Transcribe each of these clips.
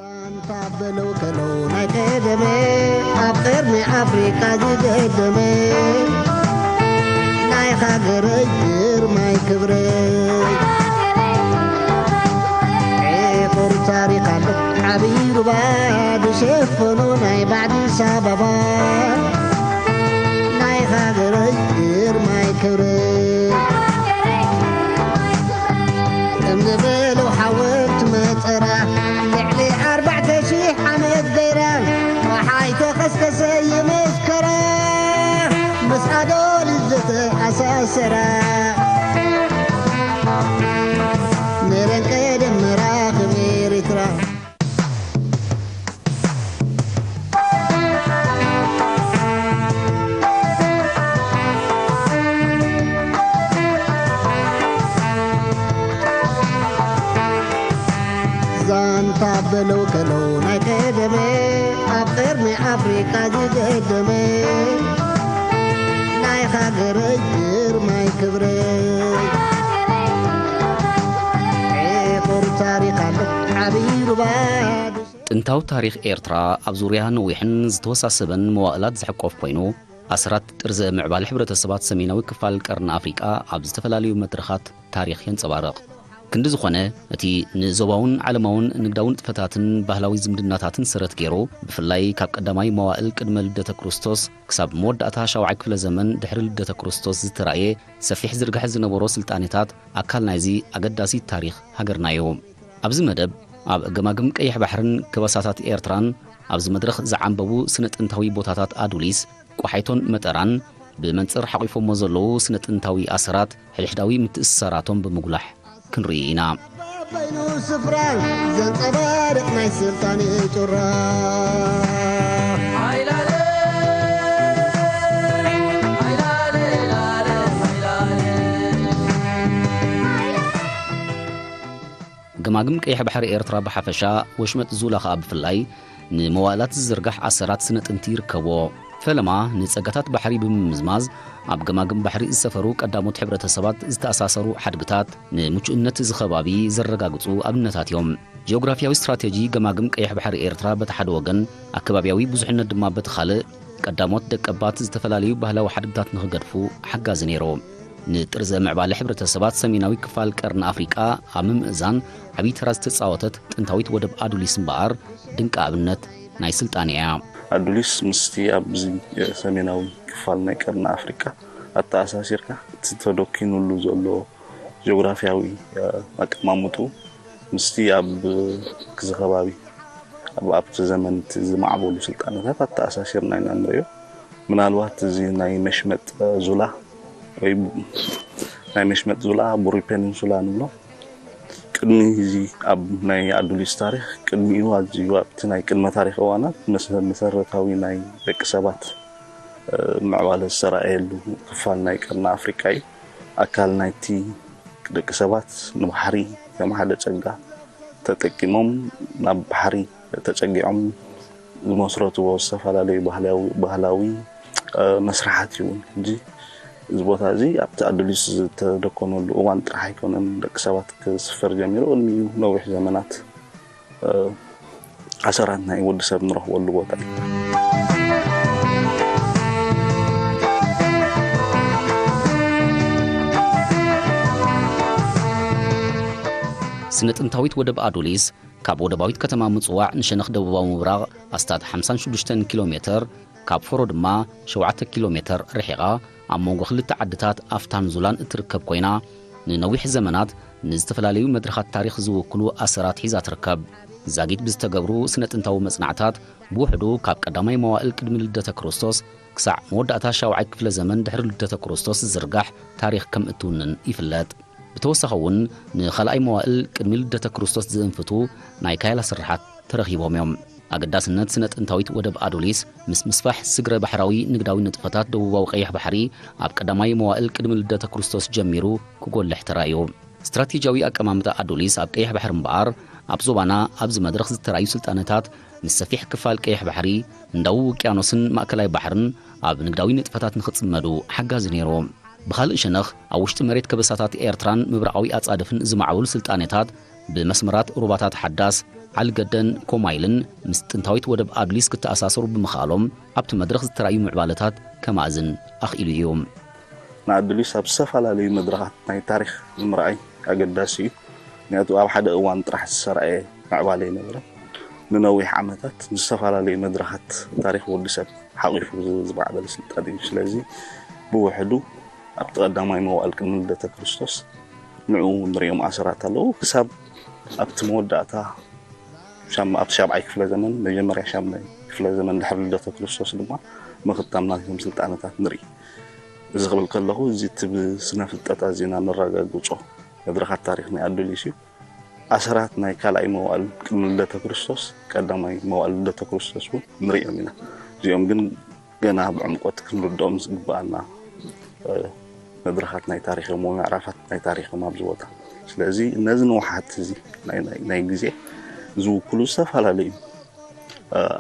ኣንታ በለው ከለው ናይ ቀደመ ኣብ ቀርኒ ኣፍሪቃ ዝገደመ ናይ ሃገረይ ግርማይ ክብረይ ዕቑር ታሪኽ ኣሎ ዓብዪ ሩባ ዝሸፈኖ ናይ ባዕዲ ኣዲስ ኣበባ ናይ ሃገረይ ግርማይ ክብረይ እምኒ በለው ሓወልቲ መጠራ ልዕሊ ኣርባዕተ ሺሕ ዓመት ገይራ ጸሓይ ተኸስከሰ ይመስከራ ምስ ኣዶሊስ ዝተኣሳሰራ ሜረን ቀደም መራኽብ ኤሪትራ ዛንታ በለው ከለው ናይ ቀደመ ኣብ ቀርኒ ኣፍሪቃ ዝገደመ ናይ ሃገረይ ግርማይ ክብረይ ዕቑር ታሪኽ ኣሎ ዓብዪ ሩባ ጥንታዊ ታሪኽ ኤርትራ ኣብ ዙርያ ነዊሕን ዝተወሳሰበን መዋእላት ዝሕቆፍ ኮይኑ፣ ኣስራት ጥርዘ ምዕባለ ሕብረተሰባት ሰሜናዊ ክፋል ቀርኒ ኣፍሪቃ ኣብ ዝተፈላለዩ መድረኻት ታሪኽ የንጸባርቕ። ክንዲ ዝኾነ፣ እቲ ንዞባውን ዓለማውን ንግዳዊ ንጥፈታትን ባህላዊ ዝምድናታትን ሰረት ገይሩ፣ ብፍላይ ካብ ቀዳማይ መዋእል ቅድመ ልደተ ክርስቶስ ክሳብ መወዳእታ ሻውዓይ ክፍለ ዘመን ድሕሪ ልደተ ክርስቶስ ዝተራእየ ሰፊሕ ዝርግሐ ዝነበሮ ስልጣኔታት ኣካል ናይዚ ኣገዳሲ ታሪኽ ሃገርና እዩ። ኣብዚ መደብ፣ ኣብ ገማግም ቀይሕ ባሕርን ከበሳታት ኤርትራን ኣብዚ መድረኽ ዝዓንበቡ ስነ ጥንታዊ ቦታታት ኣዱሊስ፣ ቆሓይቶን መጠራን፣ ብመንጽር ሓቒፎሞ ዘለዉ ስነ ጥንታዊ ኣሰራት ሕድሕዳዊ ምትእስሳራቶም ብምጉላሕ ክንርኢ ኢና። በይኑ ስፍራ ዘንጸባርቕ ናይ ስልጣኔ ጩራ። ገማግም ቀይሕ ባሕሪ ኤርትራ ብሓፈሻ፣ ወሽመጥ ዙላ ኸኣ ብፍላይ፣ ንመዋእላት ዝዝርጋሕ ኣሰራት ስነ ጥንቲ ይርከብዎ። ፈለማ፣ ንጸጋታት ባሕሪ ብምምዝማዝ፣ ኣብ ገማግም ባሕሪ ዝሰፈሩ ቀዳሞት ሕብረተሰባት ዝተኣሳሰሩ ሓድግታት፣ ንምቹእነት እዚ ከባቢ ዘረጋግጹ ኣብነታት እዮም። ጂኦግራፊያዊ ስትራቴጂ ገማግም ቀይሕ ባሕሪ ኤርትራ በቲ ሓደ ወገን፣ ኣከባብያዊ ብዙሕነት ድማ በቲ ካልእ፣ ቀዳሞት ደቀባት ዝተፈላለዩ ባህላዊ ሓድግታት ንኽገድፉ ሓጋዚ ነይሩ። ንጥርዘ ምዕባለ ሕብረተሰባት ሰሜናዊ ክፋል ቀርኒ ኣፍሪቃ ኣብ ምምእዛን ዓብዪ ተራ ዝተጻወተት ጥንታዊት ወደብ ኣዱሊስ እምበኣር፣ ድንቂ ኣብነት ናይ ስልጣኔ እያ። ኣዱሊስ ምስቲ ኣብዚ ሰሜናዊ ክፋል ናይ ቀርኒ ኣፍሪቃ ኣተኣሳሲርካ፣ እቲ ተደኪኑሉ ዘሎ ጂኦግራፊያዊ፣ እ፣ ኣቀማምጥኡ ምስቲ ኣብ፣ እዚ ከባቢ ኣብ፣ ኣብቲ ዘመን እቲ ዝማዕበሉ ስልጣነታት ኣተኣሳሲርና ኢና ንርእዮ። ምናልባት እዚ ናይ መሽመጥ ዙላ ወይ ናይ መሽመጥ ዙላ ቡሪ ፔኒንሱላ ንብሎ። ቅድሚ እዚ ኣብ ናይ ኣዱሊስ ታሪኽ፣ ቅድሚኡ ኣዝዩ ኣብቲ ናይ ቅድመ ታሪኽ እዋናት መሰ-፣ መሰረታዊ ናይ ደቂ ሰባት፣ እ፣ ምዕባለ ዝተራእየሉ ክፋል ናይ ቀርኒ ኣፍሪቃ እዩ። ኣካል ናይቲ ደቂ ሰባት ንባሕሪ ከም ሓደ ጸጋ ተጠቂሞም ናብ ባሕሪ ተጸጊዖም ዝመስረትዎ ዝተፈላለዩ ባህላዊ፣ ባህላዊ፣ እ፣ መስርሓት እዩ እውን። ሕጂ እዚ ቦታ እዚ ኣብቲ ኣዱሊስ ዝተደኮነሉ እዋን ጥራሕ ኣይኮነን ደቂ ሰባት ክስፈር ጀሚሩ፣ ቅድሚኡ ነዊሕ ዘመናት፣ እ፣ ኣሰራት ናይ ወዲ ሰብ ንረኽበሉ ቦታ እዩ። ስነ ጥንታዊት ወደብ ኣዱሊስ ካብ ወደባዊት ከተማ ምጽዋዕ ንሸነኽ ደቡባዊ ምብራቕ ኣስታት ሓምሳን ሽዱሽተን ኪሎ ሜተር፣ ካብ ፎሮ ድማ ሸውዓተ ኪሎ ሜተር ርሒቓ፣ ኣብ መንጎ ክልተ ዓድታት ኣፍታን ዙላን እትርከብ ኮይና፣ ንነዊሕ ዘመናት ንዝተፈላለዩ መድረኻት ታሪኽ ዝውክሉ ኣሰራት ሒዛ ትርከብ። ዛጊት ብዝተገብሩ ስነ ጥንታዊ መጽናዕታት፣ ብውሕዱ ካብ ቀዳማይ መዋእል ቅድሚ ልደተ ክርስቶስ ክሳዕ መወዳእታ ሻውዓይ ክፍለ ዘመን ድሕሪ ልደተ ክርስቶስ ዝዝርጋሕ ታሪኽ ከም እትውንን ይፍለጥ። ብተወሳኺ እውን፣ ንኻልኣይ መዋእል ቅድሚ ልደተ ክርስቶስ ዝእንፍቱ ናይ ካይላ ስርሓት ተረኺቦም እዮም። ኣገዳስነት ስነ ጥንታዊት ወደብ ኣዱሊስ ምስ ምስፋሕ ስግረ ባሕራዊ ንግዳዊ ንጥፈታት ደቡባዊ ቀይሕ ባሕሪ ኣብ ቀዳማይ መዋእል ቅድሚ ልደተ ክርስቶስ ጀሚሩ ክጎልሕ ተራእዩ። ስትራቴጂያዊ ኣቀማምጣ ኣዱሊስ ኣብ ቀይሕ ባሕሪ እምበኣር፣ ኣብ ዞባና ኣብዚ መድረኽ ዝተራእዩ ስልጣነታት ምስ ሰፊሕ ክፋል ቀይሕ ባሕሪ፣ ህንዳዊ ውቅያኖስን ማእከላይ ባሕርን ኣብ ንግዳዊ ንጥፈታት ንኽጽመዱ ሓጋዚ ነይሩ። ብኻልእ ሸነኽ፣ ኣብ ውሽጢ መሬት ከበሳታት ኤርትራን ምብራቓዊ ኣጻድፍን ዝማዕበሉ ስልጣኔታት ብመስመራት ሩባታት ሓዳስ፣ ዓሊገደን ኮማይልን ምስ ጥንታዊት ወደብ ኣዱሊስ ክተኣሳሰሩ ብምኽኣሎም ኣብቲ መድረኽ ዝተራእዩ ምዕባለታት ከማእዝን ኣኽኢሉ እዩ። ንኣዱሊስ ኣብ ዝተፈላለዩ መድረኻት ናይ ታሪኽ ንምርኣይ ኣገዳሲ እዩ። ምክንያቱ ኣብ ሓደ እዋን ጥራሕ ዝተራእየ ምዕባለ ኣይነበረን። ንነዊሕ ዓመታት ንዝተፈላለዩ መድረኻት ታሪኽ ወዲ ሰብ ሓቒፉ ዝ- ዝማዕበለ ስልጣነ እዩ። ስለዚ ብውሕዱ ኣብቲ ቀዳማይ መዋእል ቅድሚ ልደተ ክርስቶስ ንዕኡ ንሪኦም ኣሰራት ኣለዉ። ክሳብ ኣብቲ መወዳእታ ሻም ኣብቲ ሻብዓይ ክፍለ ዘመን፣ መጀመርያ ሻምናይ ክፍለ ዘመን ድሕሪ ልደተ ክርስቶስ ድማ ምኽታም ናይቶም ስልጣነታት ንርኢ። እዚ ክብል ከለኹ፣ እዚ እቲ ብስነ ፍልጠት ኣዚና ነረጋግጾ መድረኻት ታሪኽ ናይ ኣዱሊስ እዩ። ኣሰራት ናይ ካልኣይ መዋእል ቅድሚ ልደተ ክርስቶስ፣ ቀዳማይ መዋእል ልደተ ክርስቶስ እውን ንሪኦም ኢና። እዚኦም ግን ገና ብዕምቆት ክንርድኦም ዝግብኣና መድረኻት ናይ ታሪኽ እዮም፣ ምዕራፋት ናይ ታሪኽ እዮም ኣብዚ ቦታ። ስለዚ ነዚ ንውሓት እዚ ናይ ግዜ ዝውክሉ ዝተፈላለዩ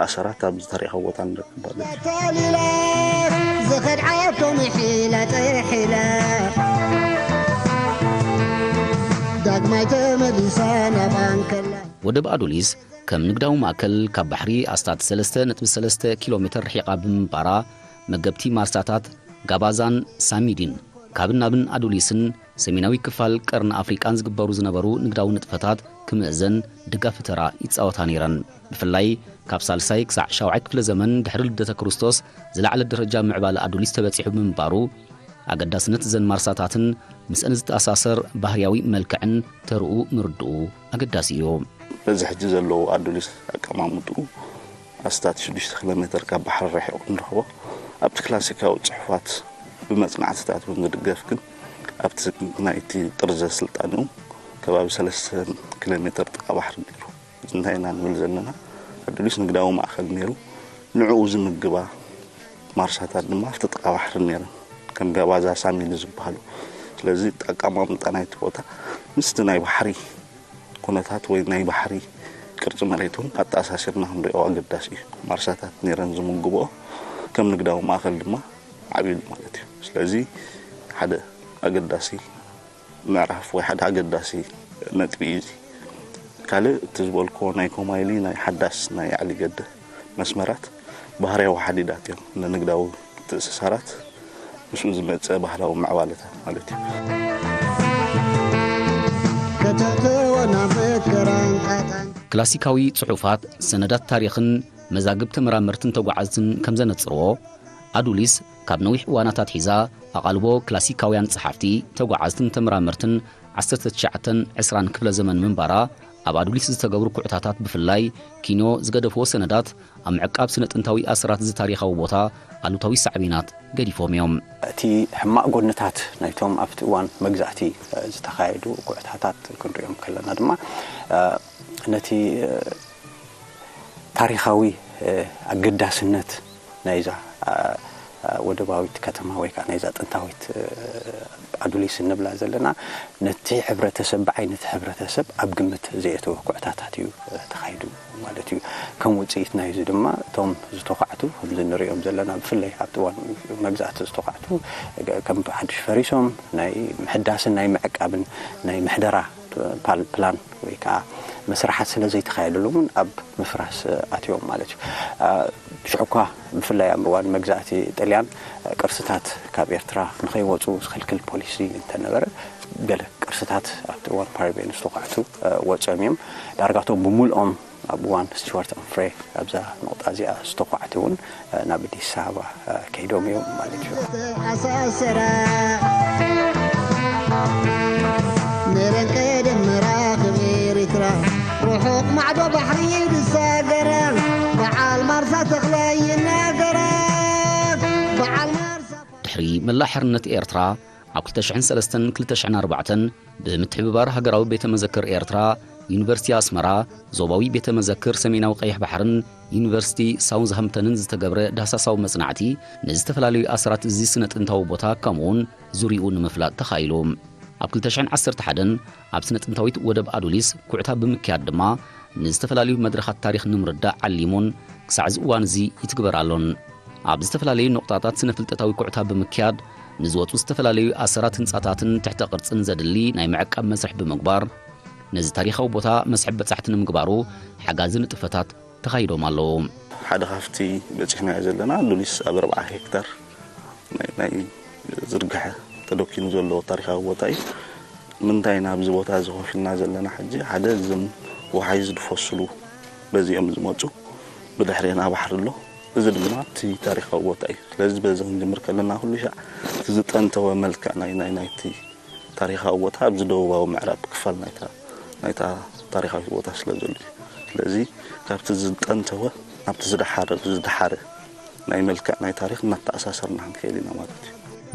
ኣሰራት ኣብዚ ታሪኻዊ ቦታ ንረክብ ማለት እዩ። ተሊለ ዝኸድዓቶም ሒለ ጥሒለ ዳግማይ ተመሊሰ ናብ ኣንከለ። ወደብ ኣዱሊስ ከም ንግዳዊ ማእከል ካብ ባሕሪ ኣስታት ሰለስተ ነጥቢ ሰለስተ ኪሎ ሜተር ርሒቓ ብምንባራ፣ መገብቲ ማርሳታት ጋባዛን ሳሚዲን ካብን ናብን ኣዱሊስን ሰሜናዊ ክፋል ቀርኒ ኣፍሪቃን ዝግበሩ ዝነበሩ ንግዳዊ ንጥፈታት ክምእዘን ደጋፊ ተራ ይጻወታ ነይረን። ብፍላይ ካብ ሳልሳይ ክሳዕ ሻውዓይ ክፍለ ዘመን ድሕሪ ልደተ ክርስቶስ ዝለዓለ ደረጃ ምዕባለ ኣዱሊስ ተበጺሑ ብምንባሩ፣ ኣገዳስነት እዘን ማርሳታትን ምስአን ዝተኣሳሰር ባህርያዊ መልክዕን ተርኡ ምርድኡ ኣገዳሲ እዩ። በዚ ሕጂ ዘለዎ ኣዱሊስ ኣቀማምጥኡ ኣስታት ሽዱሽተ ኪሎ ሜተር ካብ ባሕሪ ርሒቑ ንረኽቦ። ኣብቲ ክላሲካዊ ጽሑፋት ብመጽናዕትታት እውን ዝድገፍ ግን ኣብቲ ናይቲ ጥርዘ ስልጣንኡ ከባቢ ሰለስተ ኪሎ ሜተር ጥቓ ባሕሪ ነይሩ። እዚ እንታይ ኢና ንብል ዘለና? ኣዱሊስ ንግዳዊ ማእከል ነይሩ። ንዕኡ ዝምግባ ማርሳታት ድማ ኣብቲ ጥቓ ባሕሪ ነይረን፣ ከም ገባዛ ሳሚኒ ዝበሃሉ። ስለዚ ኣቀማምጣ ናይቲ ቦታ ምስቲ ናይ ባሕሪ ኩነታት ወይ ናይ ባሕሪ ቅርጺ መሬት እውን ኣተኣሳሲርና ክንሪኦ ኣገዳሲ እዩ። ማርሳታት ነይረን ዝምግብኦ ከም ንግዳዊ ማእከል ድማ ዓብዩ ማለት እዩ። ስለዚ ሓደ ኣገዳሲ ምዕራፍ ወይ ሓደ ኣገዳሲ ነጥቢ እዩ እዚ። ካልእ እቲ ዝበልክዎ ናይ ኮማይሊ ናይ ሓዳስ ናይ ዓሊገደ መስመራት ባህርያዊ ሓዲዳት እዮም ንንግዳዊ ምትእስሳራት ምስኡ ዝመጸ ባህላዊ ምዕባለታት ማለት እዩ። ከተእትወና ምክራን ጣጣን። ክላሲካዊ ጽሑፋት፣ ሰነዳት ታሪኽን መዛግብ ተመራመርትን ተጓዓዝትን ከም ዘነጽርዎ፣ ኣዱሊስ ካብ ነዊሕ እዋናት ኣትሒዛ ኣቓልቦ ክላሲካውያን ጸሓፍቲ፣ ተጓዓዝትን ተመራመርትን ዓሰርተ ትሽዓተን ዕስራን ክፍለ ዘመን ምንባራ፣ ኣብ ኣዱሊስ ዝተገብሩ ኩዕታታት ብፍላይ ኪንዮ ዝገደፍዎ ሰነዳት ኣብ ምዕቃብ ስነ ጥንታዊ ኣሰራት እዚ ታሪኻዊ ቦታ ኣሉታዊ ሳዕቤናት ገዲፎም እዮም። እቲ ሕማቕ ጎንታት ናይቶም ኣብቲ እዋን መግዛእቲ ዝተኻየዱ ኩዕታታት ክንሪኦም ከለና ድማ ነቲ ታሪኻዊ ኣገዳስነት ናይዛ ወደባዊት ከተማ ወይ ከዓ ናይዛ ጥንታዊት ኣዱሊስ እንብላ ዘለና ነቲ ሕብረተሰብ ብዓይነቲ ሕብረተሰብ ኣብ ግምት ዘየእተወ ኩዕታታት እዩ ተኻይዱ ማለት እዩ። ከም ውፅኢት ናይዚ ድማ እቶም ዝተኳዕቱ ከምዚ ንሪኦም ዘለና ብፍላይ ኣብቲ እዋን መግዛእቲ ዝተኳዕቱ ከም ሓድሽ ፈሪሶም ናይ ምሕዳስን ናይ ምዕቃብን ናይ ምሕደራ ፕላን ወይ ከዓ መስርሓት ስለ ዘይተኻየደሎም እውን ኣብ ምፍራስ ኣትዮም ማለት እዩ። ሽዑ እኳ ብፍላይ ኣብ እዋን መግዛእቲ ጥልያን ቅርስታት ካብ ኤርትራ ንኸይወፁ ዝኽልክል ፖሊሲ እንተነበረ ገለ ቅርስታት ኣብቲ እዋን ፓሪቤን ዝተኳዕቱ ወፅኦም እዮም። ዳርጋቶም ብምልኦም ኣብ እዋን ስቲዋርት ኣንፍሬ ኣብዛ ነቑጣ እዚኣ ዝተኳዕቲ እውን ናብ ኣዲስ ኣበባ ከይዶም እዮም ማለት እዩ። ተኣሳሰራ ነረን ቀደም መራኽብ ኤርትራ ርሑቕ ማዕዶ ባሕሪ ዝሳገራ በዓል ማርሳ ተኽላይ ይናገራ በዓል ማርሳ ድሕሪ መላእ ሓርነት ኤርትራ ኣብ ክልተ ሽሕን ሰለስተን ክልተ ሽሕን ኣርባዕተን ብምትሕብባር ሃገራዊ ቤተ መዘክር ኤርትራ፣ ዩኒቨርሲቲ ኣስመራ፣ ዞባዊ ቤተ መዘክር ሰሜናዊ ቀይሕ ባሕርን ዩኒቨርሲቲ ሳውዝሃምፕተንን ዝተገብረ ዳህሳሳዊ መጽናዕቲ ንዝተፈላለዩ ኣሰራት እዚ ስነ ጥንታዊ ቦታ ከምኡውን ዙሪኡ ንምፍላጥ ተኻኢሉ። ኣብ ክልተ ሽሕን ዓሰርተ ሓደን ኣብ ስነ ጥንታዊት ወደብ ኣዱሊስ ኩዕታ ብምክያድ ድማ ንዝተፈላለዩ መድረኻት ታሪኽ ንምርዳእ ዓሊሙን ክሳዕ እዚ እዋን እዚ ይትግበር ኣሎን። ኣብ ዝተፈላለዩ ነቑጣታት ስነ ፍልጠታዊ ኩዕታ ብምክያድ ንዝወፁ ዝተፈላለዩ ኣሰራት ህንፃታትን ትሕተ ቅርፅን ዘድሊ ናይ ምዕቃብ መስርሕ ብምግባር ነዚ ታሪኻዊ ቦታ መስሕብ በጻሕቲ ንምግባሩ ሓጋዚ ንጥፈታት ተኻይዶም ኣለዉ። ሓደ ካብቲ በጺሕናዮ ዘለና ሉሊስ ኣብ ኣርብዓ ሄክታር ናይ፣ ናይ ዝርግሐ ተደኪኑ ዘሎ ታሪኻዊ ቦታ እዩ። ምንታይ ናብዚ ቦታ እዚ ኮፍ ኢልና ዘለና ሕጂ፣ ሓደ እዞም ወሓይ ዝድፈስሉ በዚኦም ዝመጹ ብድሕሪና ባሕሪ ኣሎ። እዚ ድማ እቲ ታሪኻዊ ቦታ እዩ። ስለዚ በዚ ክንጅምር ከለና ኩሉ ሻዕ እቲ ዝጠንተወ መልክዕ ናይ፣ ናይ፣ ናይቲ ታሪኻዊ ቦታ ኣብዚ ደቡባዊ ምዕራብ ክፋል ናይታ፣ ናይታ ታሪኻዊት ቦታ ስለ ዘሎ እዩ። ስለዚ ካብቲ ዝጠንተወ ናብቲ ዝደሓረ፣ ዝደሓረ ናይ መልክዕ ናይ ታሪኽ እናተኣሳሰርና ክንከይድ ኢና ማለት እዩ።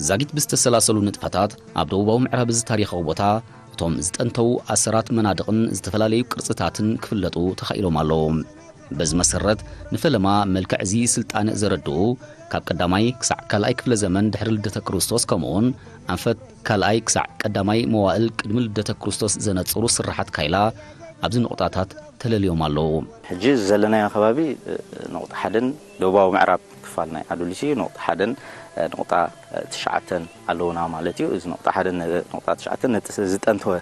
ዛጊት ብዝተሰላሰሉ ንጥፈታት ኣብ ደቡባዊ ምዕራብ እዚ ታሪኻዊ ቦታ እቶም ዝጠንተዉ ኣሰራት መናድቕን ዝተፈላለዩ ቅርጽታትን ክፍለጡ ተኻኢሎም ኣለዉ። በዚ መሰረት ንፈለማ መልክዕ እዚ ስልጣነ ዘረድኡ ካብ ቀዳማይ ክሳዕ ካልኣይ ክፍለ ዘመን ድሕሪ ልደተ ክርስቶስ ከምኡውን ኣንፈት ካልኣይ ክሳዕ ቀዳማይ መዋእል ቅድሚ ልደተ ክርስቶስ ዘነጽሩ ስርሓት ካይላ ኣብዚ ነቑጣታት ተለልዮም ኣለዉ። ሕጂ ዘለናዮ ከባቢ፣ እ፣ ነቑጣ ሓደን ደቡባዊ ምዕራብ ክፋል ናይ ኣዱሊስ እዩ። ነቑጣ ሓደን፣ እ፣ ነቑጣ፣ እ፣ ትሽዓተን ኣለዉና ማለት እዩ። እዚ ነቑጣ ሓደን፣ እ፣ ነቑጣ ትሽዓተን ነቲ ዝጠንተወ፣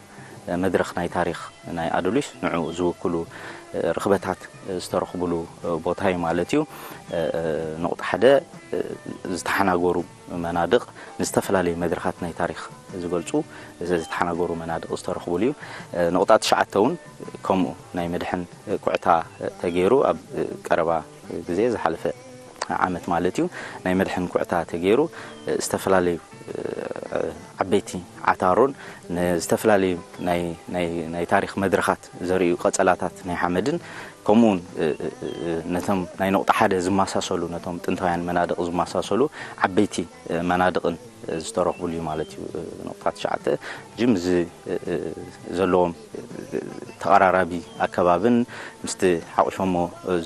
እ፣ መድረኽ ናይ ታሪኽ ናይ ኣዱሊስ ንዕኡ ዝውክሉ፣ እ፣ ርኽበታት፣ እ፣ ዝተረኽቡሉ፣ እ፣ ቦታ እዩ ማለት እዩ። እ፣ እ፣ ነቑጣ ሓደ፣ እ፣ ዝተሓናገሩ መናድቕ ንዝተፈላለዩ መድረኻት ናይ ታሪኽ ዝገልጹ ዝተሓናገሩ መናድቕ ዝተረኽቡሉ እዩ። እ፣ ነቑጣ ትሽዓተ እውን ከምኡ ናይ መድሕን ኩዕታ ተገይሩ ኣብ ቀረባ ግዜ ዝሓለፈ ዓመት ማለት እዩ ናይ መድሕን ኩዕታ ተገይሩ ዝተፈላለዩ ዓበይቲ ዓታሮን ንዝተፈላለዩ ናይ፣ ናይ፣ ናይ ታሪኽ መድረኻት ዘርእዩ ቀጸላታት ናይ ሓመድን ከምኡውን ነቶም ናይ ነቑጣ ሓደ ዝመሳሰሉ ነቶም ጥንታውያን መናድቕ ዝመሳሰሉ ዓበይቲ መናድቕን ዝተረኽቡሉ እዩ ማለት እዩ። ነቑጣ ትሽዓተ ጅም እዚ ዘለዎም ተቐራራቢ ኣከባብን ምስቲ ሓቑፎሞ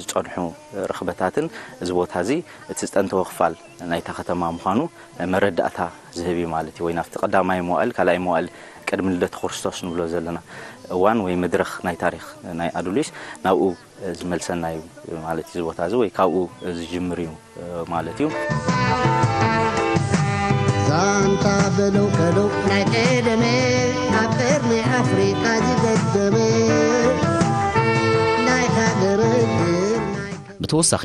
ዝጸንሑ ርኽበታትን እዚ ቦታ እዚ እቲ ዝጠንተወ ክፋል ናይታ ከተማ ምዃኑ መረዳእታ ዝህብ እዩ ማለት እዩ። ወይ ናብቲ ቀዳማይ መዋእል፣ ካልኣይ መዋእል ቅድሚ ልደት ክርስቶስ ንብሎ ዘለና እዋን ወይ መድረኽ ናይ ታሪኽ ናይ ኣዱሊስ ናብኡ ዝመልሰና እዩ ማለት እዩ። እዚ ቦታ እዚ ወይ ካብኡ ዝጅምር እዩ ማለት እዩ። ዛንታ በለው ከለው ናይ ቀደመ ኣብ ቀርኒ ኣፍሪቃ ዝገደመ ናይ ሃገረ ግር ናይ ብተወሳኺ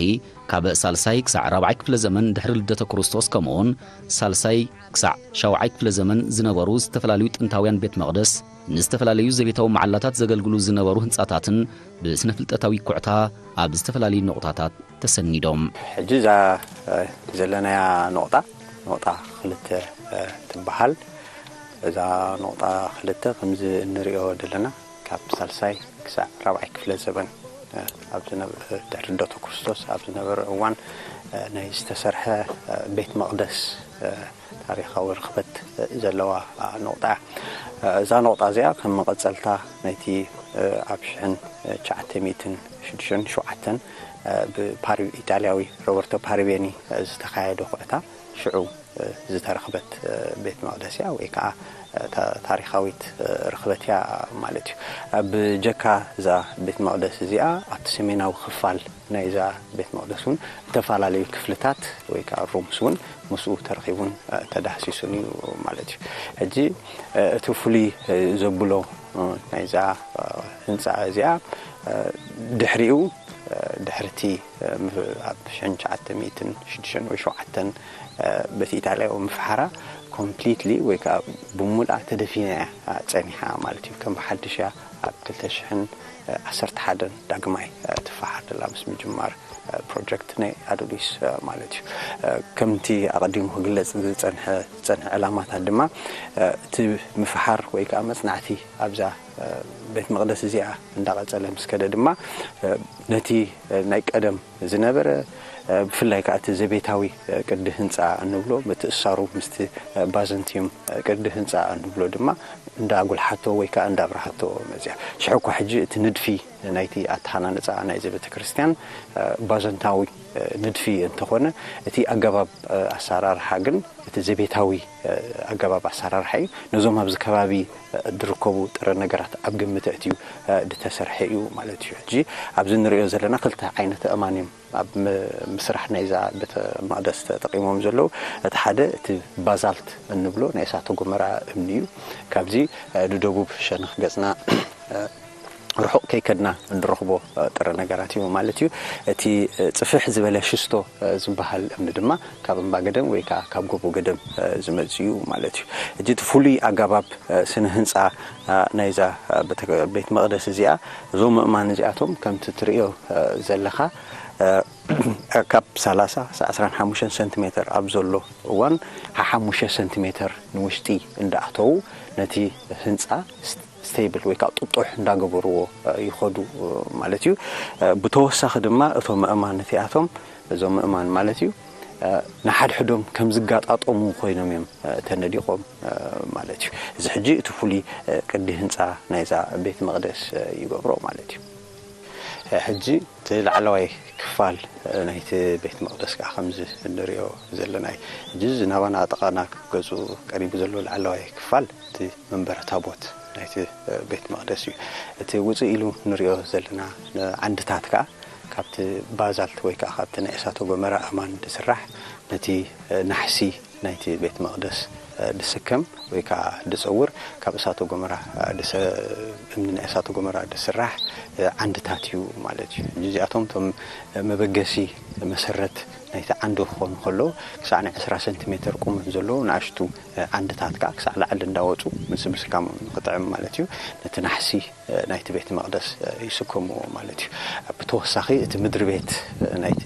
ካብ ሳልሳይ ክሳዕ ራብዓይ ክፍለ ዘመን ድሕሪ ልደተ ክርስቶስ ከምኡውን ሳልሳይ ክሳዕ ሻውዓይ ክፍለ ዘመን ዝነበሩ ዝተፈላለዩ ጥንታውያን ቤት መቕደስ፣ ንዝተፈላለዩ ዘቤታዊ መዓላታት ዘገልግሉ ዝነበሩ ህንጻታትን ብስነ ፍልጠታዊ ኩዕታ ኣብ ዝተፈላለዩ ነቑጣታት ተሰኒዶም። ሕጂ እዛ ዘለናያ ነቑጣ ነቑጣ ክልተ ትበሃል። እዛ ነቑጣ ክልተ ከምዚ እንሪኦ ዘለና ካብ ሳልሳይ ክሳዕ ራብዓይ ክፍለ ዘበን ኣብ ዝነበረ ድሕሪ ልደቱ ክርስቶስ ኣብ ዝነበረ እዋን ናይ ዝተሰርሐ ቤት መቕደስ ታሪኻዊ ርኽበት ዘለዋ ነቑጣ እያ። እዛ ነቑጣ እዚኣ ከም መቐጸልታ ናይቲ ኣብ ሽሕን ትሽዓተ ሚእትን ሽዱሽተን ሸውዓተን ብፓሪ ኢጣልያዊ ሮበርቶ ፓሪቤኒ ዝተኻየደ ኩዕታ ሽዑ ዝተረኽበት ቤት መቕደስ እያ ወይ ከዓ ታሪኻዊት ርኽበት እያ ማለት እዩ። ብጀካ እዛ ቤት መቕደስ እዚኣ ኣብቲ ሰሜናዊ ክፋል ናይዛ ቤት መቕደስ እውን ዝተፈላለዩ ክፍልታት ወይ ከዓ ሩምስ እውን ምስኡ ተረኺቡን ተዳህሲሱን እዩ ማለት እዩ። ሕጂ እቲ ፍሉይ ዘብሎ ናይዛ ህንፃ እዚኣ ድሕሪኡ ድሕርቲ ኣብ ሽሕን ትሽዓተ ሚእትን ሽዱሽተን ወይ ሸውዓተን በቲ ኢጣልያዊ ምፍሓራ ኮምፕሊትሊ ወይ ከዓ ብሙልኣ ተደፊና እያ ፀኒሓ ማለት እዩ። ከም ብሓድሽ እያ ኣብ ክልተ ሽሕን ዓሰርተ ሓደን ዳግማይ ትፈሓር ዘላ ምስ ምጅማር ፕሮጀክት ናይ ኣዱሊስ ማለት እዩ። ከምቲ ኣቐዲሙ ክግለፅ ዝፀንሐ ዝፀንሐ ዕላማታት ድማ እቲ ምፍሓር ወይ ከዓ መፅናዕቲ ኣብዛ ቤት መቕደስ እዚኣ እንዳቐፀለ ምስ ከደ ድማ ነቲ ናይ ቀደም ዝነበረ ብፍላይ ከዓ እቲ ዘቤታዊ ቅዲ ህንፃ እንብሎ ምትእሳሩ ምስቲ ባዘንቲዩም ቅዲ ህንፃ እንብሎ ድማ እንዳጉልሓቶ ወይ ከዓ እንዳብርሃቶ መፅያ። ሽሕ እኳ ሕጂ እቲ ንድፊ ናይቲ ኣተሃናንፃ ናይዚ ቤተክርስትያን ባዘንታዊ ንድፊ እንተኾነ፣ እቲ ኣገባብ ኣሰራርሓ ግን እቲ ዘቤታዊ ኣገባብ ኣሰራርሓ እዩ። ነዞም ኣብዚ ከባቢ ዝርከቡ ጥረ ነገራት ኣብ ግምት ኣእትዩ ዝተሰርሐ እዩ ማለት እዩ። ሕጂ ኣብዚ ንሪኦ ዘለና ክልተ ዓይነት ኣእማን እዮም ኣብ ምስራሕ ናይዛ ቤተ መቕደስ ተጠቒሞም ዘለዉ። እቲ ሓደ እቲ ባዛልት እንብሎ ናይ እሳተ ጎመራ እምኒ እዩ። ካብዚ ንደቡብ ሸነኽ ገጽና ርሑቕ ከይከድና እንረኽቦ ጥረ ነገራት እዩ ማለት እዩ። እቲ ጽፍሕ ዝበለ ሽስቶ ዝበሃል እምኒ ድማ ካብ እምባ ገደም ወይ ከዓ ካብ ጎቦ ገደም ዝመጽእ እዩ ማለት እዩ። ሕጂ እቲ ፍሉይ ኣገባብ ስነ ህንፃ ናይዛ ቤት መቕደስ እዚኣ፣ እዞም ምእማን እዚኣቶም ከምቲ ትርእዮ ዘለኻ ካብ ሰላሳ እስካብ ዓሰርተ ሓሙሽተ ሰንቲሜተር ኣብ ዘሎ እዋን ሓሙሽተ ሰንቲሜተር ንውሽጢ እንዳኣተዉ ነቲ ህንፃ ስቴብል ወይ ከዓ ጥጡሕ እንዳገበርዎ ይኸዱ ማለት እዩ። ብተወሳኺ ድማ እቶም ምእማን እቲኣቶም፣ እዞም ምእማን ማለት እዩ፣ ንሓድሕዶም ከም ዝጋጣጠሙ ኮይኖም እዮም ተነዲቖም ማለት እዩ። እዚ ሕጂ እቲ ፍሉይ ቅዲ ህንፃ ናይዛ ቤት መቕደስ ይገብሮ ማለት እዩ። ሕጂ እቲ ላዕለዋይ ክፋል ናይቲ ቤት መቕደስ ከዓ ከምዚ እንሪኦ ዘለና እዩ። ሕጂ እዚ ናባና ጥቓና ገፁ ቀሪቡ ዘሎ ላዕለዋይ ክፋል እቲ መንበረ ታቦት ናይቲ ቤት መቕደስ እዩ። እቲ ውፅእ ኢሉ ንሪኦ ዘለና ዓንድታት ከዓ ካብቲ ባዛልት ወይ ከዓ ካብቲ ናይ እሳተ ጎመራ ኣእማን ዝስራሕ፣ ነቲ ናሕሲ ናይቲ ቤት መቕደስ ድስከም ወይ ከዓ ድፀውር፣ ካብ እሳተ ጎመራ ድሰ-፣ እምኒ ናይ እሳተ ጎመራ ድስራሕ ዓንድታት እዩ ማለት እዩ። እዚኣቶም እቶም መበገሲ መሰረት ናይቲ ዓንዲ ክኾኑ ከለዉ፣ ክሳዕ ናይ ዕስራ ሰንቲሜተር ቁመት ዘለዉ ንኣሽቱ ዓንድታት ከዓ ክሳዕ ላዕሊ እንዳወፁ ምስ ምስካሞም ንክጥዕም ማለት እዩ፣ ነቲ ናሕሲ ናይቲ ቤት መቕደስ ይስከምዎ ማለት እዩ። ብተወሳኺ እቲ ምድሪ ቤት ናይቲ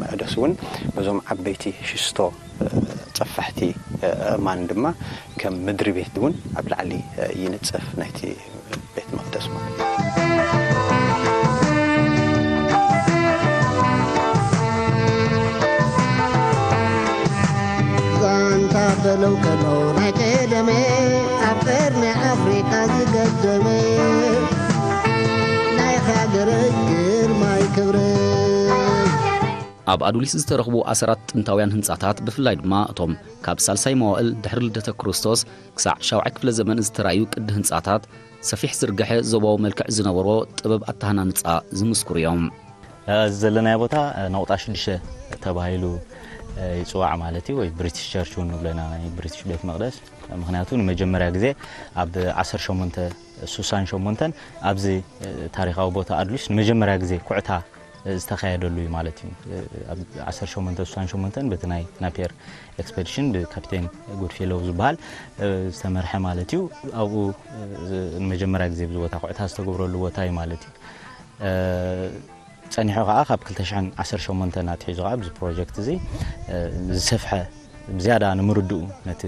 መቕደስ እውን በዞም ዓበይቲ ሽስቶ ጸፋሕቲ ኣእማን ድማ ከም ምድሪ ቤት እውን ኣብ ላዕሊ ይንጸፍ ናይቲ ቤት መቕደስ ማለት እዩ። ዛንታ በለው ከመው ናይ ቀደመ ኣብ ቀርኒ ኣፍሪቃ ዝገደመ ናይ ሃገረይ ግርማይ ክብረ ኣብ ኣዱሊስ ዝተረኽቡ ኣሰራት ጥንታውያን ህንጻታት፣ ብፍላይ ድማ እቶም ካብ ሳልሳይ መዋእል ድሕሪ ልደተ ክርስቶስ ክሳዕ ሻውዓይ ክፍለ ዘመን ዝተራእዩ ቅዲ ህንጻታት፣ ሰፊሕ ዝርግሐ ዞባዊ መልክዕ ዝነበሮ ጥበብ ኣተሃናንጻ ዝምስክሩ እዮም። እዚ ዘለናዮ ቦታ ነቑጣ ሽዱሽተ ተባሂሉ ይፅዋዕ ማለት እዩ፣ ወይ ብሪቲሽ ቸርች እውን ንብሎ ኢና፣ ናይ ብሪቲሽ ቤት መቕደስ። ምኽንያቱ ንመጀመርያ ግዜ ኣብ ዓሰርተ ሸሞንተ ስሳን ሸሞንተን ኣብዚ ታሪኻዊ ቦታ ኣድሊስ ንመጀመርያ ግዜ ኩዕታ ዝተኻየደሉ እዩ ማለት እዩ። ኣብ ዓሰርተ ሸሞንተ ስሳን ሸሞንተን በቲ ናይ ናፒየር ኤክስፐዲሽን ብካፕቴን ጉድፌሎው ዝበሃል ዝተመርሐ ማለት እዩ። ኣብኡ ንመጀመርያ ግዜ ብዚ ቦታ ኩዕታ ዝተገብረሉ ቦታ እዩ ማለት እዩ። ጸኒሑ ከኣ ካብ ክልተ ሽሕን ዓሰርተ ሸሞንተን ኣትሒዙ ከኣ ኣብዚ ፕሮጀክት እዚ ዝሰፍሐ ብዝያዳ ንምርድኡ ነቲ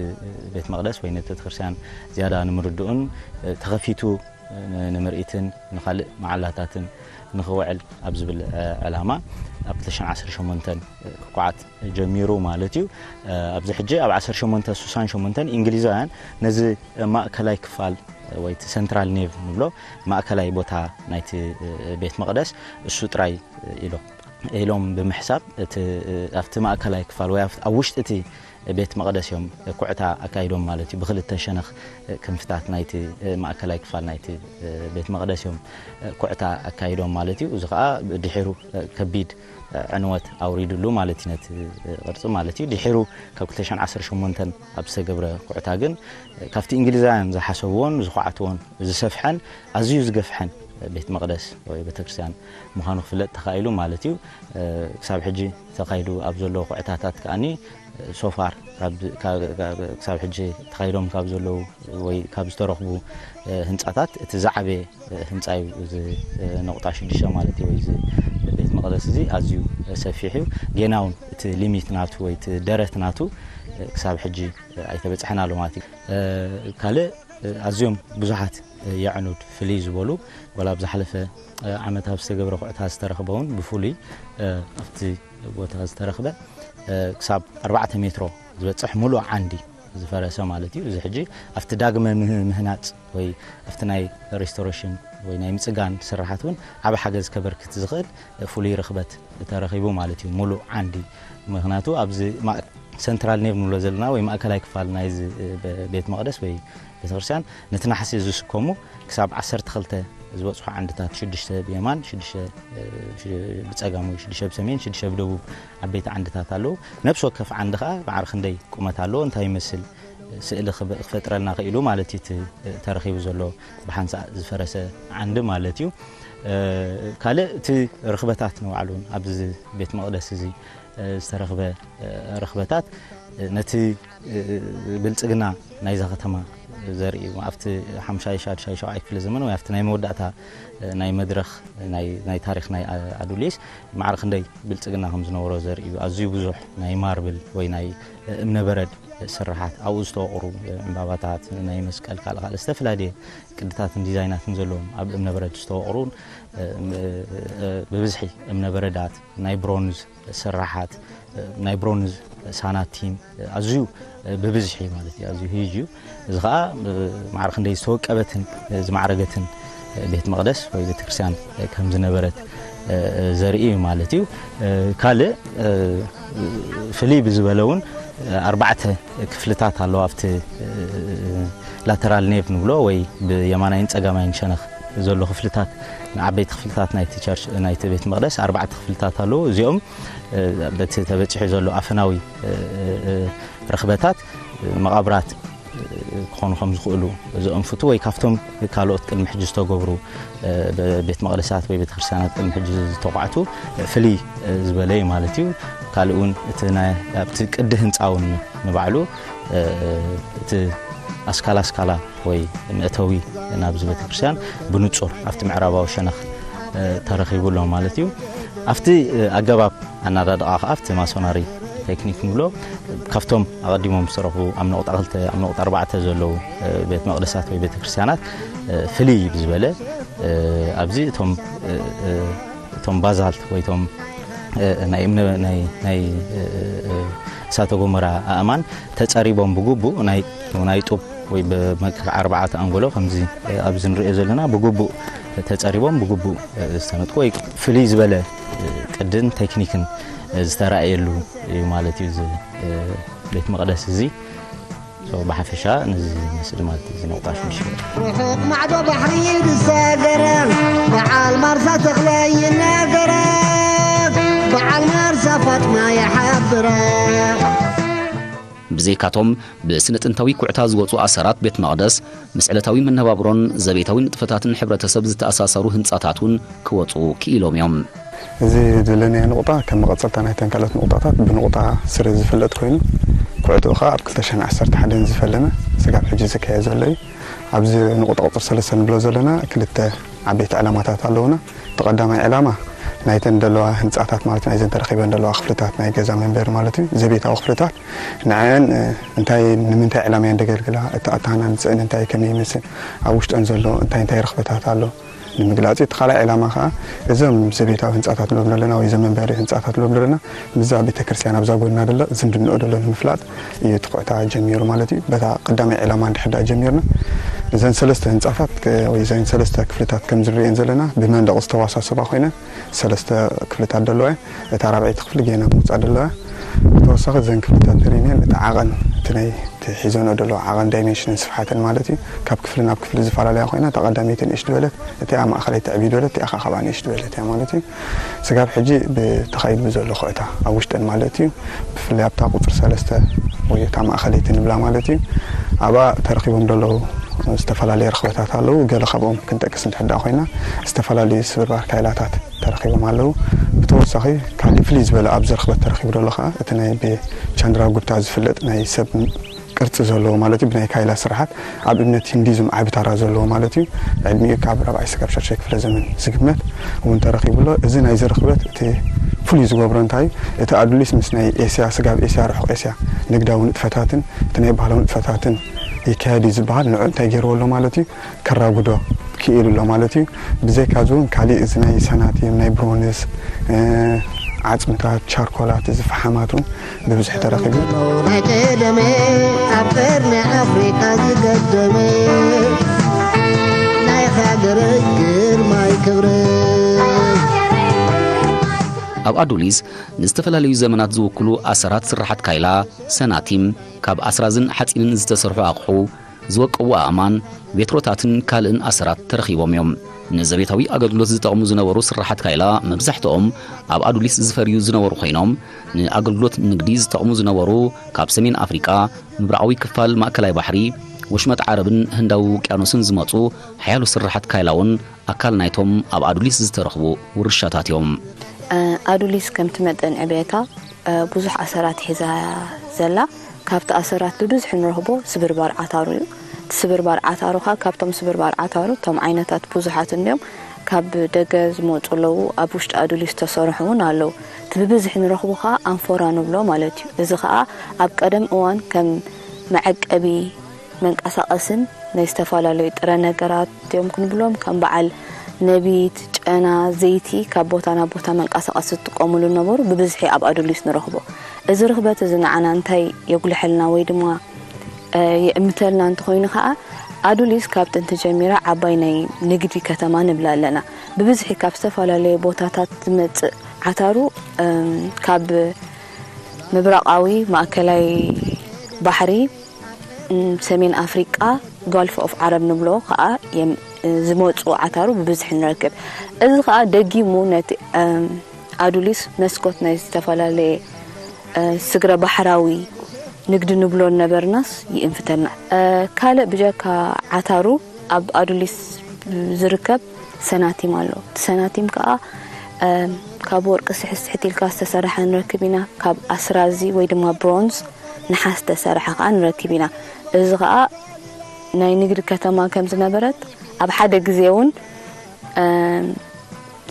ቤት መቕደስ ወይ ነቲ ቤተክርስትያን ዝያዳ ንምርድኡን ተኸፊቱ ንምርኢትን ንኻልእ መዓላታትን ንኽውዕል ኣብ ዝብል ዕላማ ኣብ ክልተ ሽሕን ዓሰርተ ሸሞንተን ክኳዓት ጀሚሩ ማለት እዩ። ኣብዚ ሕጂ ኣብ ዓሰርተ ሸሞንተ ስሳን ሸሞንተን እንግሊዛውያን ነዚ ማእከላይ ክፋል ወይ እቲ ሰንትራል ኔቭ ንብሎ ማእከላይ ቦታ ናይቲ ቤት መቕደስ እሱ ጥራይ ኢሎም ኢሎም ብምሕሳብ እቲ ኣብቲ ማእከላይ ክፋል ወይ ኣብቲ- ኣብ ውሽጢ እቲ ቤት መቕደስ እዮም ኩዕታ ኣካይዶም ማለት እዩ። ብክልተ ሸነኽ ክንፍታት ናይቲ ማእከላይ ክፋል ናይቲ ቤት መቕደስ እዮም ኩዕታ ኣካይዶም ማለት እዩ። እዚ ከዓ ድሒሩ ከቢድ ዕንወት ኣውሪድሉ ማለት እዩ ነቲ ቅርፂ ማለት እዩ። ድሒሩ ካብ ክልተ ሽሕን ዓሰርተ ሸሞንተን ኣብ ዝተገብረ ኩዕታ ግን ካብቲ እንግሊዛውያን ዝሓሰብዎን ዝኹዓትዎን ዝሰፍሐን ኣዝዩ ዝገፍሐን ቤት መቕደስ ወይ ቤተክርስትያን ምዃኑ ክፍለጥ ተኻኢሉ ማለት እዩ። ክሳብ ሕጂ ተኻይዱ ኣብ ዘሎ ኩዕታታት ከኣኒ ሶፋር ክሳብ ሕጂ ተኻይዶም ካብ ዘለዉ ወይ ካብ ዝተረኽቡ ህንፃታት እቲ ዝዓበየ ህንፃ እዩ። እዚ ነቑጣ ሽዱሽተ ማለት እዩ። እዚ ቤት መቕደስ እዚ ኣዝዩ ሰፊሕ እዩ። ጌና እውን እቲ ሊሚት ናቱ ወይ እቲ ደረት ናቱ ክሳብ ሕጂ ኣይተበፅሐን ኣሎ ማለት እዩ። ካልእ ኣዝዮም ብዙሓት የዕኑድ ፍልይ ዝበሉ ዋላ ኣብ ዝሓለፈ ዓመት ኣብ ዝተገብረ ኩዕታ ዝተረኽበ እውን ብፍሉይ ኣብቲ ቦታ ዝተረኽበ ክሳብ ኣርባዕተ ሜትሮ ዝበፅሕ ሙሉእ ዓንዲ ዝፈረሰ ማለት እዩ። እዚ ሕጂ ኣብቲ ዳግመ ምህናፅ ወይ ኣብቲ ናይ ሬስቶሬሽን ወይ ናይ ምፅጋን ስራሓት እውን ዓብ ሓገዝ ከበርክት ዝኽእል ፍሉይ ርኽበት ተረኺቡ ማለት እዩ። ሙሉእ ዓንዲ ምክንያቱ ኣብዚ ሰንትራል ኔቭ ንብሎ ዘለና ወይ ማእከላይ ክፋል ናይዚ ቤት መቕደስ ወይ ቤተክርስትያን ነቲ ናሕሲ ዝስከሙ ክሳብ ዓሰርተ ክልተ ዝበፅሑ ዓንድታት ሽዱሽተ ብየማን ሽዱሽተ ብፀጋም ወይ ሽዱሽተ ብሰሜን ሽዱሽተ ብደቡብ ዓበይቲ ዓንድታት ኣለዉ። ነብሲ ወከፍ ዓንዲ ከዓ ማዕረ ክንደይ ቁመት ኣለዎ፣ እንታይ ይመስል ስእሊ ክፈጥረልና ክኢሉ ማለት እዩ። እቲ ተረኺቡ ዘሎ ብሓንሳእ ዝፈረሰ ዓንዲ ማለት እዩ። ካልእ እቲ ርኽበታት ንባዕሉ ኣብዚ ቤት መቕደስ እዚ ዝተረኽበ ርኽበታት ነቲ ብልጽግና ናይዛ ከተማ ዘርኢ እዩ። ኣብቲ ሓምሻይ ሻድሻይ ሻውዓይ ክፍለ ዘመን ወይ ኣብቲ ናይ መወዳእታ ናይ መድረኽ ናይ ታሪኽ ናይ ኣዱሊስ ማዕረ ክንደይ ብልጽግና ከም ዝነበሮ ዘርኢ እዩ። ኣዝዩ ብዙሕ ናይ ማርብል ወይ ናይ እምነበረድ ስርሓት ኣብኡ ዝተወቕሩ ዕምባባታት ናይ መስቀል ካልእ ካልእ ዝተፈላለየ ቅድታትን ዲዛይናትን ዘለዎም ኣብ እምነበረድ ዝተወቕሩ ብብዝሒ እምነበረዳት ናይ ብሮንዝ ስርሓት ናይ ብሮንዝ ሳናቲም ኣዝዩ ብብዝሒ ማለት እዩ ኣዝዩ ሂጅ እዩ። እዚ ከዓ ማዕረ ክንደይ ዝተወቀበትን ዝማዕረገትን ቤት መቕደስ ወይ ቤተክርስትያን ከም ዝነበረት ዘርኢ እዩ ማለት እዩ። ካልእ ፍልይ ብዝበለ እውን ኣርባዕተ ክፍልታት ኣለዎ ኣብቲ ላተራል ኔቭ ንብሎ ወይ ብየማናይን ጸጋማይን ሸነኽ ዘሎ ክፍልታት ንዓበይቲ ክፍልታት ናይቲ ቸርች ናይቲ ቤት መቕደስ ኣርባዕተ ክፍልታት ኣለዉ። እዚኦም በቲ ተበጺሑ ዘሎ ኣፈናዊ ረኽበታት መቓብራት ክኾኑ ከም ዝኽእሉ ዘእንፍቱ ወይ ካብቶም ካልኦት ቅድሚ ሕጂ ዝተገብሩ ቤት መቕደሳት ወይ ቤተክርስትያናት ቅድሚ ሕጂ ዝተቋዕቱ ፍልይ ዝበለ እዩ ማለት እዩ። ካልእ እውን እቲ ኣብቲ ቅዲ ህንፃ እውን ንባዕሉ እቲ ኣስካላ ኣስካላ ወይ መእተዊ ናብዚ ቤተክርስትያን ብንጹር ኣብቲ ምዕራባዊ ሸነኽ ተረኺቡ ኣሎ ማለት እዩ። ኣብቲ ኣገባብ ኣናዳድቓ ከዓ ኣብቲ ማሶናሪ ቴክኒክ ንብሎ ካብቶም ኣቐዲሞም ዝተረኽቡ ኣብ ነቑጣ ክልተ ኣብ ነቑጣ ኣርባዕተ ዘለዉ ቤት መቕደሳት ወይ ቤተክርስትያናት ፍልይ ብዝበለ ኣብዚ እቶም እቶም ባዛልት ወይ እቶም ናይ እምነ ናይ ናይ እሳተ ጎመራ ኣእማን ተጸሪቦም ብግቡእ ናይ ናይ ጡብ ወይ ብመክዕ ኣርባዕተ ኣንጎሎ ከምዚ ኣብዚ ንሪኦ ዘለና ብግቡእ ተጸሪቦም ብግቡእ ዝተነጥቁ ወይ ፍልይ ዝበለ ቅድን ቴክኒክን ዝተራእየሉ እዩ ማለት እዩ። እዚ ቤት መቕደስ እዚ ብሓፈሻ ነዚ ዝመስል ማለት እዩ። እዚ ነቑጣ ሽዱሽተ ርሑቕ ማዕዶ ባሕሪ ዝሰገረ በዓል ማርሳ ተኽለ ይነገረ በዓል ማርሳ ፋጥማ ይሓብረ። ብዘይካቶም ብስነ ጥንታዊ ኩዕታ ዝወፁ ኣሰራት ቤት መቕደስ ምስ ዕለታዊ መነባብሮን ዘቤታዊ ንጥፈታትን ሕብረተሰብ ዝተኣሳሰሩ ህንፃታት እውን ክወፁ ክኢሎም እዮም። እዚ ዘለናዮ ንቑጣ ከም መቐፀልታ ናይተን ካልኦት ንቑጣታት ብንቑጣ ስረ ዝፍለጥ ኮይኑ ኩዕትኡ ከዓ ኣብ ክልተ ሽሕን ዓሰርተ ሓደን ዝፈለመ ስጋብ ሕጂ ዝካየ ዘሎ እዩ። ኣብዚ ንቑጣ ቁፅሪ ሰለስተ ንብሎ ዘለና ክልተ ዓበይቲ ዕላማታት ኣለውና። እቲ ቀዳማይ ዕላማ ናይተን ዘለዋ ህንፃታት ማለት ናይዘን ተረኪበን ዘለዋ ክፍልታት ናይ ገዛ መንበሪ ማለት እዩ ዘቤታዊ ክፍልታት ንዐን እንታይ ንምንታይ ዕላማ እየን ደገልግላ እቲ ኣተሃናንፅአን እንታይ ከመይ ይመስል ኣብ ውሽጠን ዘሎ እንታይ እንታይ ረክበታት ኣሎ ንምግላፅ እቲ ካልኣይ ዕላማ ከዓ እዞም ዘቤታዊ ህንፃታት ንብሎም ዘለና ወይ ዘመንበሪ ህንፃታት ንብሎም ዘለና ምስዛ ቤተክርስትያን ኣብዛ ጎና ደሎ ዝምድንኦ ደሎ ንምፍላጥ እዩ ትኩዕታ ጀሚሩ ማለት እዩ። በታ ቀዳማይ ዕላማ እንድሕር ደኣ ጀሚርና እዘን ሰለስተ ህንፃታት ወይ እዘን ሰለስተ ክፍልታት ከም ዝንሪኤን ዘለና ብመንደቕ ዝተዋሳሰባ ኮይነን ሰለስተ ክፍልታት ደለዋ እታ ራብዐይቲ ክፍሊ ጌና ምውፃእ ደለዋ። ብተወሳኺ እዘን ክፍልታት ተሪንየን እቲ ዓቐን እቲ ናይ ሒዞንኦ ደለዋ ዓቐን ዳይሜንሽንን ስፍሓትን ማለት እዩ ካብ ክፍሊ ናብ ክፍሊ ዝፈላለያ ኮይና እታ ቀዳመይቲ ንእሽ ዝበለት እቲኣ ማእኸለይቲ ዕብይ ዝበለት እቲኣ ከዓ ካብኣ ንእሽ ዝበለት እያ ማለት እዩ። ስጋብ ሕጂ ብተኻይድ ብዘሎ ኩዕታ ኣብ ውሽጠን ማለት እዩ ብፍላይ ኣብታ ቁፅሪ ሰለስተ ወይ እታ ማእኸለይቲ ንብላ ማለት እዩ ኣብኣ ተረኺቦም ዘለዉ ዝተፈላለዩ ረኽበታት ኣለዉ። ገለ ካብኦም ክንጠቅስ እንድሕር ደኣ ኮይና ዝተፈላለዩ ስብርባር ካይላታት ተረኺቦም ኣለዉ። ብተወሳኺ ካሊእ ፍልይ ዝበለ ኣብዚ ረኽበት ተረኺቡ ዘሎ ከዓ እቲ ናይ ብቻንድራ ጉብታ ዝፍለጥ ናይ ሰብ ቅርፂ ዘለዎ ማለት እዩ ብናይ ካይላ ስራሓት ኣብ እምነት ሂንዲዝም ዓቢ ታራ ዘለዎ ማለት እዩ ዕድሚኡ ካብ ራብዓይ ስጋብ ሻድሻይ ክፍለ ዘመን ዝግመት እውን ተረኺቡ ኣሎ። እዚ ናይዚ ርኽበት እቲ ፍሉይ ዝገብሮ እንታይ እዩ እቲ ኣዱሊስ ምስ ናይ ኤስያ ስጋብ ኤስያ ርሑቕ ኤስያ ንግዳዊ ንጥፈታትን እቲ ናይ ባህላዊ ንጥፈታትን ይካየድ እዩ ዝበሃል ንዑ እንታይ ገይርዎ ኣሎ ማለት እዩ ከራጉዶ ክኢሉ ኣሎ ማለት እዩ። ብዘይካ እዚ እውን ካሊእ እዚ ናይ ሰናቲም ናይ ብሮንዝ ዓጽምታት፣ ቻርኮላት፣ እዚ ፈሓማት እውን ብብዝሒ ተረኺቡ። ናይ ቀደመ ኣብ ቀርኒ ኣፍሪቃ ዝገደመ ናይ ሃገረይ ግርማይ ክብሪ። ኣብ ኣዱሊስ ንዝተፈላለዩ ዘመናት ዝውክሉ ኣሰራት ስርሓት ካይላ፣ ሰናቲም፣ ካብ ኣስራዝን ሓጺንን ዝተሰርሑ ኣቕሑ፣ ዝወቀቡ ኣእማን፣ ቬትሮታትን ካልእን ኣሰራት ተረኺቦም እዮም። ንዘቤታዊ ኣገልግሎት ዝጠቕሙ ዝነበሩ ስርሓት ካይላ መብዛሕትኦም ኣብ ኣዱሊስ ዝፈርዩ ዝነበሩ ኮይኖም፣ ንኣገልግሎት ንግዲ ዝጠቕሙ ዝነበሩ ካብ ሰሜን ኣፍሪቃ፣ ምብራቓዊ ክፋል ማእከላይ ባሕሪ፣ ወሽመጥ ዓረብን ህንዳዊ ውቅያኖስን ዝመጹ ሓያሎ ስርሓት ካይላ እውን ኣካል ናይቶም ኣብ ኣዱሊስ ዝተረኽቡ ውርሻታት እዮም። ኣዱሊስ ከምቲ መጠን ዕብየታ ብዙሕ ኣሰራት ሒዛ ዘላ። ካብቲ ኣሰራት ብብዝሒ ንረኽቦ ስብርባር ዓታሩ እዩ። እቲ ስብርባር ዓታሩ ኸዓ ካብቶም ስብርባር ዓታሩ እቶም ዓይነታት ብዙሓት እንድዮም። ካብ ደገ ዝመፁ ኣለዉ፣ ኣብ ውሽጢ ኣዱሊስ ዝተሰርሑ እውን ኣለዉ። እቲ ብብዝሒ ንረኽቦ ኸዓ ኣንፎራ ንብሎ ማለት እዩ። እዚ ኸዓ ኣብ ቀደም እዋን ከም መዐቀቢ መንቀሳቐስን ናይ ዝተፈላለዩ ጥረ ነገራት እዮም ክንብሎም፣ ከም በዓል ነቢት፣ ጨና፣ ዘይቲ ካብ ቦታ ናብ ቦታ መንቀሳቐሲ ዝጥቀሙሉ ነበሩ። ብብዝሒ ኣብ ኣዱሊስ ንረኽቦ። እዚ ርኽበት እዚ ንዓና እንታይ የጉልሐልና ወይ ድማ የእምተልና እንተኾይኑ ኸዓ ኣዱሊስ ካብ ጥንቲ ጀሚራ ዓባይ ናይ ንግዲ ከተማ ንብላ ኣለና። ብብዝሒ ካብ ዝተፈላለዩ ቦታታት ዝመፅእ ዓታሩ ካብ ምብራቓዊ ማእከላይ ባሕሪ፣ ሰሜን ኣፍሪቃ፣ ጋልፍ ኦፍ ዓረብ ንብሎ ኸዓ ዝመፁ ዓታሩ ብብዝሒ ንረክብ። እዚ ኸዓ ደጊሙ ነቲ ኣዱሊስ መስኮት ናይ ዝተፈላለየ ስግረ ባሕራዊ ንግዲ ንብሎ ነበርናስ ይእንፍተና። ካልእ ብጀካ ዓታሩ ኣብ ኣዱሊስ ዝርከብ ሰናቲም ኣሎ። እቲ ሰናቲም ከዓ ካብ ወርቂ ስሕስሕት ኢልካ ዝተሰርሐ ንረክብ ኢና። ካብ ኣስራዚ ወይ ድማ ብሮንዝ፣ ነሓስ ዝተሰርሐ ከዓ ንረክብ ኢና። እዚ ከዓ ናይ ንግዲ ከተማ ከም ዝነበረት ኣብ ሓደ ግዜ እውን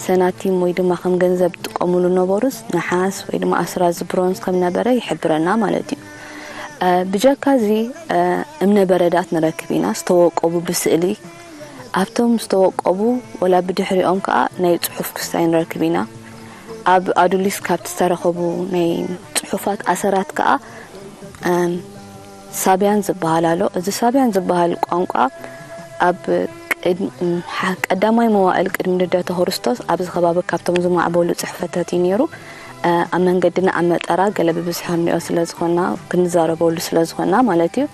ሰናቲም ወይ ድማ ከም ገንዘብ ዝጥቀሙሉ ነበሩስ ነሓስ ወይ ድማ ኣስራዚ ብሮንዝ ከም ነበረ ይሕብረና ማለት እዩ። ብጀካ እዚ እምነ በረዳት ንረክብ ኢና፣ ዝተወቀቡ ብስእሊ። ኣብቶም ዝተወቀቡ ወላ ብድሕሪኦም ከዓ ናይ ፅሑፍ ክስታይ ንረክብ ኢና። ኣብ ኣዱሊስ ካብቲ ዝተረኸቡ ናይ ፅሑፋት ኣሰራት ከዓ ሳብያን ዝበሃል ኣሎ። እዚ ሳብያን ዝበሃል ቋንቋ ኣብ ቀዳማይ መዋእል ቅድሚ ልደተ ክርስቶስ ኣብዚ ከባቢ ካብቶም ዝማዕበሉ ፅሕፈታት እዩ ነይሩ። ኣብ መንገድና ኣብ መጠራ ገለ ብብዝሒ ክንሪኦ ስለ ዝኾና፣ ክንዛረበሉ ስለ ዝኾና ማለት እዩ።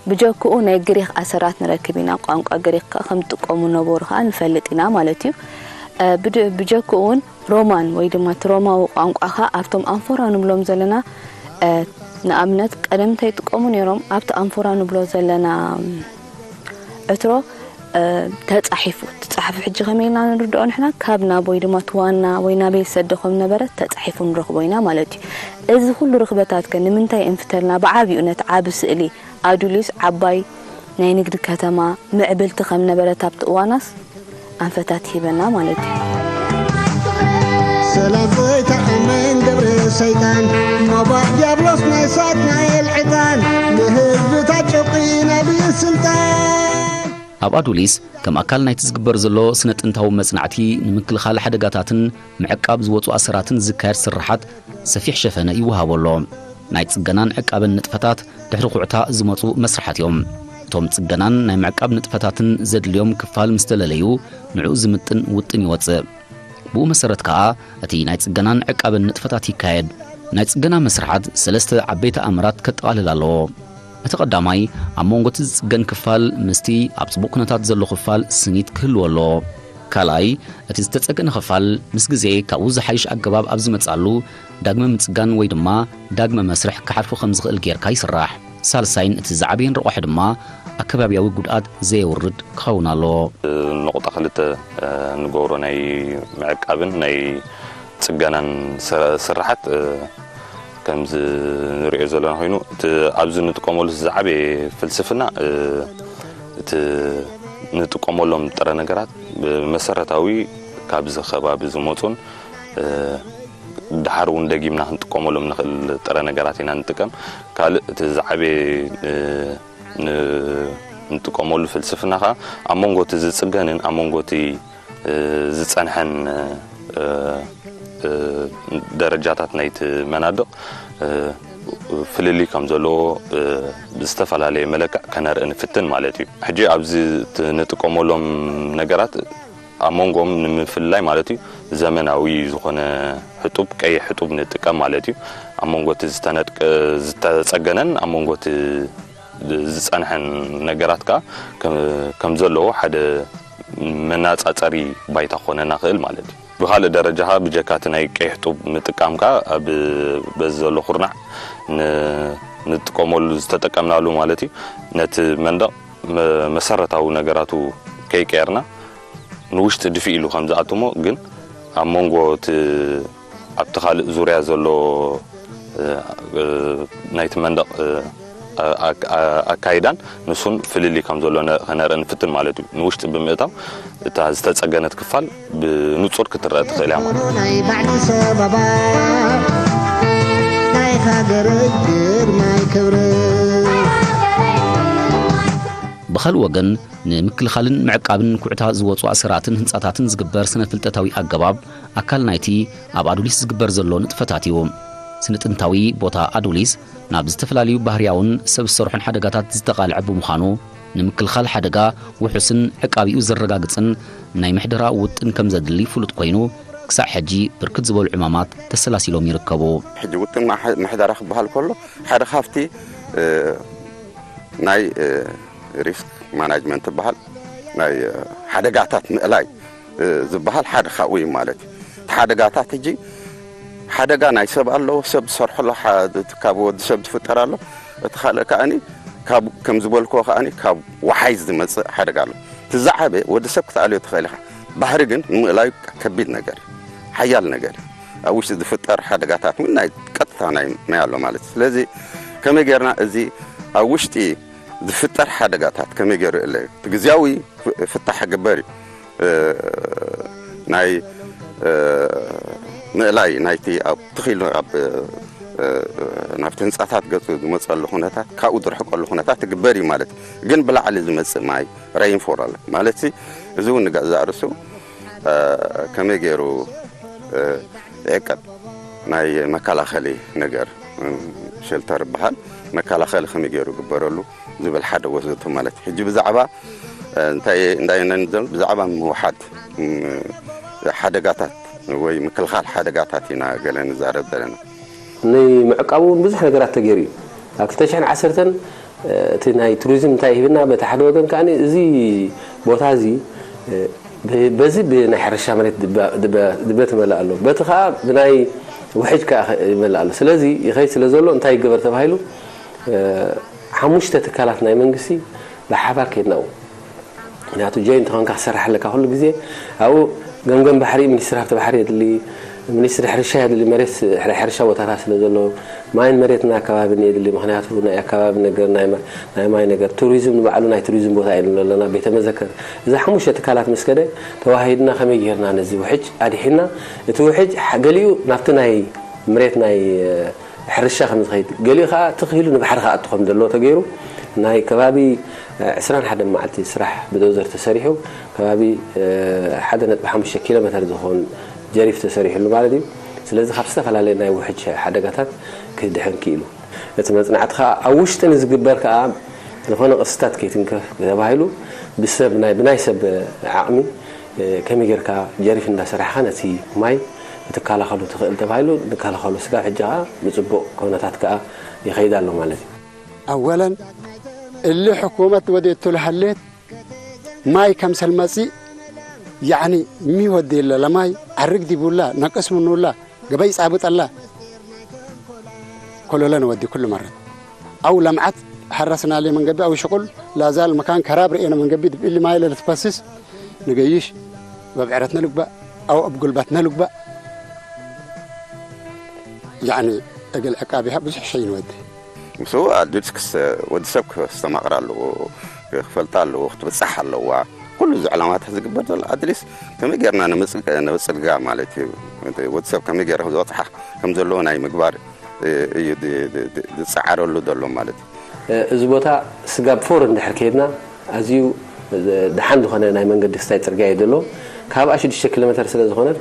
ብጀክኡ ናይ ግሪኽ ኣሰራት ንረክብ ኢና። ቋንቋ ግሪኽ ከ ከም ዝጥቀሙ ነበሩ ከኣ ንፈልጥ ኢና ማለት እዩ። ብጀክኡ እውን ሮማን ወይ ድማ እቲ ሮማዊ ቋንቋ ከ ኣብቶም ኣንፎራ ንብሎም ዘለና ንኣብነት ቀደም እንታይ ይጥቀሙ ነይሮም ኣብቲ ኣንፎራ ንብሎ ዘለና ዕትሮ ተፃሒፉ ትፃሓፉ ሕጂ ከመይ ኢልና ንርድኦ ንሕና ካብ ናብ ወይ ድማ ትዋና ወይ ናበይ ሰደ ከም ነበረ ተፃሒፉ ንረኽቦ ኢና ማለት እዩ። እዚ ኩሉ ርኽበታት ከ ንምንታይ እንፍተልና ብዓብኡ ነቲ ዓቢ ስእሊ ኣዱሊስ ዓባይ ናይ ንግዲ ከተማ ምዕብልቲ ከም ነበረት ኣብቲ እዋናስ ኣንፈታት ይህበና ማለት እዩ። ሰላም ዘይተኣመን ግብሪ ሰይጣን ሞባእ ዲያብሎስ ናይ ሳጥናኤል ዕጣን ንህዝብታት ጨቂና ብስልጣን ኣብ ኣዱሊስ ከም ኣካል ናይቲ ዝግበር ዘሎ ስነ ጥንታዊ መጽናዕቲ ንምክልኻል ሓደጋታትን ምዕቃብ ዝወፁ ኣሰራትን ዝካየድ ስርሓት ሰፊሕ ሸፈነ ይወሃቦ ኣሎ። ናይ ጽገናን ዕቃበን ንጥፈታት ድሕሪ ኩዕታ ዝመፁ መስርሓት እዮም። እቶም ጽገናን ናይ ምዕቃብ ንጥፈታትን ዘድልዮም ክፋል ምስ ተለለዩ ንዕኡ ዝምጥን ውጥን ይወፅእ። ብኡ መሰረት ከኣ እቲ ናይ ጽገናን ዕቃበን ንጥፈታት ይካየድ። ናይ ጽገና መስርሓት ሰለስተ ዓበይቲ ኣምራት ከጠቓልል ኣለዎ። እቲ ቀዳማይ ኣብ መንጎ እቲ ዝጽገን ክፋል ምስቲ ኣብ ጽቡቕ ኩነታት ዘሎ ክፋል ስኒት ክህልዎ ኣለዎ። ካልኣይ እቲ ዝተጸገነ ክፋል ምስ ግዜ ካብኡ ዝሓይሽ ኣገባብ ኣብ ዝመጽኣሉ ዳግመ ምጽጋን ወይ ድማ ዳግመ መስርሕ ክሓልፎ ከም ዝኽእል ጌርካ ይስራሕ። ሳልሳይን እቲ ዝዓበየን ረቋሒ ድማ ኣከባብያዊ ጉድኣት ዘየውርድ ክኸውን ኣለዎ። ንቑጣ ክልተ ንገብሮ ናይ ምዕቃብን ናይ ፅገናን ስራሓት ከምዚ ንሪኦ ዘለና ኮይኑ እቲ ኣብዚ ንጥቀመሉ ዝዓበየ ፍልስፍና እቲ ንጥቀመሎም ጥረ ነገራት መሰረታዊ ካብዚ ከባቢ ዝመፁን ድሓር እውን ደጊምና ክንጥቀመሎም ንኽእል ጥረ ነገራት ኢና ንጥቀም። ካልእ እቲ ዝዓበየ ንጥቀመሉ ፍልስፍና ከዓ ኣብ መንጎ እቲ ዝፅገንን ኣብ መንጎ እቲ ዝፀንሐን ደረጃታት ናይቲ መናድቕ ፍልልይ ከም ዘለዎ ብዝተፈላለየ መለክዕ ከነርኢ ንፍትን ማለት እዩ። ሕጂ ኣብዚ ንጥቀመሎም ነገራት ኣብ መንጎም ንምፍላይ ማለት እዩ፣ ዘመናዊ ዝኾነ ሕጡብ፣ ቀይሕ ሕጡብ ንጥቀም ማለት እዩ። ኣብ መንጎ እቲ ዝተነድቀ ዝተጸገነን ኣብ መንጎ እቲ ዝጸንሐን ነገራት ከኣ ከም ዘለዎ ሓደ መናጻጸሪ ባይታ ክኾነና ክእል ማለት እዩ። ብኻልእ ደረጃ ከኣ ብጀካ እቲ ናይ ቀይሕ ጡብ ምጥቃም ከኣ ኣብ በዚ ዘሎ ኩርናዕ ንጥቀመሉ ዝተጠቀምናሉ ማለት እዩ። ነቲ መንደቕ መሰረታዊ ነገራቱ ከይቀየርና ንውሽጢ ድፊ ኢሉ ከም ዝኣትሞ ግን ኣብ መንጎ እቲ ኣብቲ ካልእ ዙርያ ዘሎ ናይቲ መንደቕ ኣካይዳን ንሱን ፍልልይ ከም ዘሎ ከነርኢ ንፍትን ማለት እዩ። ንውሽጢ ብምእታው እታ ዝተጸገነት ክፋል ብንጹር ክትረአ ትኽእል እያ ማለት እዩ። ብኻልእ ወገን ንምክልኻልን ምዕቃብን ኩዕታ ዝወፁ ኣሰራትን ህንፃታትን ዝግበር ስነ ፍልጠታዊ ኣገባብ ኣካል ናይቲ ኣብ ኣዱሊስ ዝግበር ዘሎ ንጥፈታት እዩ። ስነ ጥንታዊ ቦታ ኣዱሊስ ናብ ዝተፈላለዩ ባህርያውን ሰብ ዝሰርሖን ሓደጋታት ዝተቓልዐ ብምዃኑ ንምክልኻል ሓደጋ ውሑስን ዕቃቢኡ ዘረጋግፅን ናይ ምሕደራ ውጥን ከም ዘድሊ ፍሉጥ ኮይኑ ክሳዕ ሕጂ ብርክት ዝበሉ ዕማማት ተሰላሲሎም ይርከቡ። ሕጂ ውጥን ምሕደራ ክበሃል ከሎ ሓደ ካብቲ ናይ ሪስክ ማናጅመንት ትበሃል ናይ ሓደጋታት ምእላይ ዝበሃል ሓደ ካብኡ እዩ ማለት እዩ። እቲ ሓደጋታት ሕጂ ሓደጋ ናይ ሰብ ኣለዎ፣ ሰብ ዝሰርሖ ኣሎ፣ ካብ ወዲ ሰብ ዝፍጠር ኣሎ። እቲ ካልእ ከኣኒ ከም ዝበልክዎ ከኣኒ ካብ ወሓይዝ ዝመፅእ ሓደጋ ኣሎ። እቲ ዝዓበየ ወዲ ሰብ ክትኣልዮ ትኽእል ኢኻ። ባሕሪ ግን ንምእላዩ ከቢድ ነገር እዩ፣ ሓያል ነገር እዩ። ኣብ ውሽጢ ዝፍጠር ሓደጋታት እውን ናይ ቀጥታ ናይ ማይ ኣሎ ማለት እዩ። ስለዚ ከመይ ጌርና እዚ ኣብ ውሽጢ ዝፍጠር ሓደጋታት ከመይ ገይሩ እለ እቲ ግዝያዊ ፍታሕ ክግበር እዩ። ናይ ምእላይ ናይቲ ኣብ ትኺሉ ኣብ ናብቲ ህንፃታት ገፁ ዝመፀሉ ኩነታት ካብኡ ዝርሕቀሉ ኩነታት ትግበር እዩ ማለት እዩ። ግን ብላዕሊ ዝመፅእ ማይ ሬይንፎል ኣለ ማለት እዚ እውን ንገዛእ ርእሱ ከመይ ገይሩ ይዕቀብ ናይ መከላኸሊ ነገር ሸልተር ይበሃል። መከላኸሊ ከመይ ገይሩ ግበረሉ ዝብል ሓደ ወዘተ ማለት እዩ። ሕጂ ብዛዕባ እንታይ እንዳይነን ዘሎ ብዛዕባ ምውሓድ ሓደጋታት ወይ ምክልኻል ሓደጋታት ኢና ገለ ንዛረብ ዘለና። ንምዕቃቡ እውን ብዙሕ ነገራት ተገይሩ እዩ። ኣብ ክልተ ሽሕን ዓሰርተን እቲ ናይ ቱሪዝም እንታይ ሂብና በቲ ሓደ ወገን ከዓ እዚ ቦታ እዚ በዚ ብናይ ሕርሻ መሬት ድበ ትመልእ ኣሎ፣ በቲ ከዓ ብናይ ውሕጅ ከዓ ይመልእ ኣሎ። ስለዚ ይኸይድ ስለ ዘሎ እንታይ ይገበር ተባሂሉ ሓሙሽተ ትካላት ናይ መንግስቲ ብሓባር ከይድናው ምክንያቱ ጆይንት ኾንካ ክሰርሕ ኣለካ ኩሉ ግዜ ኣብኡ ገምገም ባሕሪ ሚኒስትሪ ሃብቲ ባሕሪ የድሊ፣ ሚኒስትሪ ሕርሻ የድሊ፣ መሬት ሕርሻ ቦታታት ስለ ዘሎ ማይን መሬትን ኣከባብን የድሊ። ምክንያቱ ናይ ኣከባቢ ነገር ናይ ማይ ነገር ቱሪዝም ንባዕሉ ናይ ቱሪዝም ቦታ ኢሉ ኣለና ቤተ መዘከር። እዚ ሓሙሽተ ትካላት ምስ ከደ ተዋሂድና ከመይ ጌርና ነዚ ውሕጅ ኣድሒና እቲ ውሕጅ ገሊኡ ናብቲ ናይ መሬት ናይ ሕርሻ ከም ዝኸይድ ገሊኡ ከዓ ትኽ ኢሉ ንባሕሪ ክኣቱ ከም ዘለዎ ተገይሩ ናይ ከባቢ ዕስራን ሓደን መዓልቲ ስራሕ ብዶዘር ተሰሪሑ ከባቢ ሓደ ነጥቢ ሓሙሽተ ኪሎ ሜተር ዝኸውን ጀሪፍ ተሰሪሕሉ ማለት እዩ። ስለዚ ካብ ዝተፈላለየ ናይ ውሕጅ ሓደጋታት ክድሕን ክኢሉ። እቲ መፅናዕቲ ከዓ ኣብ ውሽጢ ንዝግበር ከዓ ዝኾነ ቅርስታት ከይትንከፍ ተባሂሉ ብሰብ ናይ ብናይ ሰብ ዓቕሚ ከመይ ጌርካ ጀሪፍ እንዳሰራሕካ ነቲ ማይ ክትከላኸሉ ትኽእል ተባሂሉ ንከላኸሉ ስጋብ ሕጂ ከዓ ብፅቡቕ ኩነታት ከዓ ይኸይድ ኣሎ ማለት እዩ። أولا اللي حكومة وديته لحليت ማይ ከምሰል መጺእ ያዕኒ የሚወድ የለ ለማይ ዓርግ ዲቡላ ነቅስ ምኑላ ገበይ ጻብጠላ ኮሎለ ነወዲ ኩሉ መረት ኣው ለምዓት ሐረስናሌ መንገቢ ኣው ሽቁል ላዛል መካን ከራብ ርኤነ መንገቢ ድብኢሊ ማይ ለልትፈስስ ንገይሽ በብዕረትነ ልግባእ ኣው ኣብ ጉልባትነ ልግባእ ያዕኒ እግል ዕቃቢሃ ብዙሕ ሸይ ንወዲ ምስኡ ኣድልዩስ ክስ ወዲ ሰብ ክስተማቕር ኣለዎ፣ ክፈልጣ ኣለዎ፣ ክትብጻሕ ኣለዋ። ኩሉ እዚ ዕላማታት ዝግበር ዘሎ ኣድልዩስ ከመይ ጌርና ነመጽድጋ ማለት እዩ። ወዲ ሰብ ከመይ ጌረ ዝበጽሓ ከም ዘለዎ ናይ ምግባር እዩ ዝጸዓረሉ ዘሎ ማለት እዩ። እዚ ቦታ ስጋብ ፎር እንድሕር ከይድና ኣዝዩ ደሓን ዝኾነ ናይ መንገዲ ክስታይ ፅርግያ እዩ ዘሎ። ካብኣ ሽዱሽተ ኪሎ ሜተር ስለ ዝኾነት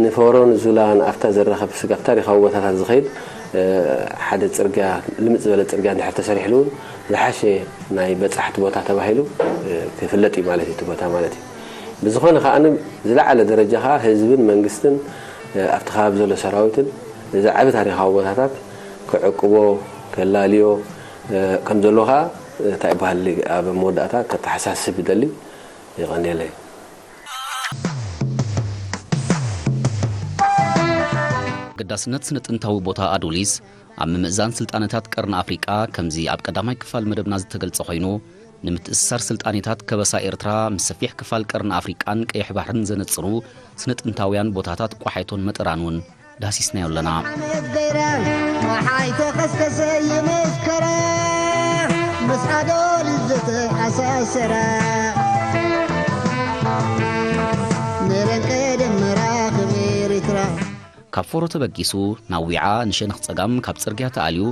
ንፈሮን ዙላን ኣብታ ዘራኸብ ስጋብ ታሪኻዊ ቦታታት ዝኸይድ ሓደ ፅርግያ፣ ልምፅ ዝበለ ፅርግያ እንድሕር ተሰሪሕሉ እውን ዝሓሸ ናይ በፃሕቲ ቦታ ተባሂሉ ክፍለጥ እዩ ማለት እዩ፣ እቲ ቦታ ማለት እዩ። ብዝኾነ ከዓ ዝለዓለ ደረጃ ከዓ ህዝብን መንግስትን ኣብቲ ከባቢ ዘሎ ሰራዊትን እዚ ዓቢ ታሪኻዊ ቦታታት ክዕቅቦ፣ ከላልዮ ከም ዘለዎ ከዓ እንታይ ይበሃል ኣብ መወዳእታ ከተሓሳስብ ይደሊ። የቐንየለይ። ኣገዳስነት ስነ ጥንታዊ ቦታ ኣዱሊስ ኣብ ምምእዛን ስልጣነታት ቀርኒ ኣፍሪቃ ከምዚ ኣብ ቀዳማይ ክፋል መደብና ዝተገልጸ ኮይኑ፣ ንምትእስሳር ስልጣኔታት ከበሳ ኤርትራ ምስ ሰፊሕ ክፋል ቀርኒ ኣፍሪቃን ቀይሕ ባሕርን ዘነጽሩ ስነ ጥንታውያን ቦታታት ቋሓይቶን መጠራን እውን ዳሲስናዮ ኣለና። ዓመት ገይራ፣ ወሓይ ተኸስከሰ ይመስከራ፣ ምስ ኣዶሊስ ዝተኣሳሰራ፣ ነረን ቀደም መራኽብ ኤርትራ። ካብ ፎሮ ተበጊሱ ናብ ዊዓ ንሸነኽ ጸጋም ካብ ጽርግያ ተኣልዩ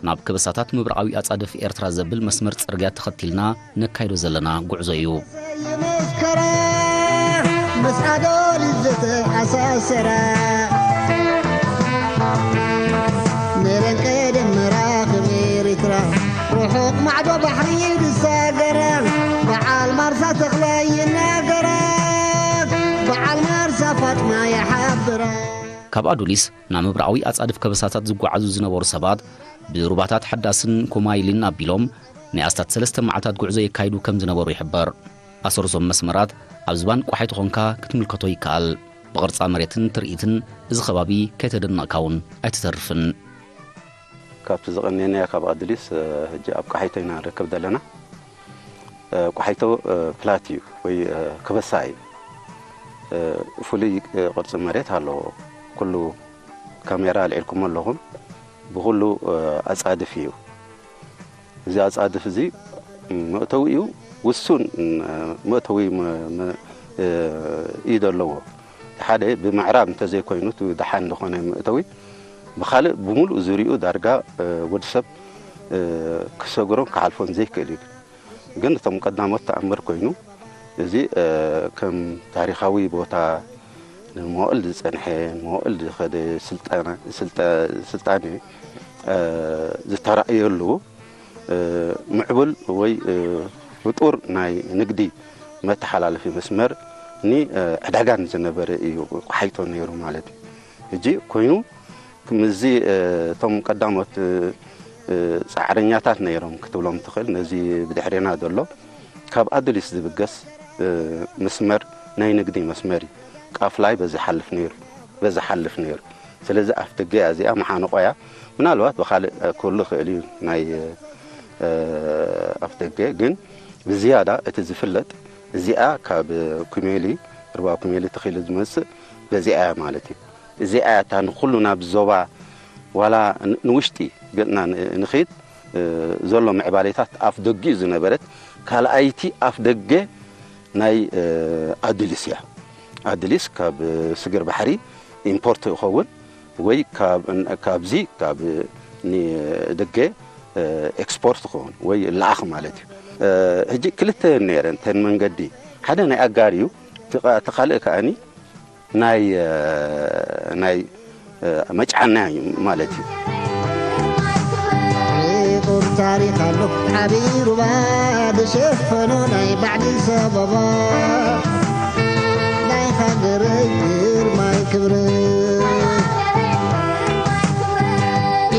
ናብ ከበሳታት ምብራቓዊ ኣጻድፍ ኤርትራ ዘብል መስመር ጽርግያ ተኸቲልና ነካይዶ ዘለና ጉዕዞ እዩ። ይመስከራ፣ ምስ ኣዶሊስ ዝተኣሳሰራ፣ ነረን ቀደም መራኽብ ኤርትራ፣ ርሑቕ ማዕዶ ባሕሪ ዝሳገራ፣ በዓል ማርሳ ተኽላይ ይናገራ፣ በዓል ማርሳ ፋጥማ ይሓብራ። ካብ ኣዱሊስ ናብ ምብራቓዊ ኣጻድፍ ከበሳታት ዝጓዓዙ ዝነበሩ ሰባት ብሩባታት ሓዳስን ኮማይልን ኣቢሎም ናይ ኣስታት ሰለስተ መዓልታት ጉዕዞ የካይዱ ከም ዝነበሩ ይሕበር። ኣሰር እዞም መስመራት ኣብ ዝባን ቋሓይቶ ኾንካ ክትምልከቶ ይከኣል። ብቕርጻ መሬትን ትርኢትን እዚ ከባቢ ከይተደነቕካ እውን ኣይትተርፍን። ካብቲ ዝቐነየናዮ ካብ ኣዱሊስ፣ እ፣ ሕጂ ኣብ ቋሓይቶ ኢና ንርከብ ዘለና። እ፣ ቋሓይቶ፣ እ፣ ፕላት እዩ ወይ፣ እ፣ ከበሳ እዩ። እ፣ ፍሉይ፣ እ፣ ቅርጺ መሬት ኣለዎ። ኩሉ ካሜራ ኣልዒልኩሞ ኣለኹም። ብኹሉ፣ እ፣ ኣጻድፍ እዩ። እዚ ኣጻድፍ እዚ መእተዊኡ ውሱን፣ እ፣ መእተዊ መ-፣ መ-፣ እ፣ እዩ ዘለዎ። ሓደ ብምዕራብ እንተዘይኮይኑ እቲ ደሓን ዝኾነ መእተዊ፣ ብኻልእ ብምሉእ ዙሪኡ ዳርጋ፣ እ፣ ወዲ ሰብ፣ እ፣ ክሰግሮን ክሓልፎን ዘይክእል እዩ። ግን እቶም ቀዳሞት ተኣምር ኮይኑ፣ እዚ፣ እ፣ ከም ታሪኻዊ ቦታ ንመዋእል ዝጸንሐ፣ ንመዋእል ዝኸደ ስልጣነ፣ ስልጠ-፣ ስልጣነ፣ እ፣ ዝተራእየሉ፣ እ፣ ምዕቡል ወይ፣ እ፣ ህጡር ናይ ንግዲ መተሓላለፊ መስመር ን፣ እ፣ ዕዳጋን ዝነበረ እዩ ቋሓይቶ ነይሩ ማለት እዩ። ሕጂ ኮይኑ፣ ከምዚ፣ እ፣ እቶም ቀዳሞት፣ እ፣ እ፣ ጻዕረኛታት ነይሮም ክትብሎም ትኽእል። ነዚ ብድሕሬና ዘሎ ካብ ኣዱሊስ ዝብገስ፣ እ፣ መስመር ናይ ንግዲ መስመር እዩ። ቃፍላይ በዚ ሓልፍ ነይሩ፣ በዚ ሓልፍ ነይሩ። ስለዚ ኣፍ ደገ እያ እዚኣ፣ መሓንቆ እያ። ምናልባት ብኻልእ ክህሉ ይኽእል እዩ ናይ፣ እ፣ ኣፍ ደገ፣ ግን ብዝያዳ እቲ ዝፍለጥ እዚኣ ካብ ኩሜሊ፣ ሩባ ኩሜሊ ተኺሉ ዝመጽእ በዚኣ እያ ማለት እዩ። እዚኣ እያ እታ ንኹሉ ናብ ዞባ ዋላ ን-፣ ንውሽጢ ገጽና ን-፣ ንኺድ፣ እ፣ ዘሎ ምዕባሌታት ኣፍ ደጊኡ ዝነበረት ካልኣይቲ ኣፍ ደገ ናይ፣ እ፣ ኣዱሊስ እያ። ኣዱሊስ ካብ፣ እ፣ ስግር ባሕሪ ኢምፖርት ይኸውን ወይ ካብ፣ ን-፣ ካብዚ ካብ፣ እ፣ ንደገ፣ እ፣ ኤክስፖርት ይኸውን ወይ ለኣኽ ማለት እዩ። እ፣ ሕጂ ክልተ እየን ነይረን እተን መንገዲ። ሓደ ናይ ኣጋር እዩ፣ እቲ ቃ-፣ እቲ ካልእ ከኣኒ ናይ፣ እ፣ ናይ፣ እ፣ መጫኛ እዩ ማለት እዩ። ዕቑር ታሪኽ ኣሎ ዓብዪ ሩባ ዝሸፈኖ ናይ ባዕዲ ሰበባ፣ ናይ ሃገረይ ግርማይ ክብሪ።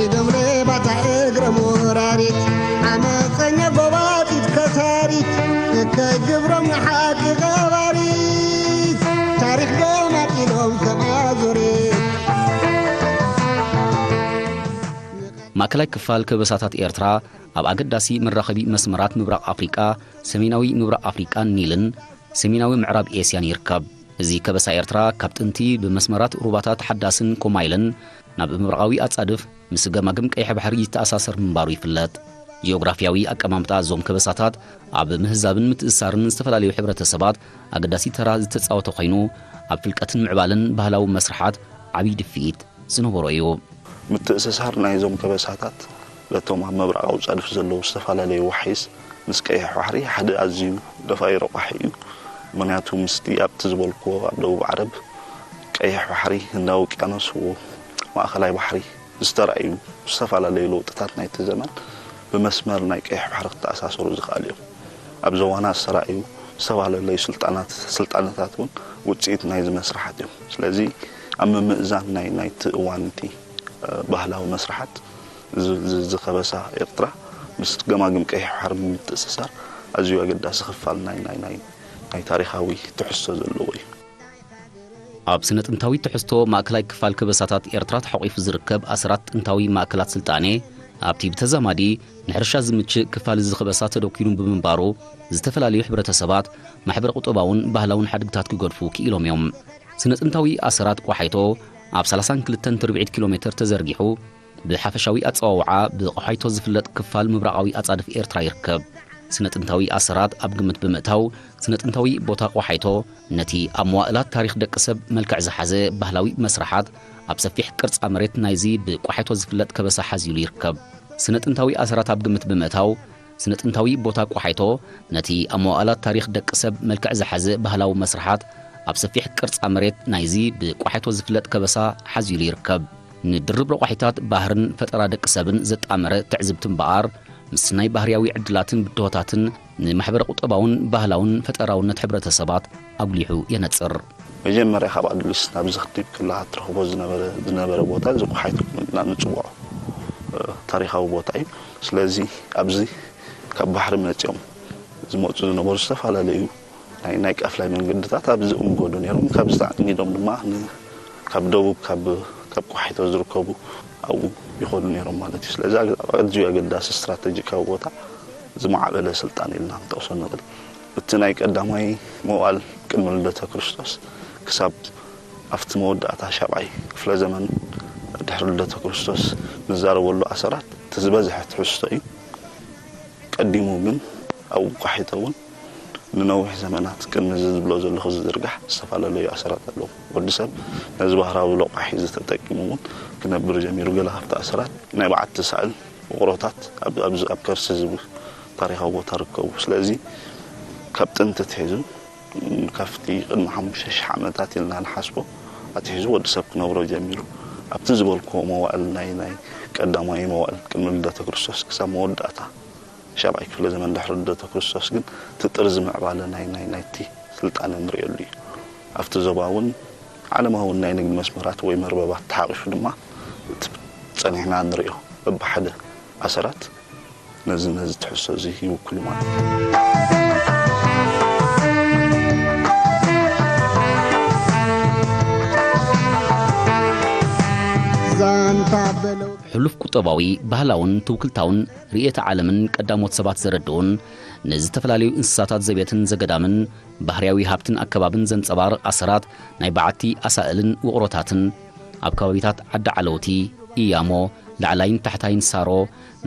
ኢዶም ሌባታ እግሮም ወራሪት፣ ዓመፀኛ ጎባጢት ከሳሪት፣ እከይ ግብሮም ንሓቂ ቀባሪት፣ ታሪኽ ገማጢሎም ከም ኣዙሪት። ማእከላይ ክፋል ከበሳታት ኤርትራ ኣብ ኣገዳሲ መራኸቢ መስመራት ምብራቕ ኣፍሪቃ፣ ሰሜናዊ ምብራቕ ኣፍሪቃን ኒልን ሰሜናዊ ምዕራብ ኤስያን ይርከብ። እዚ ከበሳ ኤርትራ ካብ ጥንቲ ብመስመራት ሩባታት ሓዳስን ኮማይልን ናብ ምብራቓዊ ኣጻድፍ ምስ ገማግም ቀይሕ ባሕሪ ይተኣሳሰር ምንባሩ ይፍለጥ። ጂኦግራፍያዊ ኣቀማምጣ እዞም ከበሳታት ኣብ ምህዛብን ምትእስሳርን ዝተፈላለዩ ሕብረተሰባት ኣገዳሲ ተራ ዝተጻወተ ኮይኑ፣ ኣብ ፍልቀትን ምዕባለን ባህላዊ መስርሓት ዓብዪ ድፍኢት ዝነበሮ እዩ። ምትእስሳር ናይዞም ከበሳታት በቶም ኣብ ምብራቕ ኣጻድፍ ዘለዉ ዝተፈላለዩ ዋሕይስ ምስ ቀይሕ ባሕሪ ሓደ ኣዝዩ ደፋኢ ረቋሒ እዩ። ምኽንያቱ ምስቲ ኣብቲ ዝበልክዎ ኣብ ደቡብ ዓረብ ቀይሕ ባሕሪ፣ ህንዳዊ ውቅያኖስ፣ ማእኸላይ ባሕሪ ዝተራእዩ ዝተፈላለዩ ለውጥታት ናይቲ ዘመን ብመስመር ናይ ቀይሕ ባሕሪ ክተኣሳሰሩ ዝኽኣሉ እዮም። ኣብ ዞባና ዝተራእዩ ዝተፈላለዩ ስልጣናት ስልጣነታት እውን ውፅኢት ናይዚ መስርሓት እዮም። ስለዚ ኣብ ምምእዛን ናይ ናይቲ እዋን እቲ ባህላዊ መስርሓት እዚ ከበሳ ኤርትራ ምስ ገማግም ቀይሕ ባሕሪ ብምትእስሳር ኣዝዩ ኣገዳሲ ክፋል ናይ ናይ ናይ ናይ ታሪኻዊ ትሕዝቶ ዘለዎ እዩ። ኣብ ስነ ጥንታዊ ትሕዝቶ ማእከላይ ክፋል ከበሳታት ኤርትራ ተሓቒፉ ዝርከብ ኣሰራት ጥንታዊ ማእከላት ስልጣኔ ኣብቲ ብተዛማዲ ንሕርሻ ዝምችእ ክፋል እዚ ከበሳ ተደኲኑ ብምንባሩ ዝተፈላለዩ ሕብረተሰባት ማሕበረ ቁጠባውን ባህላውን ሓድግታት ክገድፉ ክኢሎም እዮም። ስነ ጥንታዊ ኣሰራት ቆሓይቶ ኣብ ሰላሳን ክልተን ትርብዒት ኪሎ ሜትር ተዘርጊሑ ብሓፈሻዊ ኣጸዋውዓ ብቆሓይቶ ዝፍለጥ ክፋል ምብራቓዊ ኣጻድፍ ኤርትራ ይርከብ። ስነ ጥንታዊ ኣሰራት ኣብ ግምት ብምእታው ስነ ጥንታዊ ቦታ ቆሓይቶ ነቲ ኣብ መዋእላት ታሪኽ ደቂ ሰብ መልክዕ ዝሓዘ ባህላዊ መስርሓት ኣብ ሰፊሕ ቅርጻ መሬት ናይዚ ብቆሓይቶ ዝፍለጥ ከበሳ ሓዚሉ ይርከብ። ስነ ጥንታዊ ኣሰራት ኣብ ግምት ብምእታው ስነ ጥንታዊ ቦታ ቆሓይቶ ነቲ ኣብ መዋእላት ታሪኽ ደቂ ሰብ መልክዕ ዝሓዘ ባህላዊ መስርሓት ኣብ ሰፊሕ ቅርጻ መሬት ናይዚ ብቆሓይቶ ዝፍለጥ ከበሳ ሓዚሉ ይርከብ። ንድርብ ረቋሒታት ባህርን ፈጠራ ደቂ ሰብን ዘጣመረ ትዕዝብቲ እምበኣር ምስ ናይ ባህርያዊ ዕድላትን ብድሆታትን ንማሕበረ ቁጠባውን ባህላውን ፈጠራውነት ሕብረተሰባት ኣጉሊሑ የነጽር። መጀመርያ ካብ ኣዱሊስ ናብዚ ክዲብ ክላ ትረኽቦ ዝነበረ ዝነበረ ቦታ እዚ ቆሓይቶ ኢልና ንጽውዖ ታሪኻዊ ቦታ እዩ። ስለዚ ኣብዚ ካብ ባሕሪ መጺኦም ዝመጹ ዝነበሩ ዝተፈላለዩ ናይ ናይ ቃፍላይ መንገድታት ኣብዚ እምጎዱ ነይሮም። ካብዚ ተዓኒዶም ድማ ን- ካብ ደቡብ ካብ ካብ ቆሓይቶ ዝርከቡ ኣብኡ ይኾኑ ነይሮም ማለት እዩ። ስለዚ ኣግ- ኣዝዩ ኣገዳሲ ስትራተጂካዊ ቦታ ዝማዕበለ ስልጣን ኢልና ክንጠቕሶ ንኽእል። እቲ ናይ ቀዳማይ መዋል ቅድሚ ልደተ ክርስቶስ ክሳብ ኣብቲ መወዳእታ ሻብዓይ ክፍለ ዘመን ድሕሪ ልደተ ክርስቶስ ንዛረበሉ ኣሰራት እቲ ዝበዝሐ ትሕዝቶ እዩ። ቀዲሙ ግን ኣብ ቆሓይቶ እውን ንነዊሕ ዘመናት ቅድሚ እዚ ዝብሎ ዘለኹ ዝዝርጋሕ ዝተፈላለዩ ኣሰራት ኣለዉ። ወዲ ሰብ ነዚ ባህራዊ ሎቋሒ እዚ ተጠቂሙ እውን ክነብር ጀሚሩ። ገለ ካብቲ ኣሰራት ናይ በዓቲ ሳእል ውቕሮታት ኣብ ኣብዚ ኣብ ከርሲ እዚ ታሪኻዊ ቦታ ርከቡ። ስለዚ ካብ ጥንቲ ኣትሒዙ ካብቲ ቅድሚ ሓሙሽተ ሽሕ ዓመታት ኢልና ንሓስቦ ኣትሒዙ ወዲ ሰብ ክነብሮ ጀሚሩ። ኣብቲ ዝበልክዎ መዋእል ናይ ናይ ቀዳማይ መዋእል ቅድሚ ልደተ ክርስቶስ ክሳብ መወዳእታ ሻብዓይ ክፍለ ዘመን ድሕሪ ልደተ ክርስቶስ ግን እቲ ጥርዚ ምዕባለ ናይ ናይ ናይቲ ስልጣነ ንርእየሉ እዩ። ኣብቲ ዞባ እውን ዓለማውን ናይ ንግዲ መስመራት ወይ መርበባት ተሓቒፉ ድማ እቲ ጸኒሕና ንርእዮ በብሓደ ኣሰራት ነዚ ነዚ ትሕዝቶ እዚ ይውክሉ ማለት እዩ። ዛንታ በለው ሕሉፍ ቁጠባዊ፣ ባህላውን ትውክልታውን ርእየተ ዓለምን ቀዳሞት ሰባት ዘረድኡን ንዝተፈላለዩ እንስሳታት ዘቤትን ዘገዳምን ባህርያዊ ሃብትን ኣከባብን ዘንጸባርቕ ኣሰራት ናይ በዓቲ ኣሳእልን ውቕሮታትን ኣብ ከባቢታት ዓዲ ዓለውቲ፣ ኢያሞ፣ ላዕላይን ታሕታይን ሳሮ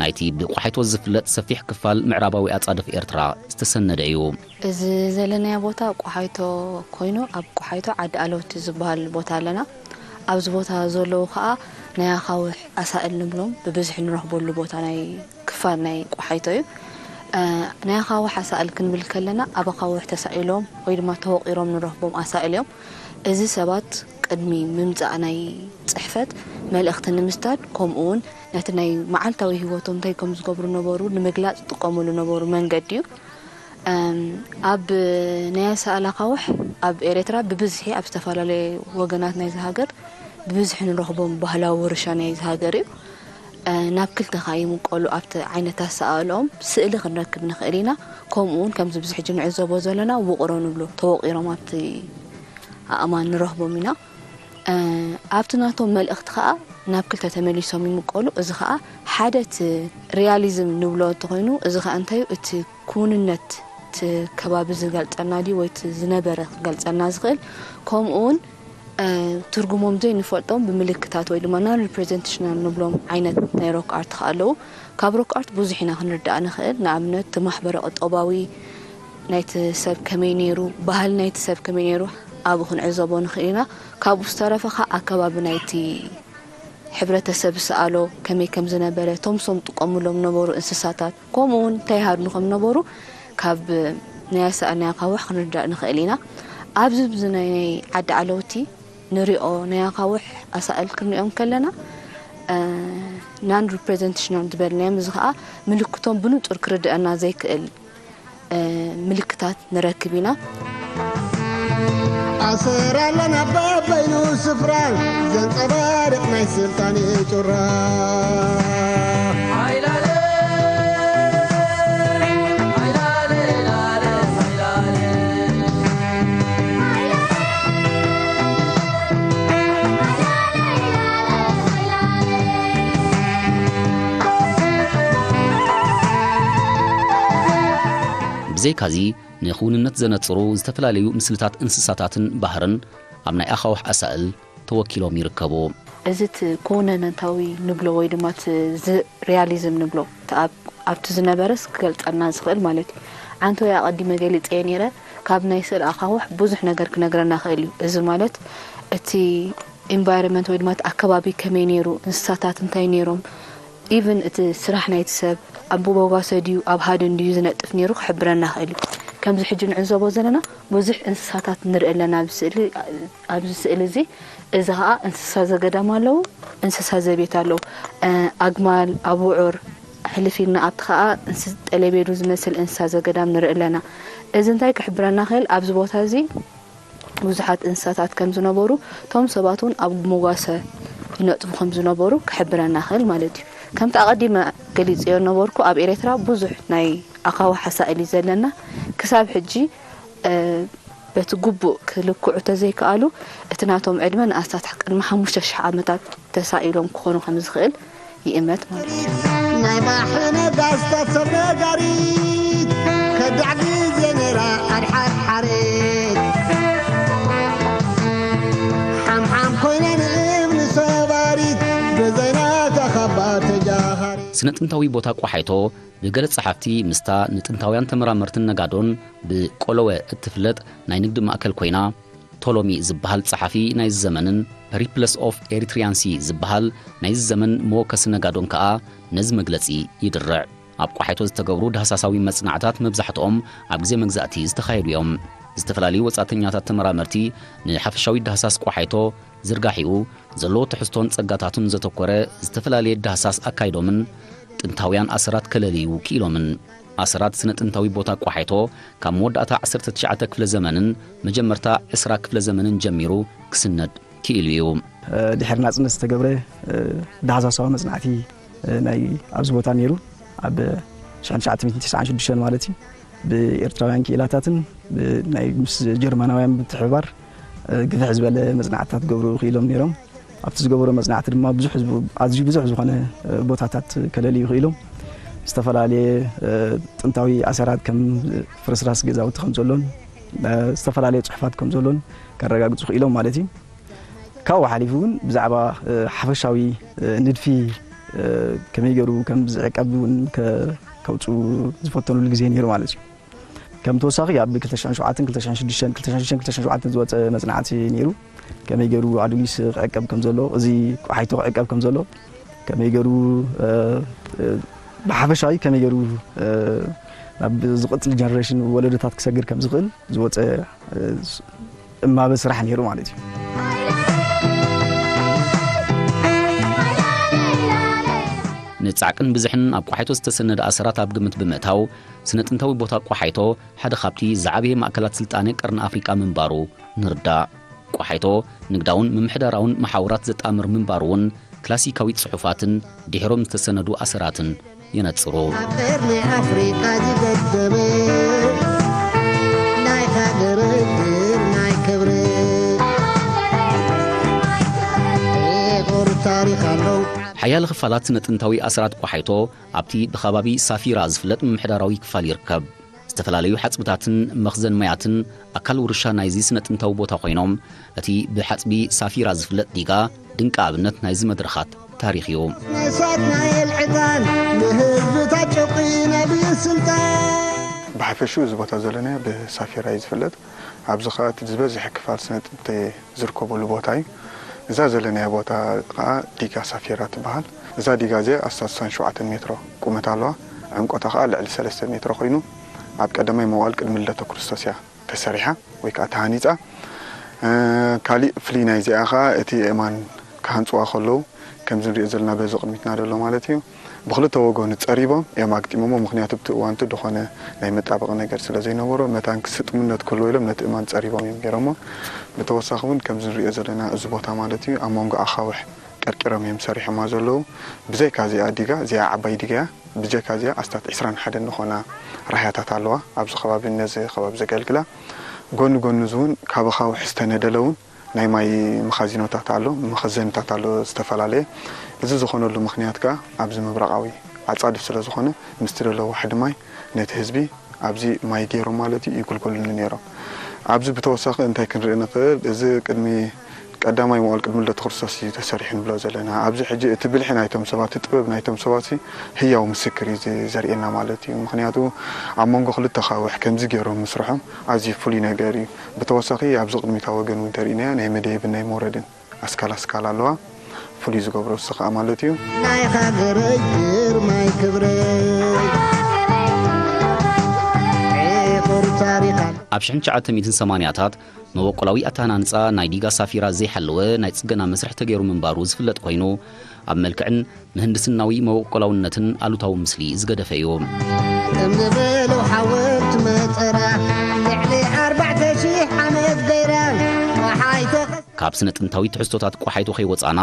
ናይቲ ብቋሓይቶ ዝፍለጥ ሰፊሕ ክፋል ምዕራባዊ ኣጻድፍ ኤርትራ ዝተሰነደ እዩ። እዚ ዘለናዮ ቦታ ቆሓይቶ ኮይኑ ኣብ ቆሓይቶ ዓዲ ኣለውቲ ዝበሃል ቦታ ኣለና። ኣብዚ ቦታ ዘለዉ ከዓ ናይ ኣኻውሕ ኣሳእል ንብሎም ብብዝሒ ንረኽበሉ ቦታ ናይ ክፋል ናይ ቆሓይቶ እዩ። ናይ ኣኻውሕ ኣሳእል ክንብል ከለና ኣብ ኣኻውሕ ተሳኢሎም ወይ ድማ ተወቒሮም ንረኽቦም ኣሳእል እዮም። እዚ ሰባት ቅድሚ ምምፃእ ናይ ፅሕፈት መልእኽቲ ንምስዳድ ከምኡ እውን ነቲ ናይ መዓልታዊ ህይወቶም እንታይ ከም ዝገብሩ ነበሩ ንምግላፅ ዝጥቀሙሉ ነበሩ መንገዲ እዩ። ኣብ ናይ ኣሳእል ኣኻውሕ ኣብ ኤርትራ ብብዝሒ ኣብ ዝተፈላለየ ወገናት ናይዚ ሃገር ብብዝሒ ንረኽቦም ባህላዊ ውርሻ ናይዚ ሃገር እዩ። ናብ ክልተ ከኣ ይምቀሉ ኣብቲ ዓይነት ኣሰኣእልኦም ስእሊ ክንረክብ ንኽእል ኢና። ከምኡ እውን ከምዚ ብዝሒ ሕጂ ንዕዘቦ ዘለና ውቕሮ ንብሎ ተወቒሮም ኣብቲ ኣእማን ንረኽቦም ኢና። ኣብቲ ናቶም መልእኽቲ ከኣ ናብ ክልተ ተመሊሶም ይምቀሉ። እዚ ከኣ ሓደ እቲ ሪያሊዝም ንብሎ እንተኾይኑ እዚ ከኣ እንታይ እቲ ክውንነት እቲ ከባቢ ዝገልጸልና ድዩ ወይ እቲ ዝነበረ ክገልጸልና ዝኽእል ከምኡ እውን ትርጉሞም ዘይንፈልጦም ብምልክታት ወይ ድማ non representational ንብሎም ዓይነት ናይ ሮክ ኣርት ከኣ ኣለዉ። ካብ ሮክ ኣርት ብዙሕ ኢና ክንርዳእ ንኽእል። ንኣብነት እቲ ማሕበረ ቁጠባዊ ናይቲ ሰብ ከመይ ነይሩ፣ ባህሊ ናይቲ ሰብ ከመይ ነይሩ ኣብኡ ክንዕዘቦ ንኽእል ኢና። ካብኡ ዝተረፈ ከኣ ኣከባቢ ናይቲ ሕብረተሰብ ዝሰኣሎ ከመይ ከም ዝነበረ፣ እቶም ሶም ዝጥቀሙሎም ዝነበሩ እንስሳታት ከምኡ እውን እንታይ ይሃድኑ ከም ዝነበሩ ካብ ናይ ኣሰኣል ናይ ኣኻውሕ ክንርዳእ ንኽእል ኢና። ኣብዚ ኣብዚ ናይ ናይ ዓዲ ዓለውቲ ንሪኦ ናይ ኣኻውሕ ኣሳእል ክንሪኦም ከለና non representational ዝበልናዮም፣ እዚ ከዓ ምልክቶም ብንጹር ክርድአና ዘይክእል ምልክታት ንረክብ ኢና። ኣሰር ኣለና በበይኑ ስፍራ ዘንጸባርቕ ናይ ስልጣን ጩራ። ብዘይካዚ ንኽውንነት ዘነጽሩ ዝተፈላለዩ ምስልታት እንስሳታትን ባህርን ኣብ ናይ ኣኻውሕ ኣሳእል ተወኪሎም ይርከቡ። እዚ እቲ ኮነነንታዊ ንብሎ ወይ ድማ እቲ ዝ- ሪያሊዝም ንብሎ እቲ ኣብ- ኣብቲ ዝነበረስ ክገልጸልና ዝኽእል ማለት እዩ። ዓንተወይ ኣቐዲመ ገሊጸዮ ነይረ። ካብ ናይ ስእሊ ኣኻውሕ ብዙሕ ነገር ክነግረና ይኽእል እዩ። እዚ ማለት እቲ ኢንቫይሮንመንት ወይ ድማ እቲ ኣከባቢ ከመይ ነይሩ፣ እንስሳታት እንታይ ነይሮም፣ ኢቭን እቲ ስራሕ ናይቲ ሰብ ኣብ መጓሰ ድዩ ኣብ ሃድን ድዩ ዝነጥፍ ነይሩ ክሕብረና ይኽእል እዩ። ከምዚ ሕጂ ንዕዘቦ ዘለና ብዙሕ እንስሳታት ንርኢ ኣለና ኣብዚ ስእሊ ኣብዚ ስእሊ እዚ። እዚ ኸኣ እንስሳ ዘገዳም ኣለዉ፣ እንስሳ ዘቤት ኣለዉ። ኣግማል፣ ኣብዑር፣ ሕልፍ ኢልና ኣብቲ ኸኣ እንስ ጠለቤዱ ዝመስል እንስሳ ዘገዳም ንርኢ ኣለና። እዚ እንታይ ክሕብረና ይኽእል? ኣብዚ ቦታ እዚ ብዙሓት እንስሳታት ከም ዝነበሩ፣ እቶም ሰባት እውን ኣብ መጓሰ ይነጥፉ ከም ዝነበሩ ክሕብረና ይኽእል ማለት እዩ። ከምቲ ኣቐዲመ ገሊጸዮ ነበርኩ፣ ኣብ ኤርትራ ብዙሕ ናይ ኣኻውሕ ኣሳእል እዩ ዘለና። ክሳብ ሕጂ በቲ ግቡእ ክልክዑ ተዘይከኣሉ፣ እቲ ናቶም ዕድመ ንኣስታት ቅድሚ ሓሙሽተ ሽሕ ዓመታት ተሳኢሎም ክኾኑ ከም ዝኽእል ይእመት ማለት እዩ። ናይ ባሕሪ ነጋስታት ሰብ ነጋሪት ከዳዕ ግዜ ነይራ ኣድሓር ሓሬት ሓምሓም ኮይና ንእምኒ ሰባሪት ብዘይና ተኸባ ተጃሃሪት። ስነ ጥንታዊ ቦታ ቆሓይቶ ብገለ ጸሓፍቲ ምስታ ንጥንታውያን ተመራመርትን ነጋዶን ብቆለወ እትፍለጥ ናይ ንግዲ ማእከል ኮይና፣ ቶሎሚ ዝበሃል ጸሓፊ ናይዚ ዘመንን ፐሪፕለስ ኦፍ ኤሪትሪያን ሲ ዝበሃል ናይዚ ዘመን መወከሲ ነጋዶን ከኣ ነዚ መግለጺ ይድርዕ። ኣብ ቆሓይቶ ዝተገብሩ ዳህሳሳዊ መጽናዕታት መብዛሕትኦም ኣብ ግዜ መግዛእቲ ዝተኻየዱ እዮም። ዝተፈላለዩ ወጻእተኛታት ተመራመርቲ ንሓፈሻዊ ዳህሳስ ቆሓይቶ ዝርጋሒኡ ዘለዎ ትሕዝቶን ጸጋታቱን ዘተኮረ ዝተፈላለየ ዳህሳስ ኣካይዶምን ጥንታውያን ኣሰራት ከለልዩ ክኢሎምን። ኣሰራት ስነ ጥንታዊ ቦታ ቆሓይቶ ካብ መወዳእታ ዓሰርተ ትሽዓተ ክፍለ ዘመንን መጀመርታ ዕስራ ክፍለ ዘመንን ጀሚሩ ክስነድ ክኢሉ እዩ። ድሕሪ ናጽነት ዝተገብረ ዳህሳሳዊ መጽናዕቲ ናይ ኣብዚ ቦታ ነይሩ ኣብ ሽሕን ትሽዓተ ሚእትን ተስዓን ሽዱሽተን ማለት እዩ ብኤርትራውያን ክኢላታትን ናይ ምስ ጀርመናውያን ብምትሕብባር ግፍሕ ዝበለ መጽናዕትታት ክገብሩ ክኢሎም ነይሮም። ኣብቲ ዝገበሮ መጽናዕቲ ድማ ብዙሕ ኣዝዩ ብዙሕ ዝኾነ ቦታታት ከለልዩ ክኢሎም ዝተፈላለየ ጥንታዊ ኣሰራት ከም ፍርስራስ ገዛውቲ ከም ዘሎን ዝተፈላለየ ጽሑፋት ከም ዘሎን ከረጋግጹ ክኢሎም ማለት እዩ። ካብኡ ሓሊፉ እውን ብዛዕባ ሓፈሻዊ ንድፊ ከመይ ገይሩ ከም ዝዕቀብ እውን ከውፅኡ ዝፈተኑሉ ግዜ ነይሩ ማለት እዩ። ከም ተወሳኺ ኣብ ክልተ ሽሕን ሸውዓተን ክልተ ሽሕን ሽዱሽተን ክልተ ሽሕን ሽዱሽተን ክልተ ሽሕን ሸውዓተን ዝወፀ መፅናዕቲ ነይሩ። ከመይ ገይሩ ኣዱሊስ ክዕቀብ ከም ዘሎ፣ እዚ ቆሓይቶ ክዕቀብ ከም ዘሎ፣ ከመይ ገይሩ ብሓፈሻዊ ከመይ ገይሩ ናብ ዝቕፅል ጀነሬሽን ወለዶታት ክሰግር ከም ዝኽእል ዝወፀ እማበ ስራሕ ነይሩ ማለት እዩ። ንጻዕቅን ብዝሕን ኣብ ቆሓይቶ ዝተሰነደ ኣሰራት ኣብ ግምት ብምእታው፣ ስነ ጥንታዊ ቦታ ቆሓይቶ ሓደ ካብቲ ዝዓበየ ማእከላት ስልጣነ ቀርኒ ኣፍሪቃ ምንባሩ ንርዳእ። ቆሓይቶ ንግዳውን ምምሕዳራውን መሓውራት ዘጣምር ምንባሩ እውን ክላሲካዊ ጽሑፋትን ድሒሮም ዝተሰነዱ ኣሰራትን የነጽሩ። ኣብ ቀርኒ ኣፍሪቃ ዝገደበ ናይ ሃገር እድር ናይ ክብሪ ጥቁር ታሪኽ ኣሎ። ሓያለ ክፋላት ስነ ጥንታዊ ኣስራት ቆሓይቶ ኣብቲ ብኸባቢ ሳፊራ ዝፍለጥ ምምሕዳራዊ ክፋል ይርከብ። ዝተፈላለዩ ሓጽብታትን መኽዘን ማያትን ኣካል ውርሻ ናይዚ ስነ ጥንታዊ ቦታ ኮይኖም፣ እቲ ብሓጽቢ ሳፊራ ዝፍለጥ ዲጋ ድንቂ ኣብነት ናይዚ መድረኻት ታሪኽ እዩ። ናይ እሳት ናይ ዕጣን ንህዝብታት ጨቂነ ብስልጣን። ብሓፈሽኡ እዚ ቦታ ዘለናዮ ብሳፊራ እዩ ዝፍለጥ። ኣብዚ ኸኣ እቲ ዝበዝሐ ክፋል ስነ ጥንቲ ዝርከበሉ ቦታ እዩ። እዛ ዘለናያ ቦታ ኸኣ ዲጋ ሳፊራ ትበሃል። እዛ ዲጋ እዚኣ ኣስታት ስሳን ሸውዓተን ሜትሮ ቁመት ኣለዋ። ዕምቆታ ኸኣ ልዕሊ ሰለስተ ሜትሮ ኮይኑ ኣብ ቀዳማይ መዋእል ቅድሚ ልደተ ክርስቶስ እያ ተሰሪሓ ወይ ከዓ ተሃኒፃ። ካሊእ ፍልይ ናይዚኣ ኸዓ እቲ የማን ክሃንፅዋ ከለዉ ከምዚ ንሪኦ ዘለና በዚ ቅድሚትና ዘሎ ማለት እዩ ብክልተ ወገኑ ፀሪቦም እዮም ኣግጢሞሞ። ምክንያቱ ብቲ እዋንቲ ዝኾነ ናይ መጣበቂ ነገር ስለ ዘይነበሮ መታን ክስጥምነት ክህልዎ ኢሎም ነቲ እማን ፀሪቦም እዮም ገይሮሞ። ብተወሳኺ እውን ከምዚ ንሪኦ ዘለና እዚ ቦታ ማለት እዩ ኣብ መንጎ ኣኻውሕ ቀርቂሮም እዮም ሰሪሖማ ዘለዉ። ብዘይካ እዚኣ ዲጋ እዚኣ ዓባይ ዲጋ እያ። ብጀካ እዚኣ ኣስታት ዕስራን ሓደን ዝኾና ራህያታት ኣለዋ ኣብዚ ከባቢ ነዚ ከባቢ ዘገልግላ። ጎኒ ጎኒ እዚ እውን ካብ ኣኻውሕ ዝተነደለ እውን ናይ ማይ መኻዚኖታት ኣሎ፣ መኸዘንታት ኣሎ ዝተፈላለየ። እዚ ዝኾነሉ ምኽንያት ከኣ ኣብዚ ምብራቓዊ ኣጻድፍ ስለ ዝኾነ ምስቲ ደሎ ዋሕዲ ማይ ነቲ ህዝቢ ኣብዚ ማይ ገይሮም ማለት እዩ ይጉልጎልሉ ነይሮም። ኣብዚ ብተወሳኺ እንታይ ክንርኢ ንኽእል? እዚ ቅድሚ ቀዳማይ መዋል ቅድሚ ልደት ክርስቶስ እዩ ተሰሪሑ ንብሎ ዘለና። ኣብዚ ሕጂ እቲ ብልሒ ናይቶም ሰባት፣ እቲ ጥበብ ናይቶም ሰባት ህያው ምስክር እዩ ዘርእየና ማለት እዩ። ምኽንያቱ ኣብ መንጎ ክልተ ኣኻውሕ ከምዚ ገይሮም ምስርሖም ኣዝዩ ፍሉይ ነገር እዩ። ብተወሳኺ ኣብዚ ቅድሚታ ወገን እውን ተርእናያ ናይ መደየብን ናይ መውረድን ኣስካል ኣስካል ኣለዋ። ፍሉይ ዝገብሮ እሱ ከዓ ማለት እዩ። ናይ ሃገረይ ግርማይ ክብረይ ዕቑር ታሪኽ ኣሎ። ኣብ ሽሕን ትሽዓተ ሚእትን ሰማንያታት መበቆላዊ ኣተሃናንጻ ናይ ዲጋ ሳፊራ ዘይሓለወ ናይ ጽገና መስርሕ ተገይሩ ምንባሩ ዝፍለጥ ኮይኑ፣ ኣብ መልክዕን ምህንድስናዊ መበቆላውነትን ኣሉታዊ ምስሊ ዝገደፈ እዩ። ከም ዝበለው ሓወልቲ መጠራ ልዕሊ ኣርባዕተ ሽሕ ዓመት ገይራ ወሓይ ተኸስ ካብ ስነ ጥንታዊ ትሕዝቶታት ቋሓይቶ ከይወጻና፣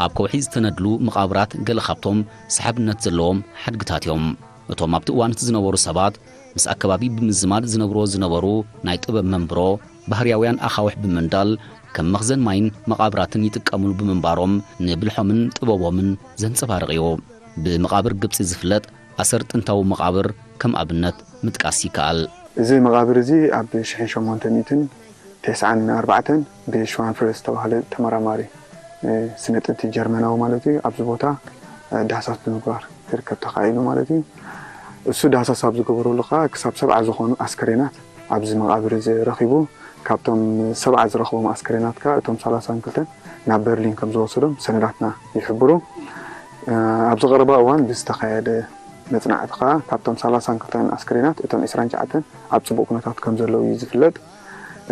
ኣብ ከውሒ ዝተነድሉ መቓብራት ገለ ካብቶም ሰሓብነት ዘለዎም ሓድግታት እዮም። እቶም ኣብቲ እዋን እቲ ዝነበሩ ሰባት፣ ምስ ኣከባቢ ብምዝማድ ዝነብርዎ ዝነበሩ ናይ ጥበብ መንብሮ፣ ባህርያውያን ኣኻውሕ ብምንዳል፣ ከም መኽዘን ማይን መቓብራትን ይጥቀምሉ ብምንባሮም፣ ንብልሖምን ጥበቦምን ዘንጸባርቕ እዩ። ብመቓብር ግብጺ ዝፍለጥ ኣሰር ጥንታዊ መቓብር ከም ኣብነት ምጥቃስ ይከኣል። እዚ መቓብር እዚ ኣብ ሽሕን ሸሞንተ ሚእትን ተስዓን ኣርባዕተን ብሽዋንፍረ ዝተባህለ ተመራማሪ፣ እ፣ ስነ ጥንቲ ጀርመናዊ ማለት እዩ፣ ኣብዚ ቦታ፣ እ፣ ዳህሳስ ብምግባር ክርከብ ተኻኢሉ ማለት እዩ። እሱ ዳህሳስ ኣብ ዝገበረሉ ከኣ ክሳብ ሰብዓ ዝኾኑ ኣስከሬናት ኣብዚ መቓብር እዚ ረኺቡ። ካብቶም ሰብዓ ዝረኽቦም ኣስከሬናት ከኣ እቶም ሰላሳን ክልተን ናብ በርሊን ከም ዝወሰዶም ሰነዳትና ይሕብሩ። እ፣ ኣብዚ ቀረባ እዋን ብዝተኻየደ መጽናዕቲ ከኣ ካብቶም ሰላሳን ክልተን ኣስከሬናት እቶም ዕስራን ትሽዓተን ኣብ ጽቡቕ ኩነታት ከም ዘለዉ እዩ ዝፍለጥ።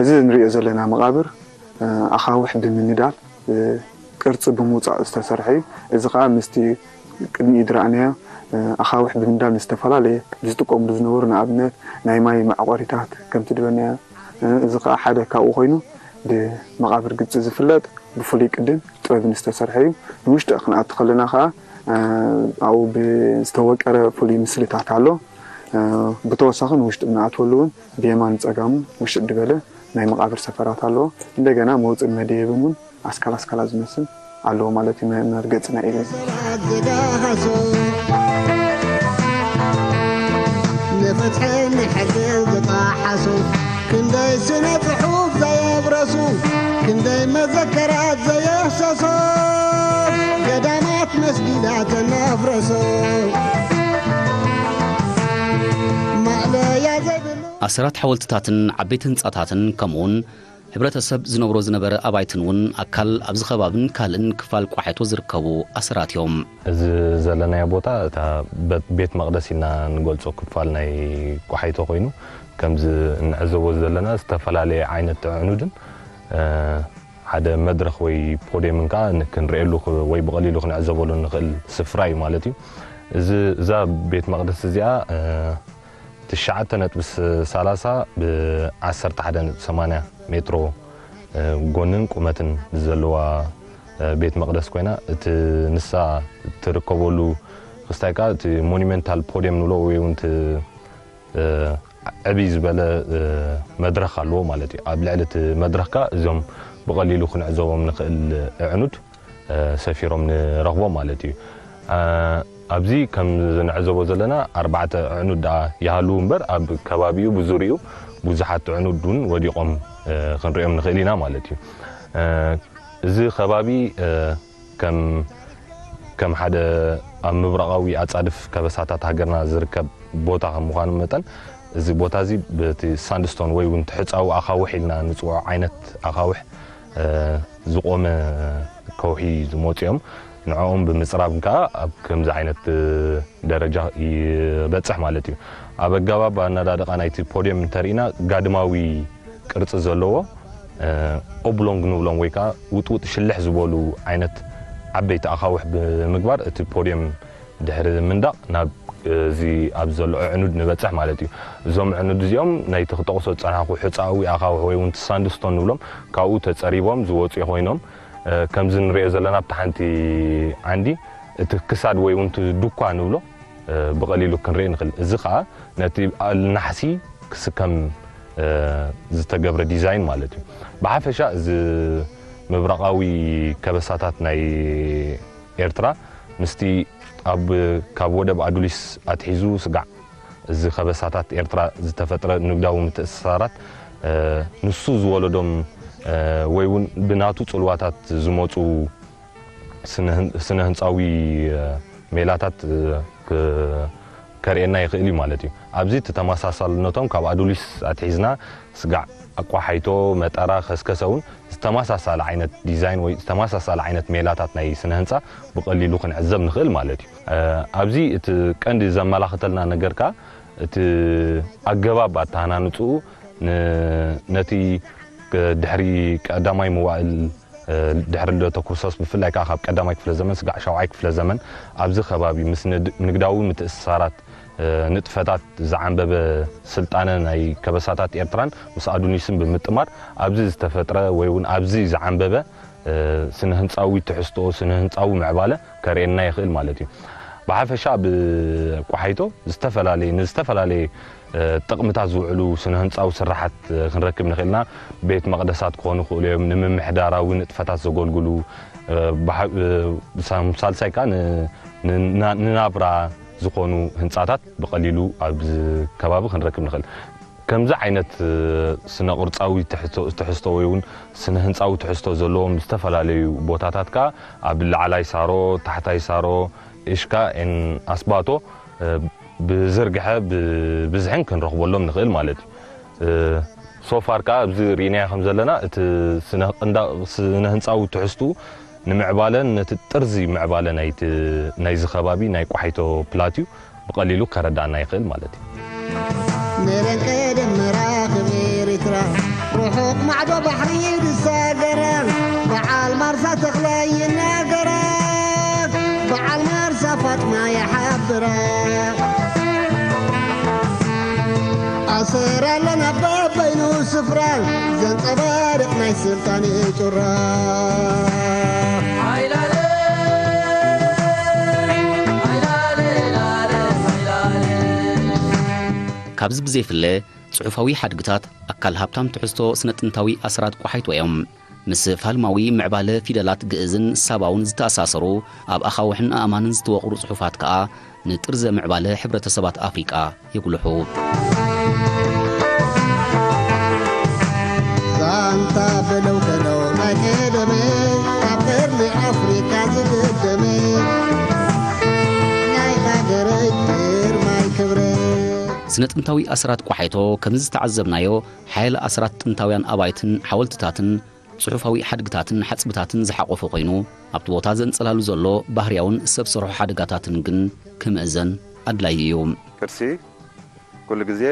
እዚ ንሪኦ ዘለና መቓብር፣ እ፣ ኣኻውሕ ብምንዳል፣ እ፣ ቅርጺ ብምውጻእ ዝተሰርሐ እዩ። እዚ ከኣ ምስቲ ቅድሚኡ ዝረኣናዮ፣ እ፣ ኣኻውሕ ብምንዳል ንዝተፈላለየ ዝጥቀምሉ ዝነበሩ፣ ንኣብነት ናይ ማይ መዕቆሪታት ከምቲ ዝበልናዮ፣ እ፣ እዚ ከኣ ሓደ ካብኡ ኮይኑ ብመቓብር ግብጺ ዝፍለጥ ብፍሉይ ቅድን ጥበብን ዝተሰርሐ እዩ። ንውሽጢ ክንኣቱ ከለና ከኣ፣ እ፣ ኣብኡ ብዝተወቀረ ፍሉይ ምስልታት ኣሎ። እ፣ ብተወሳኺ ንውሽጢ ብንኣትወሉ እውን ብየማን ጸጋሙ ውሽጥ ዝበለ ናይ መቓብር ሰፈራት ኣለዎ። እንደገና መውፅእን መደየብን እውን ኣስካል ኣስካላ ዝመስል ኣለዎ ማለት እዩ፣ መ-፣ መርገፂ ናይ ኢለን። ንፍትሕን ንሕግን ዝጠሓሱ፣ ክንደይ ስነ ጽሑፍ ዘየብረሱ፣ ክንደይ መዘከራት ዘየህሰሱ፣ ገዳማት መስጊዳት እናፍረሱ፣ ማእለያ ዘይብሉ ኣስራት ሓወልትታትን ዓበይቲ ህንጻታትን ከምኡውን ሕብረተሰብ ዝነብሮ ዝነበረ ኣባይትን እውን ኣካል ኣብዚ ከባብን ካልእን ክፋል ቋሒቶ ዝርከቡ ኣሰራት እዮም። እዚ ዘለናዮ ቦታ እታ በት-፣ ቤት መቕደስ ኢልና ንገልጾ ክፋል ናይ ቋሒቶ ኮይኑ፣ ከምዚ እንዕዘቦ ዘለና ዝተፈላለየ ዓይነት ኣዕኑድን፣ እ፣ ሓደ መድረኽ ወይ ፖድየምን ከኣ ን-፣ ክንርእየሉ ክ-፣ ወይ ብቐሊሉ ክንዕዘበሉ ንኽእል ስፍራ እዩ ማለት እዩ። እዚ፣ እዛ ቤት መቕደስ እዚኣ፣ እ፣ ትሽዓተ ነጥቢ ሰላሳ ብ ዓሰርተ ሓደ ነጥቢ ሰማንያ ሜትሮ፣ እ፣ ጎንን ቁመትን ዘለዋ፣ እ፣ ቤት መቕደስ ኮይና፣ እቲ ንሳ እትርከበሉ ክስታይ ከኣ እቲ ሞኒመንታል ፖድየም ንብሎ ወይ እውን እቲ፣ እ፣ ዕብይ ዝበለ፣ እ፣ መድረኽ ኣለዎ ማለት እዩ። ኣብ ልዕሊ እቲ መድረኽ ከኣ እዞም ብቐሊሉ ክንዕዘቦም ንኽእል ኣዕኑድ እ፣ ሰፊሮም ንረኽቦም ማለት እዩ። እ፣ ኣብዚ ከም ዝንዕዘቦ ዘለና ኣርባዕተ ኣዕኑድ ደኣ ይሃልዉ እምበር፣ ኣብ ከባቢኡ ብዙሪኡ ብዙሓት ኣዕኑድ እውን ወዲቖም፣ እ፣ ክንሪኦም ንኽእል ኢና ማለት እዩ። እ፣ እዚ ከባቢ፣ እ፣ ከም፣ ከም ሓደ ኣብ ምብራቓዊ ኣጻድፍ ከበሳታት ሃገርና ዝርከብ ቦታ ከም ምዃኑ መጠን፣ እዚ ቦታ እዚ በቲ ሳንድስቶን ወይ እውን ትሕጻዊ ኣኻውሕ ኢልና ንጽውዖ ዓይነት ኣኻውሕ፣ እ፣ ዝቖመ ከውሒ ዝመጹ እዮም። ንዕኦም ብምጽራብ ከኣ ኣብ ከምዚ ዓይነት ደረጃ ይበጽሕ ማለት እዩ። ኣብ ኣገባብ ኣነዳድቓ ናይቲ ፖድየም እንተርኢና፣ ጋድማዊ ቅርጺ ዘለዎ፣ ኦብሎንግ ንብሎም ወይ ከዓ ውጥውጥ ሽልሕ ዝበሉ ዓይነት ዓበይቲ ኣኻውሕ ብምግባር እቲ ፖድየም ድሕሪ ምንዳቕ ናብ እዚ ኣብ ዘሎ ዕኑድ ንበፅሕ ማለት እዩ። እዞም ዕኑድ እዚኦም ናይቲ ክጠቕሶ ዝፀናሕኩ ሕፃዊ ኣኻውሕ ወይ እውን ሳንድስቶን ንብሎም ካብኡ ተፀሪቦም ዝወፁ ኮይኖም ከምዚ ንሪኦ ዘለና ኣብቲ ሓንቲ ዓንዲ እቲ ክሳድ ወይ እውን እቲ ዱኳ ንብሎ ብቐሊሉ ክንርኢ ንኽእል። እዚ ከዓ ነቲ ናሕሲ ክስከም ዝተገብረ ዲዛይን ማለት እዩ። ብሓፈሻ እዚ ምብራቓዊ ከበሳታት ናይ ኤርትራ ምስቲ ኣብ ካብ ወደብ ኣዱሊስ ኣትሒዙ ስጋዕ እዚ ከበሳታት ኤርትራ ዝተፈጥረ ንግዳዊ ምትእስሳራት ንሱ ዝወለዶም ወይ እውን ብናቱ ጽልዋታት ዝመፁ ስነ ህንፃዊ ሜላታት ከርእየና ይኽእል እዩ ማለት እዩ። ኣብዚ እቲ ተመሳሳልነቶም ካብ ኣዱሊስ ኣትሒዝና ስጋዕ ኣቋሓይቶ፣ መጠራ፣ ከስከሰ እውን ዝተመሳሳለ ዓይነት ዲዛይን ወይ ዝተመሳሳለ ዓይነት ሜላታት ናይ ስነ ህንፃ ብቐሊሉ ክንዕዘብ ንኽእል ማለት እዩ። ኣብዚ እቲ ቀንዲ ዘመላኽተልና ነገር ከኣ እቲ ኣገባብ ኣተሃናንፅኡ ነቲ ድሕሪ ቀዳማይ መዋእል ድሕሪ ልደተ ክርስቶስ ብፍላይ ከዓ ካብ ቀዳማይ ክፍለ ዘመን ስጋዕ ሻውዓይ ክፍለ ዘመን ኣብዚ ከባቢ ምስ ንግዳዊ ምትእስሳራት ንጥፈታት ዝዓንበበ ስልጣነ ናይ ከበሳታት ኤርትራን ምስ ኣዱኒስን ብምጥማር ኣብዚ ዝተፈጥረ ወይ እውን ኣብዚ ዝዓንበበ ስነ ህንፃዊ ትሕዝቶ ስነ ህንፃዊ ምዕባለ ከርእየና ይኽእል ማለት እዩ። ብሓፈሻ ብቋሓይቶ ዝተፈላለየ ንዝተፈላለየ ጥቕምታት ዝውዕሉ ስነ ህንፃዊ ስራሓት ክንረክብ ንኽእልና ቤት መቕደሳት ክኾኑ ይኽእሉ እዮም። ንምምሕዳራዊ ንጥፈታት ዘገልግሉ ሳልሳይ ከዓ ንናብራ ዝኾኑ ህንፃታት ብቐሊሉ ኣብዚ ከባቢ ክንረክብ ንኽእል። ከምዚ ዓይነት ስነ ቅርፃዊ ትሕዝቶ ወይ እውን ስነ ህንፃዊ ትሕዝቶ ዘለዎም ዝተፈላለዩ ቦታታት ከዓ ኣብ ላዕላይ ሳሮ፣ ታሕታይ ሳሮ፣ እሽካ ኤን ኣስባቶ ብዝርግሐ ብብዝሕን ክንረኽበሎም ንኽእል ማለት እዩ። ሶፋር ከዓ ኣብዚ ርኢናዮ ከም ዘለና እቲ ስነ ህንፃዊ ትሕዝቱ ንምዕባለን ነቲ ጥርዚ ምዕባለ ናይዚ ከባቢ ናይ ቋሒቶ ፕላትዩ ብቐሊሉ ከረዳእና ይኽእል ማለት እዩ። ንረን ቀደም መራኽብ ኤርትራ ርሑቕ ማዕዶ ባሕሪ ዝሳገራ በዓል ማርሳ ተኽላይ ይናገራ በዓል ማርሳ ፋጥማ ይሓብራ ኣሰር ኣለና በበይኑ ስፍራ ዘንጸባርቕ ናይ ስልጣን ጩራ ካብዚ ብዘይፍለ፣ ጽሑፋዊ ሓድግታት ኣካል ሃብታም ትሕዝቶ ስነ-ጥንታዊ ኣስራት ቋሓይቶ እዮም። ምስ ፋልማዊ ምዕባለ ፊደላት ግእዝን ሳባውን ዝተኣሳሰሩ፣ ኣብ ኣኻውሕን ኣእማንን ዝተወቕሩ ጽሑፋት ከኣ ንጥርዘ ምዕባለ ሕብረተሰባት ኣፍሪቃ የጉልሑ። ዛንታ በለው በለው ናይ ቀደመ ኣብ ቀርኒ ኣፍሪካ ዝግደመ ናይ ሃገረይ ግርማይ ክብረ ስነ ጥንታዊ ኣስራት ቋሓይቶ ከም ዝተዓዘብናዮ ሓያለ ኣስራት ጥንታውያን ኣባይትን ሓወልትታትን ጽሑፋዊ ሓድግታትን ሓጽብታትን ዝሓቖፈ ኮይኑ ኣብቲ ቦታ ዘንጸላሉ ዘሎ ባህርያውን ሰብ ሰርሖ ሓደጋታትን ግን ክምእዘን ኣድላዪ እዩ። ቅርሲ ኩሉ ግዜ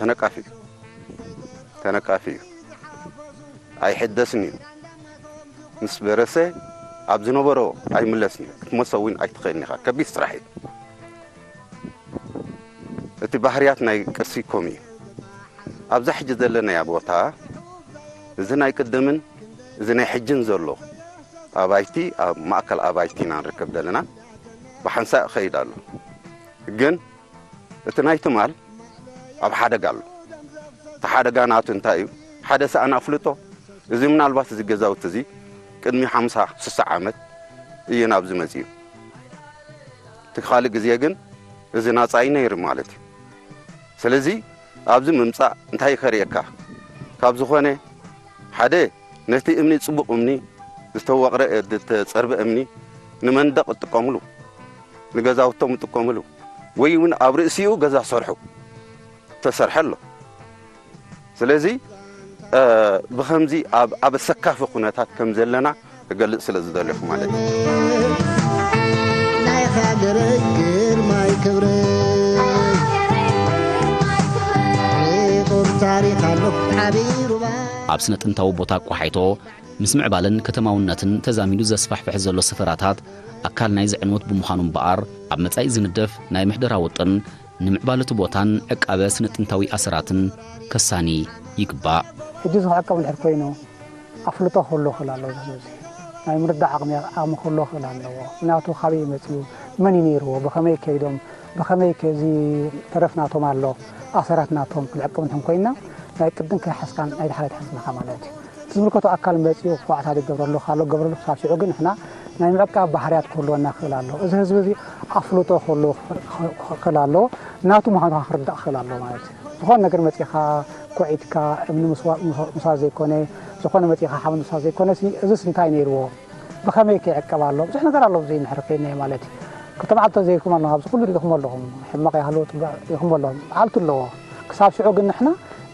ተነቃፊ እዩ ተነቃፊ እዩ ኣይሕደስን እዩ ምስ በረሰ ኣብ ዝነበሮ ኣይምለስን እዩ ክትመሶ እውን ኣይትኽእልን ኢኻ ከቢድ ስራሕ እዩ እቲ ባህርያት ናይ ቅርሲ ኮም እዩ ኣብዛ ሕጂ ዘለናያ ቦታ እዚ ናይ ቅድምን እዚ ናይ ሕጅን ዘሎ ኣባይቲ ኣብ ማእከል ኣባይቲ ኢና ንርከብ ዘለና ብሓንሳእ እኸይድ ኣሎ ግን እቲ ናይ ትማል ኣብ ሓደጋ ኣሎ እቲ ሓደጋ ናቱ እንታይ እዩ ሓደ ሰኣን ኣፍልጦ እዚ ምናልባት እዚ ገዛውቲ እዚ ቅድሚ ሓምሳ ስሳ ዓመት እዩ ናብዚ መፅዩ እቲ ካልእ ግዜ ግን እዚ ናፃ እዩ ነይሩ ማለት እዩ ስለዚ ኣብዚ ምምፃእ እንታይ ከርእየካ ካብ ዝኾነ ሓደ ነቲ እምኒ ፅቡቕ እምኒ ዝተወቕረ ዝተፀርበ እምኒ ንመንደቕ እጥቀምሉ ንገዛውቶም እጥቀምሉ ወይ እውን ኣብ ርእሲኡ ገዛ ሰርሑ ተሰርሐ ኣሎ ስለዚ ብኸምዚ ኣብ ኣሰካፊ ኩነታት ከም ዘለና ክገልፅ ስለ ዝደለኹ ማለት እዩ ናይ ሃገረይ ግርማይ ክብረ ቁም ታሪክ ኣሎ ዓብይ ሩባ ኣብ ስነ ጥንታዊ ቦታ ቆሓይቶ ምስ ምዕባለን ከተማውነትን ተዛሚዱ ዘስፋሕፍሕ ዘሎ ሰፈራታት ኣካል ናይዚ ዕንወት ብምዃኑ እምበኣር፣ ኣብ መጻኢ ዝንደፍ ናይ ምሕደራ ውጥን ንምዕባለ እቲ ቦታን ዕቃበ ስነ ጥንታዊ ኣሰራትን ከሳኒ ይግባእ። ሕጂ እዚ ክዕቀብ እንድሕር ኮይኑ ኣፍልጦ ክህሉ ክእል ኣለዎ። እዚ ህዝቢ እዚ ናይ ምርዳእ ዓቕሚ፣ ዓቕሚ ክህሉ ክእል ኣለዎ። ምኽንያቱ ካበይ እዩ መጺኡ? መን እዩ ነይርዎ? ብኸመይ ከይዶም? ብኸመይ ከ እዚ ተረፍ ናቶም ኣሎ? ኣሰራት ናቶም ክንዕቅብ እንድሕር ኮይንና ናይ ቅድም ከይሓዝካን ናይ ድሓር ኣይትሓዝን ኢኻ ማለት እዩ። እቲ ዝምልከቶ ኣካል መጺኡ ክዋዕታት ይገብረሉ ኣሎ፣ ክገብረሉ ክሳብ ሽዑ ግን ንሕና ናይ ምዕቃብ ባህርያት ክህልወና ክእል ኣሎ። እዚ ህዝቢ እዚ ኣፍልጦ ክህሉ ክእል ኣሎ። ናቱ ምዃኑ ክርዳእ ክእል ኣሎ ማለት እዩ። ዝኾነ ነገር መጺኻ ኮዒትካ እምኒ ምስዋ-፣ ምስዋ-፣ ምስዋር ዘይኮነ፣ ዝኾነ መጺኻ ሓመድ ምስዋር ዘይኮነ፣ እዚ፣ እዚስ እንታይ ነይርዎ? ብኸመይ ከ ይዕቀብ ኣሎ? ብዙሕ ነገር ኣሎ፣ ኣብዚ እንድሕር ከይድናዮ ማለት እዩ። ክልተ መዓልቲ ዘይኩም ኣለኹም፣ ኣብዚ ኩሉ ርኢኹም ኣለኹም። ሕማቕ ይሃልዎ፣ ጽቡቕ ርኢኹም ኣለኹም። መዓልቲ ኣለዎ። ክሳብ ሽዑ ግን ንሕና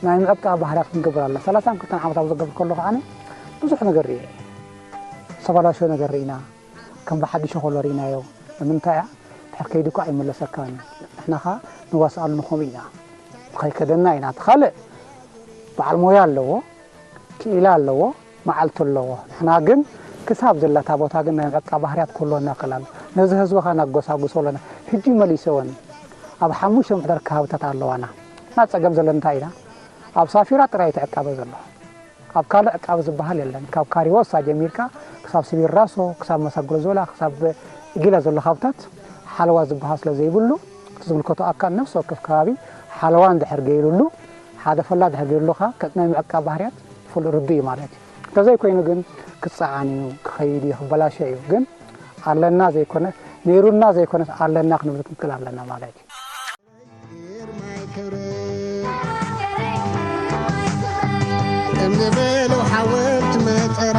ናይ ምዕቃብ ባህርያት ክንገብር ኣለና። ሰላሳን ክልተን ዓመት ኣብ ዘገብር ከለኹ ኣነ ብዙሕ ነገር ርኤ። ዝተበላሸወ ነገር ርኢና፣ ከም ብሓድሽ ከሎ ርኢናዮ። ንምንታይ እያ? ድሕር ከይዱ እኮ ኣይምለሰካን እዩ። ንሕና ኸኣ ንዋስኣሉ ንኸምኡ ኢና። ንኸይከደና ኢና። እቲ ካልእ በዓል ሞያ ኣለዎ፣ ክኢላ ኣለዎ፣ መዓልቲ ኣለዎ። ንሕና ግን ክሳብ ዘላ እታ ቦታ ግን ናይ ምዕቃብ ባህርያት ክህልወና ክእል ኣሎ። ነዚ ህዝቢ ኸኣ ነጎሳጉሶ ኣለና። ሕጂ መሊሰወን ኣብ ሓሙሽተ መሕደር ከባብታት ኣለዋና። ንሕና ጸገም ዘለና እንታይ ኢና? ኣብ ሳፊራ ጥራይ እዩ እቲ ዕቃበ ዘሎ። ኣብ ካልእ ዕቃበ ዝበሃል የለን። ካብ ካሪዎሳ ጀሚርካ ክሳብ ስቢር ራሶ፣ ክሳብ መሳጉሎ ዞላ፣ ክሳብ ጊላ ዘሎ ሃብታት ሓለዋ ዝበሃል ስለ ዘይብሉ፣ እቲ ዝምልከቶ ኣካል ነፍሲ ወከፍ ከባቢ ሓለዋ እንድሕር ገይሩሉ፣ ሓደ ፈላ እንድሕር ገይሩሉ ኸኣ፣ ከ-፣ ናይ ምዕቃብ ባህርያት ፍሉይ ርዱእ እዩ ማለት እዩ። እንተዘይኮይኑ ግን ክጸዓን እዩ፣ ክኸይድ እዩ፣ ክበላሸ እዩ። ግን ኣለና ዘይኮነ፣ ነይሩና ዘይኮነስ ኣለና ክንብል ክንክእል ኣለና ማለት እዩ። እምኒ በለው ሓወልቲ መጠራ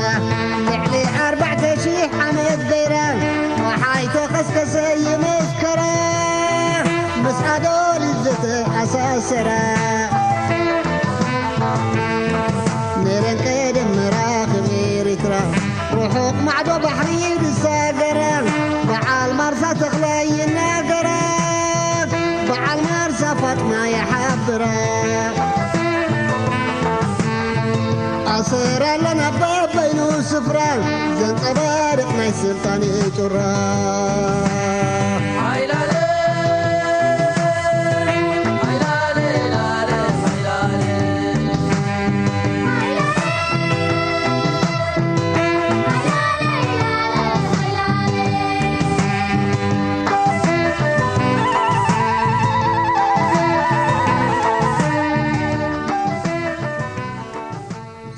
ልዕሊ ኣርባዕተ ሺሕ ዓመት ገይራ፣ ወሓይ ተኸስከሰ ይመስከራ፣ ምስ ኣዶሊስ ዝተኣሳሰራ። ነረን ቀደም መራኽብ ኤርትራ፣ ርሑቕ ማዕዶ ባሕሪ ዝሳገራ፣ በዓል ማርሳ ተኽላይ ይናገራ፣ በዓል ማርሳ ፋጥማ ይሓብራ። ኣሰር ኣለና በበይኑ ስፍራ፣ ዘንጸባርቕ ናይ ስልጣን ጩራ።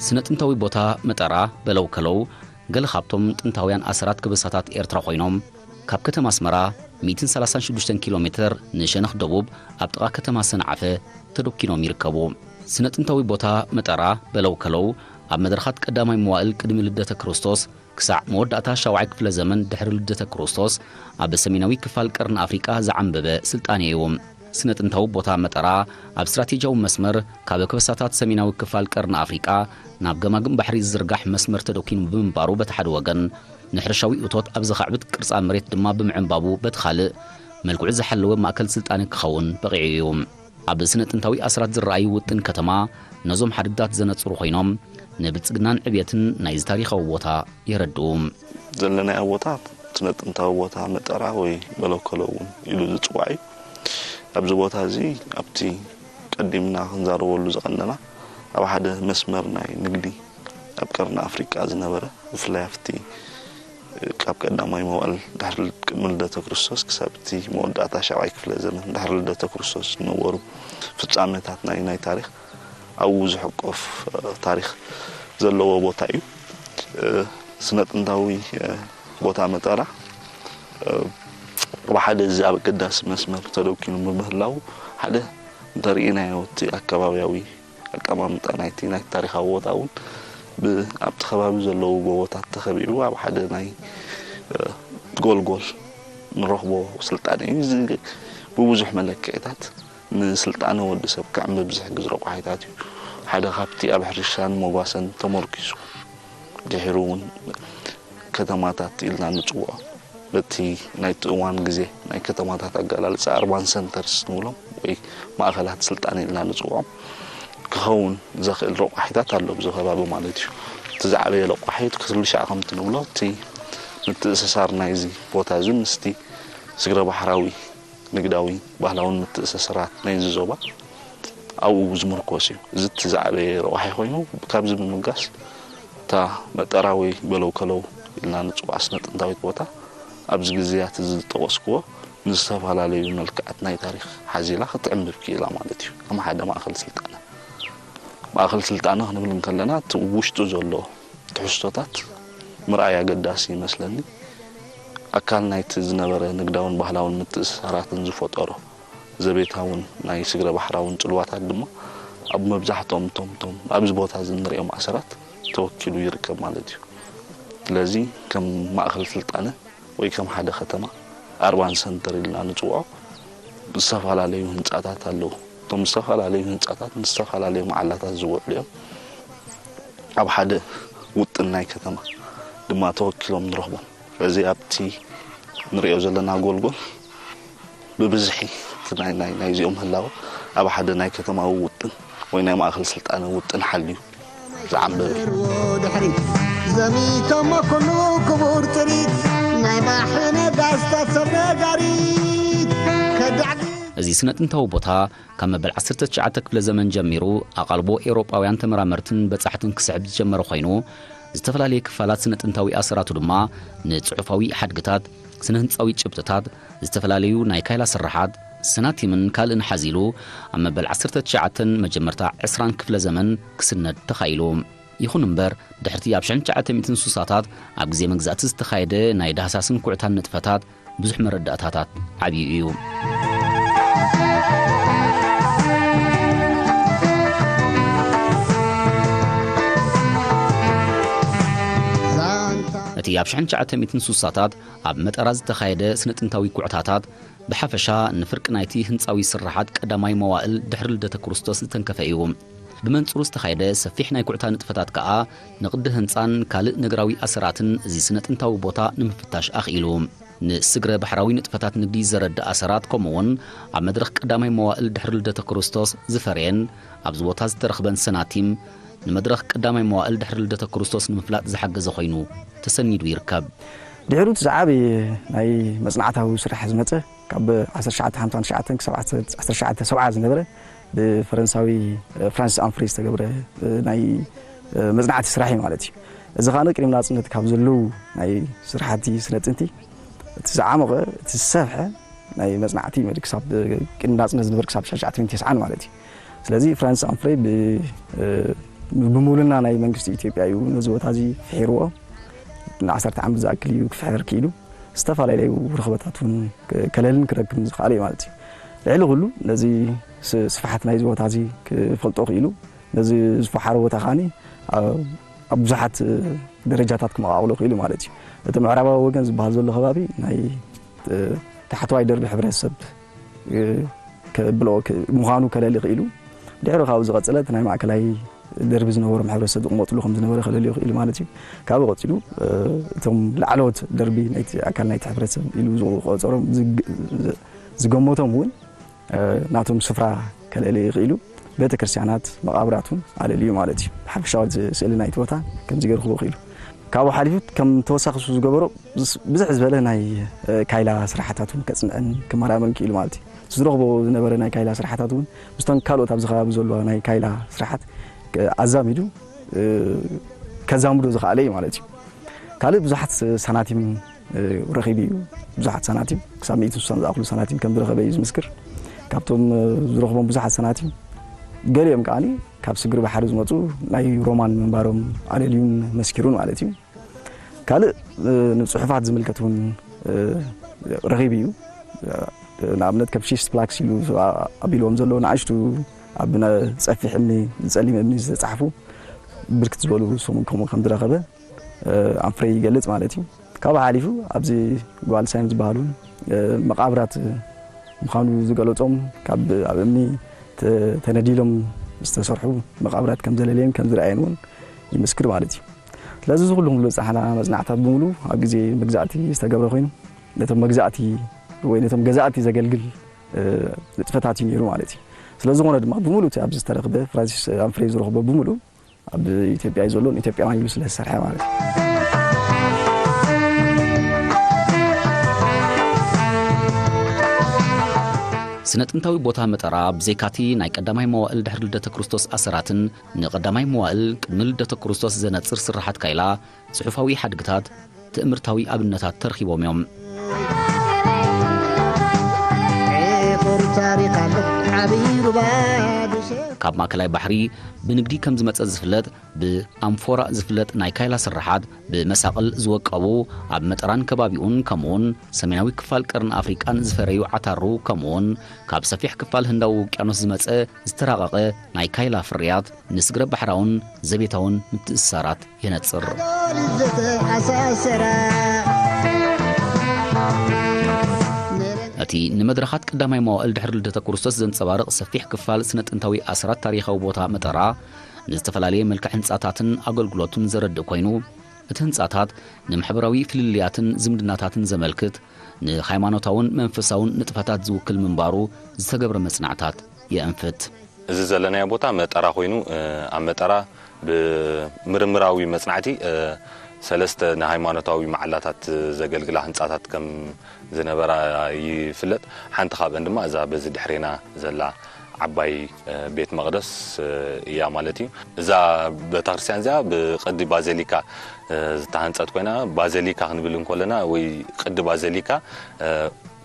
ስነ ጥንታዊ ቦታ መጠራ በለው ከለው፣ ገለ ካብቶም ጥንታውያን ኣሰራት ከበሳታት ኤርትራ ኮይኖም፣ ካብ ከተማ ኣስመራ ሚእትን ሰላሳን ሽዱሽተን ኪሎ ሜትር ንሸነኽ ደቡብ ኣብ ጥቓ ከተማ ሰንዓፈ ተደኪኖም ይርከቡ። ስነ ጥንታዊ ቦታ መጠራ በለው ከለው፣ ኣብ መድረኻት ቀዳማይ መዋእል ቅድሚ ልደተ ክርስቶስ ክሳዕ መወዳእታ ሻውዓይ ክፍለ ዘመን ድሕሪ ልደተ ክርስቶስ ኣብ ሰሜናዊ ክፋል ቀርኒ ኣፍሪቃ ዝዓንበበ ስልጣኔ እዩ። ስነ ጥንታዊ ቦታ መጠራ ኣብ ስትራቴጂያዊ መስመር ካብ ከበሳታት ሰሜናዊ ክፋል ቀርኒ ኣፍሪቃ ናብ ገማግም ባሕሪ ዝዝርጋሕ መስመር ተደኪኑ ብምንባሩ በቲ ሓደ ወገን፣ ንሕርሻዊ እቶት ኣብ ዘኻዕብት ቅርጻ መሬት ድማ ብምዕንባቡ በቲ ካልእ፣ መልክዑ ዝሓለወ ማእከል ስልጣነ ክኸውን በቒዑ እዩ። ኣብ ስነ ጥንታዊ ኣስራት ዝረኣዩ ውጥን ከተማ ነዞም ሓድግታት ዘነጽሩ ኮይኖም፣ ንብልጽግናን ዕብየትን ናይዚ ታሪኻዊ ቦታ የረድኡ። ዘለናዮ ቦታ ስነ ጥንታዊ ቦታ መጠራ ወይ በለከሎ እውን ኢሉ ዝጽዋዕ እዩ። ኣብዚ ቦታ እዚ ኣብቲ ቀዲምና ክንዛረበሉ ዝቐነና ኣብ ሓደ መስመር ናይ ንግዲ ኣብ ቀርኒ ኣፍሪቃ ዝነበረ፣ ብፍላይ ኣብቲ ካብ ቀዳማይ መዋእል ድሕሪ ቅድሚ ልደተ ክርስቶስ ክሳብ እቲ መወዳእታ ሻብዓይ ክፍለ ዘመን ድሕሪ ልደተ ክርስቶስ ዝነበሩ ፍጻሜታት ናይ፣ ናይ ታሪኽ ኣብኡ ዝሕቆፍ፣ እ፣ ታሪኽ ዘለዎ ቦታ እዩ። እ፣ ስነ ጥንታዊ፣ እ፣ ቦታ መጠራ፣ እ፣ ብሓደ እዚ ኣብ ኣገዳሲ መስመር ተደኪኑ ብምህላው ሓደ እንተርኢናዮ እቲ ኣከባብያዊ ኣቀማምጣ ናይቲ፣ ናይቲ ታሪኻዊ ቦታ እውን ብ-፣ ኣብቲ ከባቢ ዘለዉ ጎቦታት ተኸቢቡ ኣብ ሓደ ናይ፣ እ፣ ጎልጎል ንረኽቦ ስልጣነ እዩ። እዚ ብብዙሕ መለክዕታት ንስልጣነ ወዲ ሰብ ክዕምብብ ዝሕግዝ ረቋሒታት እዩ። ሓደ ካብቲ ኣብ ሕርሻን መጓሰን ተመርኪሱ ድሒሩ እውን ከተማታት ኢልና ንጽውዖ፣ በቲ ናይቲ እዋን ግዜ ናይ ከተማታት ኣገላልጻ ኣርባን ሰንተርስ ንብሎም ወይ ማእከላት ስልጣነ ኢልና ንጽውዖም፣ ክኸውን ዘኽእል ረቋሒታት ኣሎ ኣብዚ ከባቢ ማለት እዩ። እቲ ዝዓበየ ረቋሒ እቲ ክልሻዕ ከምቲ ንብሎ እቲ ምትእስሳር ናይዚ ቦታ እዚ ምስቲ ስግረ ባሕራዊ ንግዳዊ ባህላውን ምትእስስራት ናይዚ ዞባ ኣብኡ ዝምርኮስ እዩ። እዚ እቲ ዝዓበየ ረቋሒ ኮይኑ ካብዚ ብምብጋስ እታ መጠራ ወይ በለው ከለው ኢልና ንፅዋዕ ስነ ጥንታዊት ቦታ ኣብዚ ግዜያት እዚ ዝጠቐስክዎ ንዝተፈላለዩ መልክዓት ናይ ታሪኽ ሓዚላ ክትዕምብብ ክኢላ ማለት እዩ። ከም ሓደ ማእኸል ስልጣነ ማእኸል ስልጣነ ክንብል እንከለና እቲ ውሽጡ ዘሎ ትሕዝቶታት ምርኣይ ኣገዳሲ ይመስለኒ። ኣካል ናይቲ ዝነበረ ንግዳውን ባህላውን ምትእስሳራትን ዝፈጠሮ ዘቤታውን ናይ ስግረ ባሕራውን ጽልዋታት ድማ ኣብ መብዛሕትኦም እቶም እቶም ኣብዚ ቦታ እዚ እንሪኦም ኣሰራት ተወኪሉ ይርከብ ማለት እዩ። ስለዚ ከም ማእኸል ስልጣነ ወይ ከም ሓደ ከተማ ኣርባን ሰንተር ኢልና ንጽውዖ ዝተፈላለዩ ህንጻታት ኣለዉ። እቶም ዝተፈላለዩ ህንጻታት ንዝተፈላለዩ መዓላታት ዝውዕሉ እዮም። ኣብ ሓደ ውጥን ናይ ከተማ ድማ ተወኪሎም ንረኽቦም። ስለዚ ኣብቲ ንሪኦ ዘለና ጎልጎል ብብዝሒ እቲ ናይ ናይ ናይዚኦም ህላወ ኣብ ሓደ ናይ ከተማዊ ውጥን ወይ ናይ ማእኸል ስልጣነ ውጥን ሓልዩ ዝዓምበበ እዩ። ድሕሪ ዘሚቶም ኩሉ ክቡር ጥሪት ናይ ባሕሪ ነጋስታት ሰብ ነጋሪት ከዳዕግ እዚ ስነ ጥንታዊ ቦታ ካብ መበል ዓሰርተ ትሽዓተ ክፍለ ዘመን ጀሚሩ ኣቓልቦ ኤውሮጳውያን ተመራመርትን በጻሕትን ክስሕብ ዝጀመረ ኮይኑ፣ ዝተፈላለየ ክፋላት ስነ ጥንታዊ ኣሰራቱ ድማ ንጽሑፋዊ ሓድግታት፣ ስነ ህንጻዊ ጭብጥታት፣ ዝተፈላለዩ ናይ ካይላ ስርሓት፣ ሰናቲምን ካልእን ሓዚሉ ኣብ መበል ዓሰርተ ትሽዓተን መጀመርታ ዕስራን ክፍለ ዘመን ክስነድ ተኻኢሉ። ይኹን እምበር፣ ድሕርቲ ኣብ ሽሕን ትሽዓተ ሚእትን ስሳታት ኣብ ግዜ መግዛእቲ ዝተኻየደ ናይ ዳህሳስን ኩዕታን ንጥፈታት ብዙሕ መረዳእታታት ዓብዩ እዩ። እቲ ኣብ ሽሕን ትሽዓተ ሚእትን ስሳታት ኣብ መጠራ ዝተኻየደ ስነ ጥንታዊ ኩዕታታት ብሓፈሻ ንፍርቂ ናይቲ ህንጻዊ ስርሓት ቀዳማይ መዋእል ድሕሪ ልደተ ክርስቶስ ዝተንከፈ እዩ። ብመንጽሩ ዝተኻየደ ሰፊሕ ናይ ኩዕታ ንጥፈታት ከኣ ንቕዲ ህንጻን ካልእ ነገራዊ ኣሰራትን እዚ ስነ ጥንታዊ ቦታ ንምፍታሽ ኣኽኢሉ። ንስግረ ባሕራዊ ንጥፈታት ንግዲ ዘረድእ ኣሰራት ከምኡውን ኣብ መድረኽ ቀዳማይ መዋእል ድሕሪ ልደተ ክርስቶስ ዝፈረየን ኣብዚ ቦታ ዝተረኽበን ሰናቲም ንመድረኽ ቀዳማይ መዋእል ድሕሪ ልደተ ክርስቶስ ንምፍላጥ ዝሓገዘ ኮይኑ ተሰኒዱ ይርከብ። ድሕሩ እቲ ዝዓበየ ናይ መጽናዕታዊ ስራሕ ዝመጸ ካብ ዓሰርተ ትሽዓተ ሓምሳን ትሽዓተን ክሳብ ዓሰርተ ትሽዓተ ሰብዓ ዝነበረ ብፈረንሳዊ ፍራንሲስ ኣምፍሪ ዝተገብረ ናይ መጽናዕቲ ስራሕ እዩ ማለት እዩ። እዚ ኸኣ ቅድሚ ናጽነት ካብ ዘለዉ ናይ ስራሕቲ ስነ ጥንቲ እቲ ዝዓመቐ፣ እቲ ዝሰፍሐ ናይ መጽናዕቲ መድ ክሳብ ቅድሚ ናጽነት ዝነበረ ክሳብ ሽሕን ትሽዓተ ሚእትን ተስዓን ማለት እዩ። ስለዚ ፍራንሲስ ኣምፍሬ ብ-፣ እ፣ ብምውልና ናይ መንግስቲ ኢትዮጵያ እዩ ነዚ ቦታ እዚ ፍሒርዎ። ንዓሰርተ ዓመት ዝኣክል እዩ ክፍሕር ክኢሉ። ዝተፈላለዩ ርኽበታት እውን ክ-፣ ከለልን ክረክብን ዝኸኣለ እዩ ማለት እዩ። ልዕሊ ኩሉ ነዚ ስ-፣ ስፍሓት ናይዚ ቦታ እዚ ክፈልጦ ክኢሉ። ነዚ ዝፈሓሮ ቦታ ከኣኒ ኣብ፣ ኣብ ብዙሓት ደረጃታት ክመቓቕሎ ክኢሉ ማለት እዩ። እቲ ምዕራባዊ ወገን ዝበሃል ዘሎ ከባቢ ናይ፣ እ፣ ታሕተዋይ ደርቢ ሕብረተሰብ፣ እ፣ ከብሎ ክ-፣ ምዃኑ ከለሊ ክኢሉ። ድሕሪ ካብኡ ዝቐጸለ እቲ ናይ ማእከላይ ደርቢ ዝነበሮም ሕብረተሰብ ዝቕመጥሉ ከም ዝነበረ ከለልዮ ክኢሉ ማለት እዩ። ካብኡ ቀጺሉ፣ እ፣ እቶም ላዕለዎት ደርቢ ናይቲ ኣካል ናይቲ ሕብረተሰብ ኢሉ ዝቆጸሮም ዝግ-፣ ዝ-፣ ዝገመቶም እውን እ፣ ናቶም ስፍራ ከለሊ ክኢሉ፣ ቤተ ክርስቲያናት፣ መቓብራት እውን ኣለልዩ ማለት እዩ። ሓፈሻዊ ስ-፣ ስእሊ ናይቲ ቦታ ከምዚ ገይሩ ክህቦ ክኢሉ። ካብኡ ሓሊፉ ከም ተወሳኺ እሱ ዝገበሮ ብዝ-፣ ብዝሕ ዝበለ ናይ፣ እ፣ ካይላ ስራሕታት እውን ከጽንዕን ክመራመርን ክኢሉ ማለት እዩ። እቲ ዝረኽቦ ዝነበረ ናይ ካይላ ስራሕታት እውን ምስቶም ካልኦት ኣብዚ ከባቢ ዘለዋ ናይ ካይላ ስራሓት ክ-፣ ኣዛሚዱ፣ እ፣ ከዛምዶ ዝኸኣለ እዩ ማለት እዩ። ካልእ ብዙሓት ስ-፣ ሳናቲም እ፣ ረኺቡ እዩ። ብዙሓት ሳናቲም፣ ክሳብ ሚእትን ስሳን ዝኣኽሉ ሳናቲም ከም ዝረኸበ እዩ ዝምስክር። ካብቶም፣ እ፣ ዝረኽቦም ብዙሓት ሳናቲም፣ ገሊኦም ከኣኒ ካብ ስግሪ ባሕሪ ዝመጹ ናይ ሮማን ምንባሮም ኣለልዩን መስኪሩን ማለት እዩ። ካልእ፣ እ፣ ንጽሑፋት ዝምልከት እውን፣ እ፣ ረኺቡ እዩ። እ፣ ንኣብነት ከም ሺስት ፕላክስ ኢሉ ኣቢልዎም ዘሎ ንኣሽቱ ኣብ ነ-፣ ጸፊሕ እምኒ፣ ጸሊም እምኒ ዝተጻሕፉ ብርክት ዝበሉ ስም ከምኡ ከም ዝረኸበ፣ እ፣ ኣምፍሬ ይገልጽ ማለት እዩ። ካብኡ ሓሊፉ ኣብዚ ጓልሳይን ዝበሃሉ፣ እ፣ መቓብራት ምዃኑ ዝገለጾም ካብ ኣብ እምኒ ተ-፣ ተነዲሎም ዝተሰርሑ መቓብራት ከም ዘለለየን ከም ዝረኣየን እውን ይምስክር ማለት እዩ። ስለዚ እዚ ኩሉ ክንብሎ ዝጸሓና መጽናዕታት ብምሉ ኣብ ግዜ መግዛእቲ ዝተገብረ ኮይኑ ነቶም መግዛእቲ ወይ ነቶም ገዛእቲ ዘገልግል፣ እ፣ ንጥፈታት እዩ ነይሩ ማለት እዩ። ስለ ዝኾነ ድማ ብምሉእ እቲ ኣብዚ ዝተረኽበ ፍራንሲስ ኣምፍሬ ዝረኽቦ ብምሉእ ኣብ ኢትዮጵያ እዩ ዘሎ፣ ንኢትዮጵያውያን ኢሉ ስለ ዝሰርሐ ማለት እዩ። ስነ ጥንታዊ ቦታ መጠራ ብዘይካቲ ናይ ቀዳማይ መዋእል ድሕሪ ልደተ ክርስቶስ ኣሰራትን ንቐዳማይ መዋእል ቅድሚ ልደተ ክርስቶስ ዘነጽር ስርሓት ካይላ፣ ጽሑፋዊ ሓድግታት፣ ትእምርታዊ ኣብነታት ተረኺቦም እዮም። ካብ ማእከላይ ባሕሪ ብንግዲ ከም ዝመጸ ዝፍለጥ ብኣምፎራ ዝፍለጥ ናይ ካይላ ስርሓት ብመሳቕል ዝወቀቡ ኣብ መጠራን ከባቢኡን ከምኡውን ሰሜናዊ ክፋል ቀርኒ ኣፍሪቃን ዝፈረዩ ዓታሩ ከምኡውን ካብ ሰፊሕ ክፋል ህንዳዊ ውቅያኖስ ዝመጸ ዝተራቐቐ ናይ ካይላ ፍርያት ንስግረ ባሕራውን ዘቤታውን ምትእስሳራት የነጽር። እቲ ንመድረኻት ቀዳማይ መዋእል ድሕሪ ልደተ ክርስቶስ ዘንጸባርቕ ሰፊሕ ክፋል ስነ ጥንታዊ ኣስራት ታሪኻዊ ቦታ መጠራ ንዝተፈላለየ መልክዕ ህንጻታትን ኣገልግሎቱን ዘረድእ ኮይኑ እቲ ህንጻታት ንማሕበራዊ ፍልልያትን ዝምድናታትን ዘመልክት ንሃይማኖታውን መንፈሳውን ንጥፈታት ዝውክል ምንባሩ ዝተገብረ መጽናዕታት የእንፍት። እዚ ዘለናዮ ቦታ መጠራ ኮይኑ ኣብ መጠራ ብምርምራዊ መፅናዕቲ ሰለስተ ንሃይማኖታዊ መዓላታት ዘገልግላ ህንፃታት ከም ዝነበራ ይፍለጥ። ሓንቲ ካብአን ድማ እዛ በዚ ድሕሬና ዘላ ዓባይ ቤት መቕደስ እያ ማለት እዩ። እዛ ቤተክርስትያን እዚኣ ብቅዲ ባዘሊካ ዝተሃንፀት ኮይና ባዘሊካ ክንብል እንኮለና ወይ ቅዲ ባዘሊካ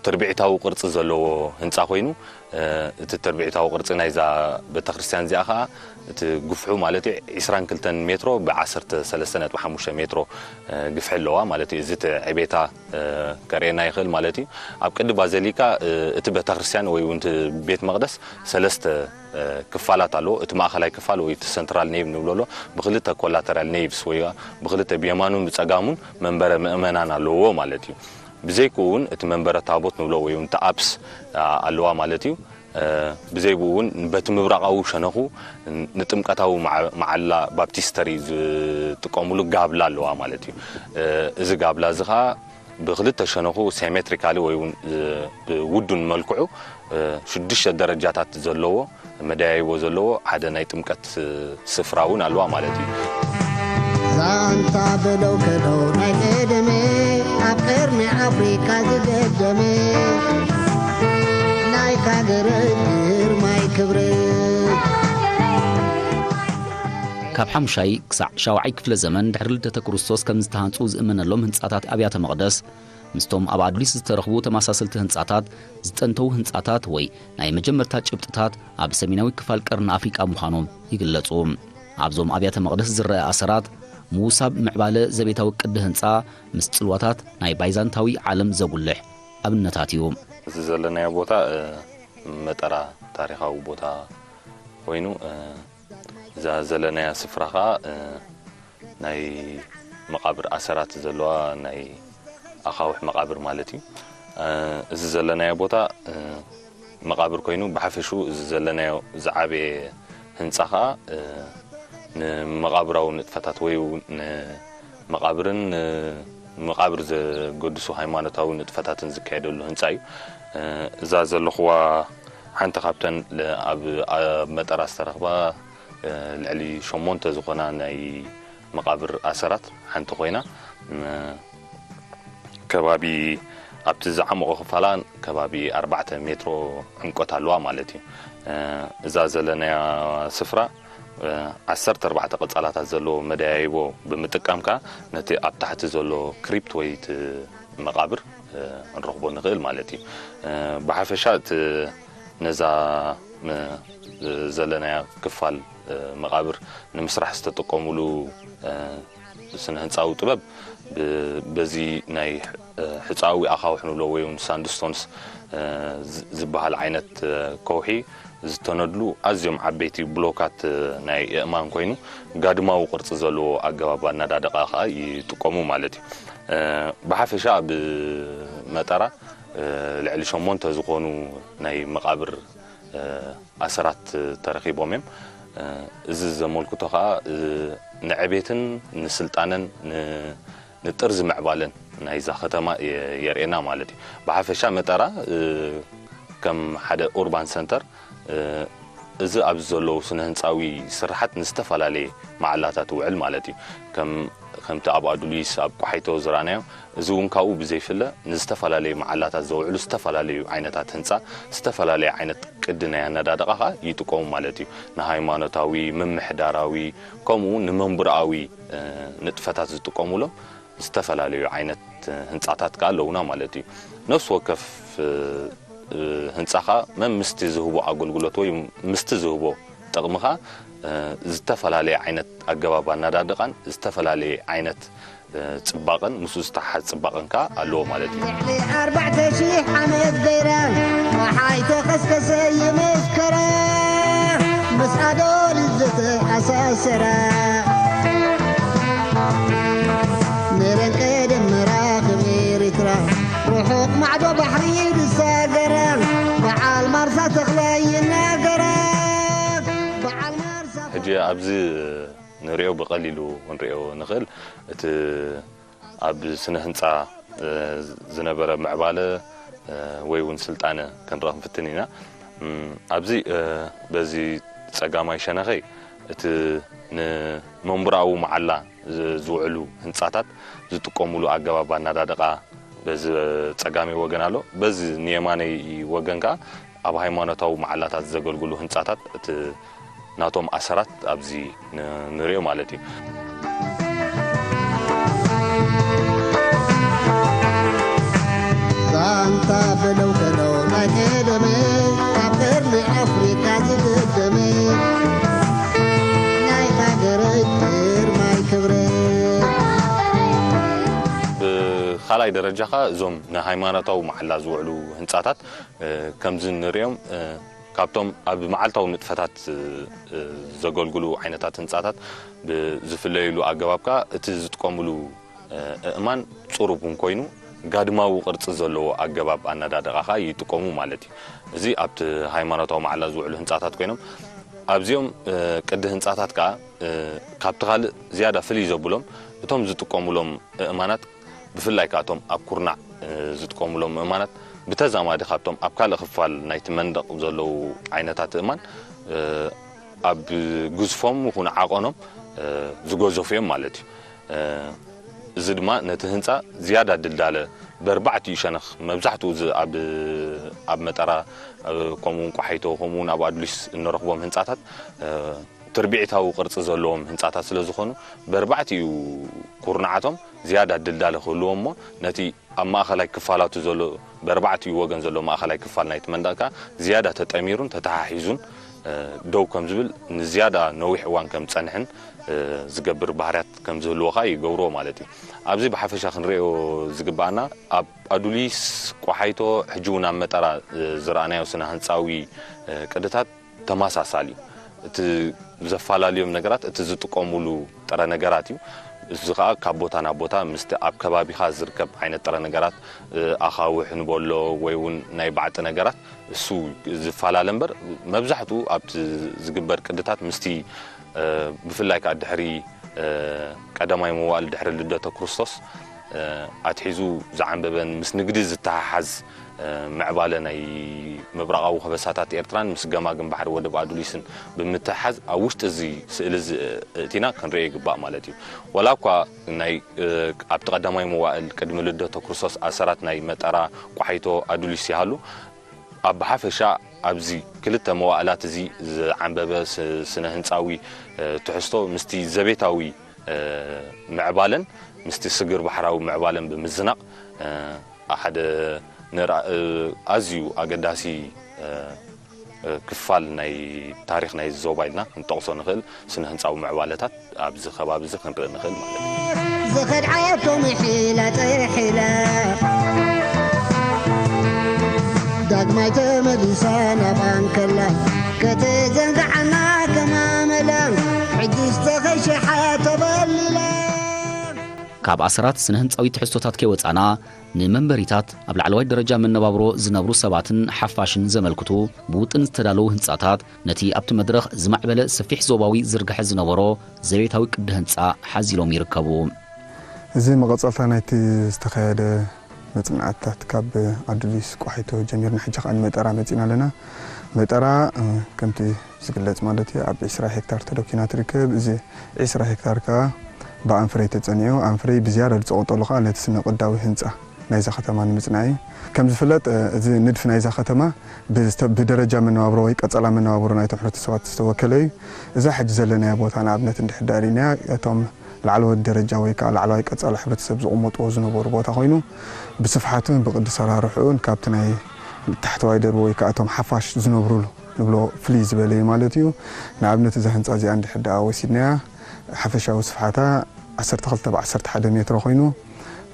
ትርቢዒታዊ ቅርፂ ዘለዎ ህንፃ ኮይኑ እቲ ትርቢዒታዊ ቅርፂ ናይዛ ቤተክርስትያን እዚኣ ከዓ እቲ ግፍሑ ማለት እዩ ዒስራን ክልተን ሜትሮ ብዓሰርተ ሰለስተ ነጥቢ ሓሙሽተ ሜትሮ ግፍሒ ኣለዋ ማለት እዩ። እዚ እቲ ዕቤታ ከርእየና ይኽእል ማለት እዩ። ኣብ ቅዲ ባዘሊካ እቲ ቤተክርስትያን ወይ እውን እቲ ቤት መቕደስ ሰለስተ ክፋላት ኣለዎ። እቲ ማእኸላይ ክፋል ወይ እቲ ሰንትራል ኔቭ ንብሎ ኣሎ ብክልተ ኮላተራል ኔቭስ ወይ ብክልተ ብየማኑን ብፀጋሙን መንበረ ምእመናን ኣለዎ ማለት እዩ። ብዘይክኡ እውን እቲ መንበረ ታቦት ንብሎ ወይ እውን እቲ ኣፕስ ኣለዋ ማለት እዩ። ብዘይብኡ እውን በቲ ምብራቓዊ ሸነኹ ንጥምቀታዊ መዓላ ባፕቲስተሪ ዝጥቀሙሉ ጋብላ ኣለዋ ማለት እዩ። እዚ ጋብላ እዚ ከዓ ብክልተ ሸነኹ ሴሜትሪካሊ ወይ እውን ብውዱን መልክዑ ሽዱሽተ ደረጃታት ዘለዎ መደያይቦ ዘለዎ ሓደ ናይ ጥምቀት ስፍራ እውን ኣለዋ ማለት እዩ። ዛንታ በለው ከለው ናይ ቀደመ ኣብ ቀርኒ ኣፍሪካ ዝገደመ ናይ ካገረ ግርማይ ክብረ ካብ ሓሙሻይ ክሳዕ ሻውዓይ ክፍለ ዘመን ድሕሪ ልደተ ክርስቶስ ከም ዝተሃንጹ ዝእመነሎም ህንጻታት ኣብያተ መቕደስ ምስቶም ኣብ ኣዱሊስ ዝተረኽቡ ተመሳሰልቲ ህንጻታት ዝጠንተዉ ህንጻታት ወይ ናይ መጀመርታ ጭብጥታት ኣብ ሰሜናዊ ክፋል ቀርኒ ኣፍሪቃ ምዃኖም ይግለጹ። ኣብዞም ኣብያተ መቕደስ ዝረአ ኣሰራት ምውሳብ ምዕባለ ዘቤታዊ ቅዲ ህንጻ ምስ ጽልዋታት ናይ ባይዛንታዊ ዓለም ዘጉልሕ ኣብነታት እዩ። እዚ ዘለናዮ ቦታ መጠራ ታሪኻዊ ቦታ ኮይኑ እዛ ዘለናያ ስፍራ ከዓ ናይ መቓብር ኣሰራት ዘለዋ ናይ ኣኻውሕ መቓብር ማለት እዩ። እዚ ዘለናዮ ቦታ መቓብር ኮይኑ ብሓፈሽኡ እዚ ዘለናዮ ዝዓበየ ህንፃ ከዓ ንመቓብራዊ ንጥፈታት ወይ እውን ንመቓብርን ንመቓብር ዘገድሱ ሃይማኖታዊ ንጥፈታትን ዝካየደሉ ህንፃ እዩ። እዛ ዘለኹዋ ሓንቲ ካብተን ኣብ መጠራ ዝተረኽባ ልዕሊ ሸሞንተ ዝኾና ናይ መቓብር ኣሰራት ሓንቲ ኮይና ከባቢ ኣብቲ ዝዓመቑ ክፋላ ከባቢ ኣርባዕተ ሜትሮ ዕምቆት ኣለዋ ማለት እዩ። እዛ ዘለናያ ስፍራ ዓሰርተ ኣርባዕተ ቅጻላታት ዘለዎ መደያይቦ ብምጥቃም ከዓ ነቲ ኣብ ታሕቲ ዘሎ ክሪፕት ወይ እቲ መቓብር ክንረኽቦ ንኽእል ማለት እዩ። ብሓፈሻ እቲ ነዛ ዘለናያ ክፋል መቓብር ንምስራሕ ዝተጠቀሙሉ ስነ ህንፃዊ ጥበብ በዚ ናይ ሕፃዊ ኣኻውሕ ንብሎ ወይ እውን ሳንድስቶንስ ዝበሃል ዓይነት ከውሒ ዝተነድሉ ኣዝዮም ዓበይቲ ብሎካት ናይ እእማን ኮይኑ ጋድማዊ ቅርፂ ዘለዎ ኣገባብ ኣነዳድቃ ከዓ ይጥቀሙ ማለት እዩ። ብሓፈሻ ኣብ መጠራ ልዕሊ ሸሞንተ ዝኾኑ ናይ መቓብር ኣሰራት ተረኺቦም እዮም። እዚ ዘመልክቶ ከዓ ንዕቤትን ንስልጣነን ንጥርዚ ምዕባለን ናይዛ ከተማ የርእየና ማለት እዩ። ብሓፈሻ መጠራ ከም ሓደ ኡርባን ሰንተር እዚ ኣብዚ ዘለዉ ስነ ህንፃዊ ስርሓት ንዝተፈላለየ መዓላታት ውዕል ማለት እዩ። ከም ከምቲ ኣብ ኣዱሊስ ኣብ ቋሒቶ ዝረኣናዮ፣ እዚ እውን ካብኡ ብዘይፍለ ንዝተፈላለየ መዓላታት ዘውዕሉ ዝተፈላለዩ ዓይነታት ህንፃ፣ ዝተፈላለየ ዓይነት ቅዲ ናይ ኣነዳድቓ ከዓ ይጥቀሙ ማለት እዩ። ንሃይማኖታዊ፣ ምምሕዳራዊ፣ ከምኡ እውን ንመንቡርኣዊ ንጥፈታት ዝጥቀሙሎም ዝተፈላለዩ ዓይነት ህንፃታት ከዓ ኣለውና ማለት እዩ። ነፍሲ ወከፍ ህንፃ ከዓ መን ምስቲ ዝህቦ ኣገልግሎት ወይ ምስቲ ዝህቦ ጥቕሚ ከዓ ዝተፈላለየ ዓይነት ኣገባብ ኣነዳድቓን ዝተፈላለየ ዓይነት ፅባቐን ምስኡ ዝተሓሓዝ ፅባቐን ከዓ ኣለዎ ማለት እዩ። ልዕሊ ኣርባዕተ ሽሕ ዓመት ገይራ፣ ጸሓይ ተኸስከሰ ይመስከራ፣ ምስ ኣዶሊስ ዝተኣሳሰራ። ነረን ቀደም መራኽብ ኤርትራ፣ ርሑቕ ማዕዶ ባሕሪ ዝሳገራ፣ በዓል ማርሳ ተኽለ ይናገራ። በዓል ማርሳ ሕጂ ኣብዚ ንሪኦ ብቐሊሉ ክንሪኦ ንኽእል፣ እቲ ኣብ ስነ ህንፃ ዝነበረ ምዕባለ ወይ እውን ስልጣነ ክንረእ ክንፍትን ኢና። ኣብዚ በዚ ፀጋማይ ሸነኸይ እቲ ንመንቡራዊ መዓላ ዝውዕሉ ህንፃታት ዝጥቀሙሉ ኣገባብ ኣናዳድቓ በዚ ፀጋመይ ወገን ኣሎ። በዚ ንየማነይ ወገን ከዓ ኣብ ሃይማኖታዊ መዓላታት ዘገልግሉ ህንፃታት እቲ ናቶም ኣሰራት ኣብዚ ንሪኦ ማለት እዩ። ዛንታ በለው በለው ናይ ቀደመ፣ ኣብ ቀርኒ ኣፍሪካ ዝደገመ፣ ናይ ሃገረይ ግርማይ ክብረ። ብኻልኣይ ደረጃ ኸዓ እዞም ንሃይማኖታዊ መዓላ ዝውዕሉ ህንፃታት ከምዚ ንሪኦም ካብቶም ኣብ መዓልታዊ ንጥፈታት ዘገልግሉ ዓይነታት ህንፃታት ብዝፍለይሉ ኣገባብ ከዓ እቲ ዝጥቀምሉ እእማን ፅሩብ እውን ኮይኑ ጋድማዊ ቅርፂ ዘለዎ ኣገባብ ኣነዳድቓ ከዓ ይጥቀሙ ማለት እዩ። እዚ ኣብቲ ሃይማኖታዊ መዓላ ዝውዕሉ ህንፃታት ኮይኖም ኣብዚኦም ቅዲ ህንፃታት ከዓ ካብቲ ካልእ ዝያዳ ፍልይ ዘብሎም እቶም ዝጥቀሙሎም እእማናት ብፍላይ ከዓ እቶም ኣብ ኩርናዕ ዝጥቀሙሎም እእማናት ብተዛማዲ ካብቶም ኣብ ካልእ ክፋል ናይቲ መንደቕ ዘለዉ ዓይነታት እእማን ኣብ ግዝፎም ይኹን ዓቐኖም ዝገዘፉ እዮም ማለት እዩ። እዚ ድማ ነቲ ህንፃ ዝያዳ ድልዳለ በርባዕቲኡ ሸነኽ መብዛሕትኡ ኣብ መጠራ ከምኡውን ቋሒቶ ከምኡውን ኣብ ኣድሊስ እንረኽቦም ህንፃታት ትርቢዒታዊ ቅርፂ ዘለዎም ህንፃታት ስለ ዝኾኑ በርባዕቲኡ ኩርናዓቶም ዝያዳ ድልዳለ ክህልዎ እሞ ነቲ ኣብ ማእኸላይ ክፋላቱ ዘሎ በርባዕቲኡ ወገን ዘሎ ማእኸላይ ክፋል ናይቲ መንደቕ ከዓ ዝያዳ ተጠሚሩን ተተሓሒዙን ደው ከም ዝብል ንዝያዳ ነዊሕ እዋን ከም ዝፀንሕን ዝገብር ባህርያት ከም ዝህልዎ ከዓ ይገብርዎ ማለት እዩ። ኣብዚ ብሓፈሻ ክንሪኦ ዝግባኣና ኣብ ኣዱሊስ ቋሓይቶ ሕጂ እውን ኣብ መጠራ ዝረኣናዮ ስነ ህንፃዊ ቅድታት ተመሳሳሊ እዩ። እቲ ዘፈላለዮም ነገራት እቲ ዝጥቀሙሉ ጥረ ነገራት እዩ። እዚ ከዓ ካብ ቦታ ናብ ቦታ ምስቲ ኣብ ከባቢኻ ዝርከብ ዓይነት ጥረ ነገራት ኣኻውሕ ንበሎ ወይ እውን ናይ ባዕጢ ነገራት እሱ ዝፈላለ እምበር መብዛሕትኡ ኣብቲ ዝግበር ቅድታት ምስቲ ብፍላይ ከዓ ድሕሪ ቀዳማይ መዋእል ድሕሪ ልደተ ክርስቶስ ኣትሒዙ ዝዓንበበን ምስ ንግዲ ዝተሓሓዝ ምዕባለ ናይ ምብራቓዊ ከበሳታት ኤርትራን ምስ ገማግም ባሕሪ ወደብ ኣዱሊስን ብምትሕሓዝ ኣብ ውሽጢ እዚ ስእሊ እዚ እእቲና ክንሪኦ ይግባእ ማለት እዩ። ዋላ እኳ ናይ ኣብቲ ቀዳማይ መዋእል ቅድሚ ልደተ ክርስቶስ ኣሰራት ናይ መጠራ ቋሒቶ ኣዱሊስ ይሃሉ ኣብ ብሓፈሻ ኣብዚ ክልተ መዋእላት እዚ ዝዓንበበ ስነ ህንፃዊ ትሕዝቶ ምስቲ ዘቤታዊ ምዕባለን ምስቲ ስግር ባሕራዊ ምዕባለን ብምዝናቕ ሓደ ኣዝዩ ኣገዳሲ ክፋል ናይ ታሪኽ ናይ ዞባ ኢልና ክንጠቕሶ ንኽእል ስነ ህንፃዊ ምዕባለታት ኣብዚ ከባቢ እዚ ክንርኢ ንኽእል ማለት እዩ። ዝኸድዓቶ ምሒላ ጥሒላ ዳግማይ ተመሊሳ ናብ ኣንከላ ከተዘንግዓና ከማመላ ሕጂ ዝተኸሸሓ ተበሊላ። ካብ ኣሰራት ስነ ህንፃዊ ትሕዝቶታት ከይወፃና ንመንበሪታት ኣብ ላዕለዋይ ደረጃ መነባብሮ ዝነብሩ ሰባትን ሓፋሽን ዘመልክቱ ብውጥን ዝተዳለዉ ህንፃታት ነቲ ኣብቲ መድረኽ ዝማዕበለ ሰፊሕ ዞባዊ ዝርግሐ ዝነበሮ ዘቤታዊ ቅዲ ህንፃ ሓዚሎም ይርከቡ። እዚ መቐፀልታ ናይቲ ዝተኻየደ መጽናዕትታት ካብ ኣዱሊስ ቆሓይቶ ጀሚርና ሕጂ ከኣ ንመጠራ መጺና ኣለና። መጠራ፣ እ፣ ከምቲ ዝግለጽ ማለት እዩ፣ ኣብ ዕስራ ሄክታር ተደኪና ትርከብ። እዚ ዕስራ ሄክታር ከኣ ብኣንፍረይ ተጸኒዑ። ኣንፍረይ ብዝያዳ ዝጸቕጠሉ ከኣ ነቲ ስነ ቅዳዊ ህንጻ ናይዛ ከተማ ንምጽናዕ እዩ። ከም ዝፍለጥ፣ እ፣ እዚ ንድፊ ናይዛ ከተማ ብዝተ-፣ ብደረጃ መነባብሮ ወይ ቀጸላ መነባብሮ ናይቶም ሕብረተሰባት ዝተወከለ እዩ። እዛ ሕጂ ዘለናያ ቦታ ንኣብነት እንድሕር ዳኣ ርኢናያ፣ እቶም ላዕለዎት ደረጃ ወይ ከኣ ላዕለዋይ ቀጸላ ሕብረተሰብ ዝቕመጥዎ ዝነበሩ ቦታ ኮይኑ፣ ብስፍሓቱን ብቅዲ ሰራርሕኡን ካብቲ ናይ ታሕተዋይ ደርቢ ወይ ከኣ እቶም ሓፋሽ ዝነብሩሉ ንብሎ ፍልይ ዝበለ እዩ ማለት እዩ። ንኣብነት እዛ ህንጻ እዚኣ እንድሕር ደኣ ወሲድናያ፣ ሓፈሻዊ ስፍሓታ ዓሰርተ ክልተ ብ ዓሰርተ ሓደ ሜትሮ ኮይኑ፣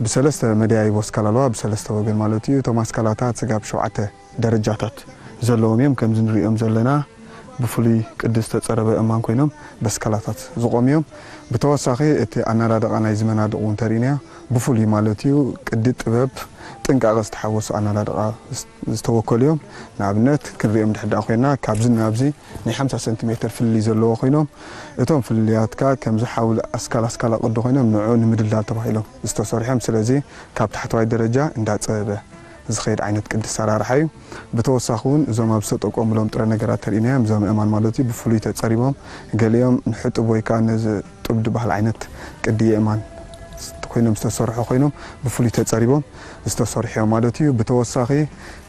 ብሰለስተ መደያይቦ ኣስካላ ኣለዋ፣ ብሰለስተ ወገን ማለት እዩ። እቶም ኣስካላታት ስጋብ ሸውዓተ ደረጃታት ዘለዎም እዮም። ከምዚ ንሪኦም ዘለና ብፍሉይ ቅዲ ዝተጸረበ እማን ኮይኖም በስካላታት ዝቖሙ እዮም። ብተወሳኺ እቲ ኣናዳድቓ ናይዚ መናድቕ እውን ተሪእናዮ ብፍሉይ ማለት እዩ። ቅዲ ጥበብ ጥንቃቐ ዝተሓወሶ ኣናዳድቓ ዝተወከሉ እዮም። ንኣብነት ክንሪኦም ድሕር ደኣ ኮይና ካብዚ ናብዚ ናይ ሓምሳ ሰንቲሜትር ፍልልይ ዘለዎ ኮይኖም እቶም ፍልልያት ከኣ ከምዚ ሓውሊ ኣስካል ኣስካላ ቅዲ ኮይኖም ንዕኡ ንምድላል ተባሂሎም ዝተሰርሑ እዮም። ስለዚ ካብ ታሕተዋይ ደረጃ እንዳጸበበ ዝኸይድ ዓይነት ቅዲ ኣሰራርሓ እዩ። ብተወሳኺ እውን እዞም ኣብ ዝተጠቀሙሎም ጥረ ነገራት ተሪእናዮም እዞም ኣእማን ማለት እዩ ብፍሉይ ተጸሪቦም ገሊኦም ንሕጡብ ወይ ከኣ ነዚ ጡብ ዝበሃል ዓይነት ቅዲ የእማን ኮይኖም ዝተሰርሑ ኮይኖም ብፍሉይ ተጸሪቦም ዝተሰርሑ እዮም ማለት እዩ። ብተወሳኺ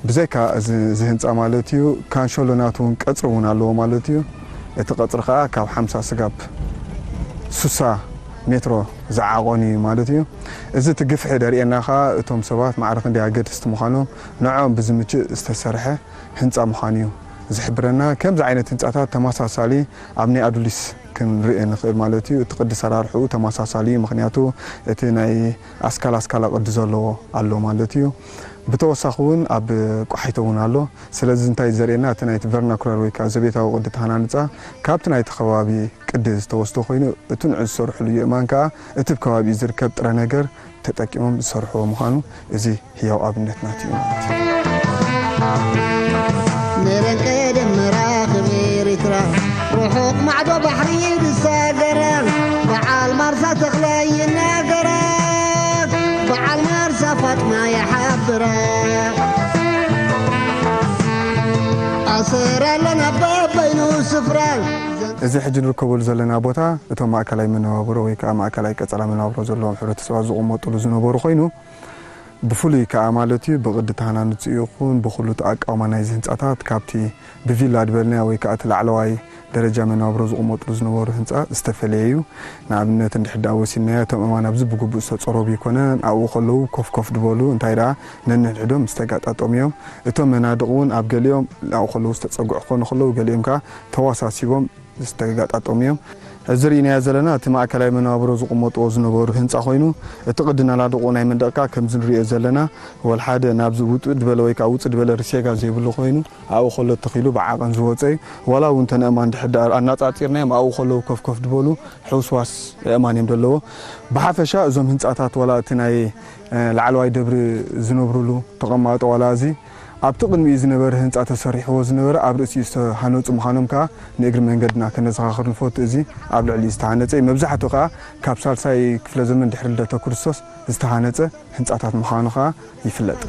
ብዘይካ እዚ፣ እዚ ህንጻ ማለት እዩ ካንሸሎ ናቱ እውን ቀጽሪ እውን ኣለዎ ማለት እዩ። እቲ ቀጽሪ ከኣ ካብ ሓምሳ ስጋብ ሱሳ ሜትሮ ዝዓቐኑ እዩ ማለት እዩ። እዚ እቲ ግፍሒ ደርእየና ከኣ እቶም ሰባት ማዕረ ክንደይ ኣገደስቲ ምዃኖም ንዕኦም ብዝምችእ ዝተሰርሐ ህንጻ ምዃኑ እዩ ዝሕብረና። ከምዚ ዓይነት ህንጻታት ተመሳሳሊ ኣብ ናይ ኣዱሊስ ክንርኢ ንኽእል ማለት እዩ። እቲ ቅዲ ሰራርሕኡ ተመሳሳሊ እዩ፣ ምኽንያቱ እቲ ናይ ኣስካል ኣስካላ ቅዲ ዘለዎ ኣሎ ማለት እዩ። ብተወሳኺ እውን ኣብ ቆሓይቶ እውን ኣሎ። ስለዚ እንታይ ዘርእየና፣ እቲ ናይቲ ቨርናኩላር ወይ ከኣ ዘቤታዊ ቅዲ ተሃናንጻ ካብቲ ናይቲ ከባቢ ቅዲ ዝተወስዶ ኮይኑ፣ እቲ ንዑ ዝሰርሕሉ የእማን ከኣ እቲ ኣብ ከባቢኡ ዝርከብ ጥረ ነገር ተጠቂሞም ዝሰርሕዎ ምዃኑ እዚ ህያው ኣብነት ናቱ እዩ ማለት እዩ። ሜረን ቀደም መራኽብ ኤሪትራ ርሑቕ ማዕዶ ባሕሪ ዝሳገራ በዓል ማርሳ ተኽለ ይናገራ በዓል ማርሳ ፋጥማ ይሓብራ ኣሰር ኣለና በበይኑ ስፍራ እዚ ሕጂ ንርከበሉ ዘለና ቦታ እቶም ማእከላይ መነባብሮ ወይ ከኣ ማእከላይ ቀጸላ መነባብሮ ዘለዎም ሕብረተሰባት ዝቕመጥሉ ዝነበሩ ኮይኑ ብፍሉይ ከኣ ማለት እዩ ብቕዲ ተሃናንጽኡ ይኹን ብኹሉ እቲ ኣቃውማ ናይዚ ህንጻታት ካብቲ ብቪላ ድበልናዮ ወይ ከኣ እቲ ላዕለዋይ ደረጃ መነባብሮ ዝቕመጥሉ ዝነበሩ ህንጻ ዝተፈለየ እዩ። ንኣብነት እንድሕር ደኣ ወሲድናዮ እቶም ኣእማን ኣብዚ ብግቡእ ዝተጸረቡ ኣይኮነን። ኣብኡ ከለዉ ኮፍ ኮፍ ድበሉ እንታይ ደኣ ነንሕድሕዶም ዝተጋጣጠሙ እዮም። እቶም መናድቕ እውን ኣብ ገሊኦም ኣብኡ ከለዉ ዝተጸግዑ ክኾኑ ከለዉ ገሊኦም ከኣ ተዋሳሲቦም ዝተጋጣጠሙ እዮም። እዚ ርኢናዮ ዘለና እቲ ማእከላይ መነባብሮ ዝቕመጥዎ ዝነበሩ ህንጻ ኮይኑ እቲ ቅዲ ናላድቑ ናይ መንደቕካ ከምዚ ንርእዮ ዘለና ወልሓደ ናብዚ ውጥእ ድበለ ወይ ከዓ ውጽእ ድበለ ርሴጋ ዘይብሉ ኮይኑ ኣብኡ ከሎ ተኺሉ ብዓቐን ዝወፀ እዩ። ዋላ እውን ተን ኣእማን ድሕር ደኣ ኣናፃፂርናዮም ኣብኡ ከለዉ ኮፍ ኮፍ ድበሉ ሕውስዋስ ኣእማን እዮም ዘለዎ። ብሓፈሻ እዞም ህንፃታት ዋላ እቲ ናይ ላዕለዋይ ደብሪ ዝነብሩሉ ተቐማጦ ዋላ እዚ ኣብቲ ቅድሚኡ ዝነበረ ህንፃ ተሰሪሕዎ ዝነበረ ኣብ ርእሲኡ ዝተሃነፁ ምዃኖም ከዓ ንእግሪ መንገድና ከነዘኻኽር ንፈቱ። እዚ ኣብ ልዕሊኡ ዝተሃነፀ እዩ። መብዛሕትኡ ከዓ ካብ ሳልሳይ ክፍለ ዘመን ድሕሪ ልደተ ክርስቶስ ዝተሃነፀ ህንፃታት ምዃኑ ከዓ ይፍለጥ።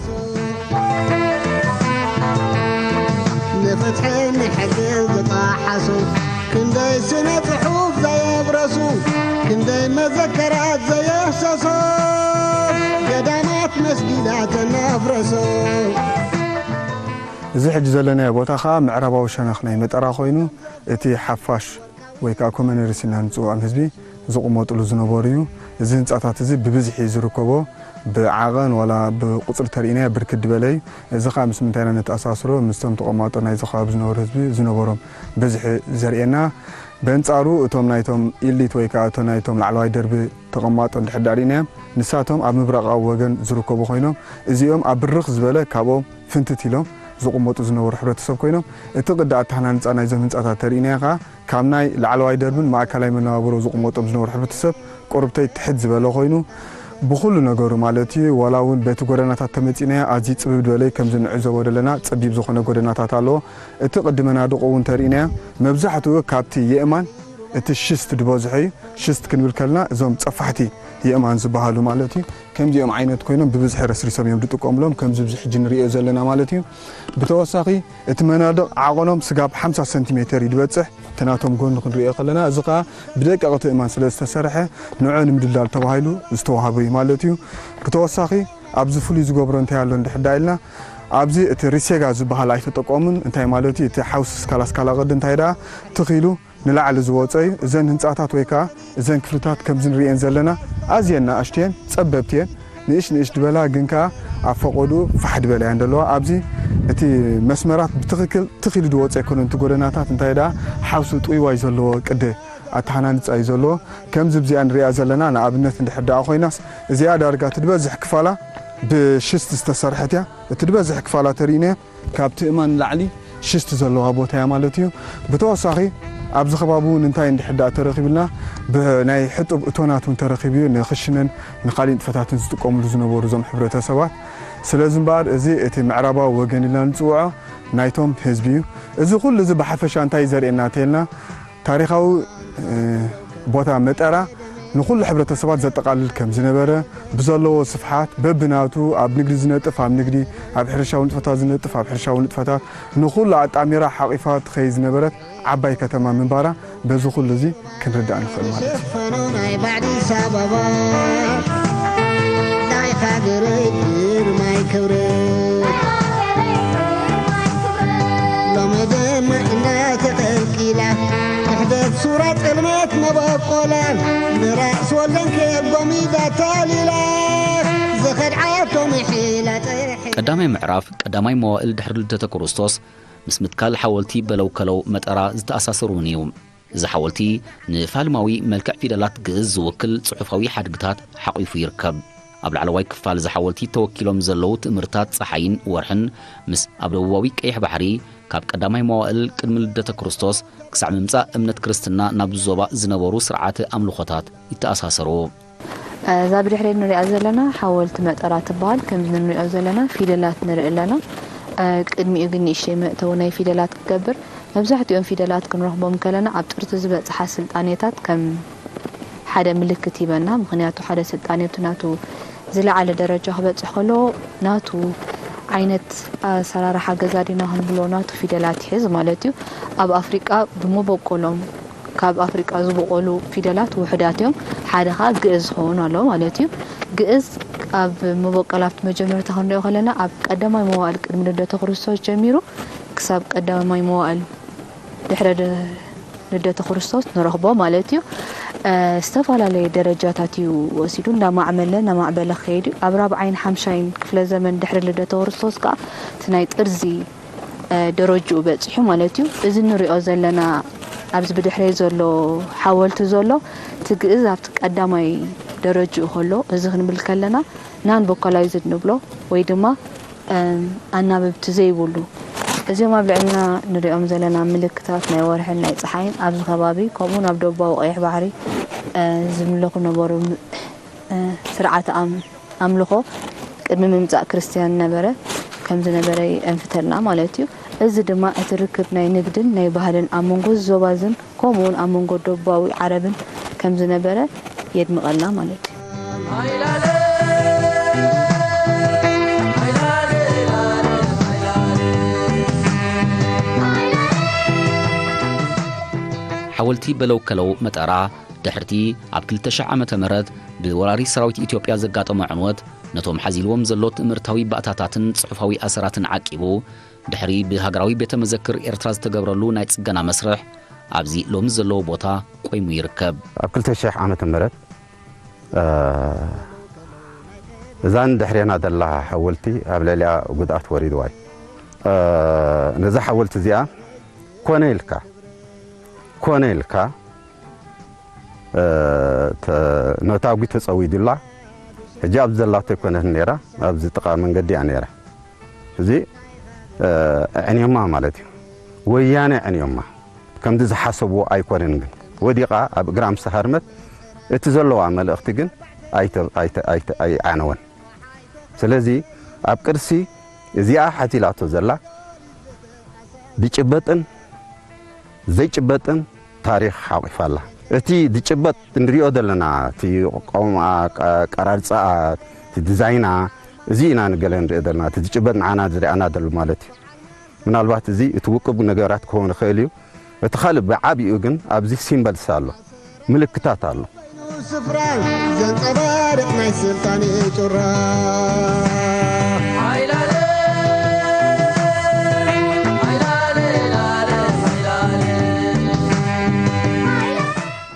ንፍትሒ ንሕጊ ዝጠሓሱ ክንደይ ስነ ፅሑፍ ዘየብረሱ ክንደይ መዘከራት ዘየህሰሶ ገዳማት መስጊዳት እናፍረሶ እዚ ሕጂ ዘለናዮ ቦታ ከዓ ምዕራባዊ ሸነኽ ናይ መጠራ ኮይኑ እቲ ሓፋሽ ወይ ከዓ ኮመነርስ ኢልና ንፅውዖም ህዝቢ ዝቕመጥሉ ዝነበሩ እዩ። እዚ ህንፃታት እዚ ብብዝሒ ዝርከቦ ብዓቐን ዋላ ብቁፅሪ ተሪእናዮ ብርክት ዝበለ እዩ። እዚ ከዓ ምስ ምንታይ ኢና ነተኣሳስሮ? ምስቶም ተቐማጦ ናይዚ ከባቢ ዝነበሩ ህዝቢ ዝነበሮም ብዝሒ ዘርእየና። በንፃሩ እቶም ናይቶም ኢሊት ወይ ከዓ እቶ ናይቶም ላዕለዋይ ደርቢ ተቐማጦ እንድሕር ዳኣ ርኢናዮም ንሳቶም ኣብ ምብራቓዊ ወገን ዝርከቡ ኮይኖም እዚኦም ኣብ ብርኽ ዝበለ ካብኦም ፍንትት ኢሎም ዝቕመጡ ዝነበሩ ሕብረተሰብ ኮይኖም እቲ ቅዲ ኣተሃናንፃ ናይዞም ህንፃታት ተሪእናዮ ከዓ ካብ ናይ ላዕለዋይ ደርብን ማእከላይ መነባብሮ ዝቕመጦም ዝነበሩ ሕብረተሰብ ቁርብተይ ትሕት ዝበለ ኮይኑ ብኹሉ ነገሩ ማለት እዩ። ዋላ እውን በቲ ጎደናታት ተመፂናዮ ኣዝዩ ፅብብ ዝበለ እዩ። ከምዚ ንዕዘቦ ዘለና ፀቢብ ዝኾነ ጎደናታት ኣለዎ። እቲ ቅዲ መናድቑ እውን ተሪእናዮ መብዛሕትኡ ካብቲ የእማን እቲ ሽስት ዝበዝሖ እዩ። ሽስት ክንብል ከለና እዞም ፀፋሕቲ የእማን ዝበሃሉ ማለት እዩ። ከምዚኦም ዓይነት ኮይኖም ብብዝሒ ረስሪሶም እዮም ዝጥቀምሎም፣ ከምዚ ብዝሒ ሕጂ ንሪኦ ዘለና ማለት እዩ። ብተወሳኺ እቲ መናድቕ ዓቐኖም ስጋብ ሓምሳ ሰንቲሜተር እዩ ዝበፅሕ። እቲ ናቶም ጎኒ ክንሪኦ ከለና፣ እዚ ኸዓ ብደቀቕቲ እማን ስለ ዝተሰርሐ፣ ንዑ ንምድላል ተባሂሉ ዝተዋህበ እዩ ማለት እዩ። ብተወሳኺ ኣብዚ ፍሉይ ዝገብሮ እንታይ ኣሎ እንድሕር ዳ ኢልና፣ ኣብዚ እቲ ሪሴጋ ዝበሃል ኣይተጠቀሙን። እንታይ ማለት እዩ? እቲ ሓውሲ ስካላ ስካላ ቅዲ እንታይ ደኣ ትኺሉ ንላዕሊ ዝወፀ እዩ። እዘን ህንፃታት ወይ ከዓ እዘን ክፍልታት ከምዚ ንሪኤን ዘለና ኣዝየን ንኣሽቱ እየን፣ ፀበብቲ እየን። ንእሽ ንእሽ ድበላ ግን ከዓ ኣብ ፈቐዱ ፋሕ ድበላ እየን ዘለዋ። ኣብዚ እቲ መስመራት ብትኽክል ትኺሉ ዝወፀ ኣይኮነን። እቲ ጎደናታት እንታይ ደኣ ሓውሲ ጥውይዋይ ዘለዎ ቅዲ ኣተሃናንፃ እዩ ዘለዎ። ከምዚ ብዚኣ ንሪኣ ዘለና ንኣብነት እንድሕር ደኣ ኮይናስ፣ እዚኣ ዳርጋ እቲ ዝበዝሕ ክፋላ ብሽስት ዝተሰርሐት እያ። እቲ ዝበዝሕ ክፋላ ተሪእነ ካብቲ እማን ንላዕሊ ሽስት ዘለዋ ቦታ እያ ማለት እዩ። ብተወሳኺ ኣብዚ ከባቢ እውን እንታይ እንድሕር ደኣ ተረኺብልና፣ ብናይ ሕጡብ እቶናት እውን ተረኺቡ እዩ፣ ንኽሽነን ንኻሊእ ንጥፈታትን ዝጥቀምሉ ዝነበሩ እዞም ሕብረተሰባት። ስለዚ እምበኣር እዚ እቲ ምዕራባዊ ወገን ኢልና ንፅውዖ ናይቶም ህዝቢ እዩ። እዚ ኩሉ እዚ ብሓፈሻ እንታይ እዩ ዘርእየና እንተኢልና፣ ታሪኻዊ፣ እ፣ ቦታ መጠራ ንኹሉ ሕብረተሰባት ዘጠቓልል ከም ዝነበረ፣ ብዘለዎ ስፍሓት በብናቱ ኣብ ንግዲ ዝነጥፍ ኣብ ንግዲ፣ ኣብ ሕርሻዊ ንጥፈታት ዝነጥፍ ኣብ ሕርሻዊ ንጥፈታት፣ ንኹሉ ኣጣሚራ ሓቒፋ ትኸይድ ዝነበረት ዓባይ ከተማ ምንባራ በዚ ኩሉ እዚ ክንርዳእ ንኽእል ማለት እዩ። ዝሸፈኖ ናይ ባዕዲ ኣዲስ ኣበባ ናይ ሃገረይ ግርማይ ክብሪ ሎሚ ድማ እናተቐልቂላ ክሕደት ሱራ ጥልመት መበቆላ ንራእሲ ወለንከ ጎሚዳ ተሊላ ዝኸድዓቶ ምሒላ ጥርሒ ቀዳማይ ምዕራፍ ቀዳማይ መዋእል ድሕሪ ልደተ ክርስቶስ ምስ ምትካል ሓወልቲ በለው ከለው መጠራ ዝተኣሳሰር እውን እዩ። እዚ ሓወልቲ ንፋልማዊ መልክዕ ፊደላት ግእዝ ዝውክል ጽሑፋዊ ሓድግታት ሓቒፉ ይርከብ። ኣብ ላዕለዋይ ክፋል እዚ ሓወልቲ ተወኪሎም ዘለዉ ትእምርታት ጸሓይን ወርሕን ምስ ኣብ ደቡባዊ ቀይሕ ባሕሪ ካብ ቀዳማይ መዋእል ቅድሚ ልደተ ክርስቶስ ክሳዕ ምምጻእ እምነት ክርስትና ናብዚ ዞባ ዝነበሩ ስርዓተ ኣምልኾታት ይተኣሳሰሩ። እዛ ብድሕሪት ንሪኣ ዘለና ሓወልቲ መጠራ ትበሃል። ከምዚ ንሪኦ ዘለና ፊደላት ንርኢ ኣለና። ቅድሚኡ ግን ንእሽተይ መእተዊ ናይ ፊደላት ክገብር፣ መብዛሕትኦም ፊደላት ክንረኽቦም ከለና ኣብ ጥርቲ ዝበጽሓ ስልጣኔታት ከም ሓደ ምልክት ይበና። ምኽንያቱ ሓደ ስልጣኔ እቲ ናቱ ዝለዓለ ደረጃ ክበጽሕ ከሎ ናቱ ዓይነት ኣሰራርሓ ገዛ ዲና ክንብሎ ናቱ ፊደላት ይሕዝ ማለት እዩ። ኣብ ኣፍሪቃ ብመበቆሎም ካብ ኣፍሪቃ ዝበቆሉ ፊደላት ውሑዳት እዮም። ሓደ ኸኣ ግእዝ ዝኸውን ኣሎ ማለት እዩ። ግእዝ ኣብ መበቆል ኣብቲ መጀመርታ ክንሪኦ ከለና ኣብ ቀዳማይ መዋእል ቅድሚ ልደተ ክርስቶስ ጀሚሩ ክሳብ ቀዳማይ መዋእል ድሕረ ደ-፣ ልደተ ክርስቶስ ንረኽቦ ማለት እዩ። እ፣ ዝተፈላለየ ደረጃታት እዩ ወሲዱ፣ እንዳማዕመለ፣ እንዳማዕበለ ክኸይድ እዩ። ኣብ ራብዓይን ሓምሻይን ክፍለ ዘመን ድሕሪ ልደተ ክርስቶስ ከኣ እቲ ናይ ጥርዚ፣ እ፣ ደረጅኡ በጺሑ ማለት እዩ። እዚ ንሪኦ ዘለና ኣብዚ ብድሕረይ ዘሎ ሓወልቲ ዘሎ፣ እቲ ግእዝ ኣብቲ ቀዳማይ ደረጅኡ ከሎ፣ እዚ ክንብል ከለና ናን ቮካላይዝድ ንብሎ ወይ ድማ፣ እም፣ ኣናብብቲ ዘይብሉ። እዚኦም ኣብ ልዕልና ንሪኦም ዘለና ምልክታት ናይ ወርሕን ናይ ጸሓይን ኣብዚ ከባቢ፣ ከምኡውን ኣብ ደቡባዊ ቀይሕ ባሕሪ፣ እ፣ ዝምለኹ ነበሩ፣ እ፣ ስርዓተ ኣም-፣ ኣምልኾ ቅድሚ ምምጻእ ክርስትያን ነበረ፣ ከም ዝነበረ የንፍተልና ማለት እዩ። እዚ ድማ እቲ ርክብ ናይ ንግድን ናይ ባህልን ኣብ መንጎ እዚ ዞባ እዝን ከምኡውን ኣብ መንጎ ደቡባዊ ዓረብን ከም ዝነበረ የድምቐልና ማለት እዩ። ሓወልቲ በለው ከለው መጠራ ድሕርቲ ኣብ ክልተ ሽሕ ዓመተ ምህረት ብወራሪ ሰራዊት ኢትዮጵያ ዘጋጠሞ ዕንወት ነቶም ሓዚልዎም ዘሎ ትእምርታዊ ባእታታትን ጽሑፋዊ ኣሰራትን ዓቂቡ፣ ድሕሪ ብሃገራዊ ቤተ መዘክር ኤርትራ ዝተገብረሉ ናይ ጽገና መስርሕ ኣብዚ ሎሚ ዘለዎ ቦታ ቆይሙ ይርከብ። ኣብ ክልተ ሽሕ ዓመተ ምህረት፣ እ፣ እዛን ድሕሬና ዘላ ሓወልቲ ኣብ ልዕሊኣ ጉድኣት ወሪድዋ እዩ። እ፣ ነዛ ሓወልቲ እዚኣ ኮነ ኢልካ፣ ኮነ ኢልካ፣ እ፣ ተ-፣ ነታጒ ተጸዊዱላ። ሕጂ ኣብዚ ዘላቶ ኣይኮነትን ነይራ፣ ኣብዚ ጥቓ መንገዲ እያ ነይራ። እዚ፣ እ፣ ኣዕንዮማ ማለት እዩ። ወያነ ኣዕንዮማ። ከምዚ ዝሓሰብዎ ኣይኮነን ግን። ወዲቓ ኣብ እግራ ምስ ሃርመት፣ እቲ ዘለዋ መልእኽቲ ግን ኣይተ-፣ ኣይተ-፣ ኣይተ-፣ ኣይዓነወን። ስለዚ ኣብ ቅርሲ እዚኣ ሓቲላቶ ዘላ ዝጭበጥን ዘይጭበጥን ታሪኽ ሓቂፋ ኣላ። እቲ ዝጭበጥ እንሪኦ ዘለና፣ እቲ ቆምኣ፣ ቀ-፣ ቀራርጻኣ፣ እቲ ዲዛይና እዚ ኢና ንገለ ንርኢ ዘለና፣ እቲ ዝጭበጥ ንዓና ዝርኣና ዘሎ ማለት እዩ። ምናልባት እዚ እቲ ውቁብ ነገራት ክኸውን ይኽእል እዩ። እቲ ካልእ ብዓቢኡ ግን ኣብዚ ሲምበልስ ኣሎ፣ ምልክታት ኣሎ። ስፍራ ዘንጸባርቕ ናይ ስልጣን ጩራ።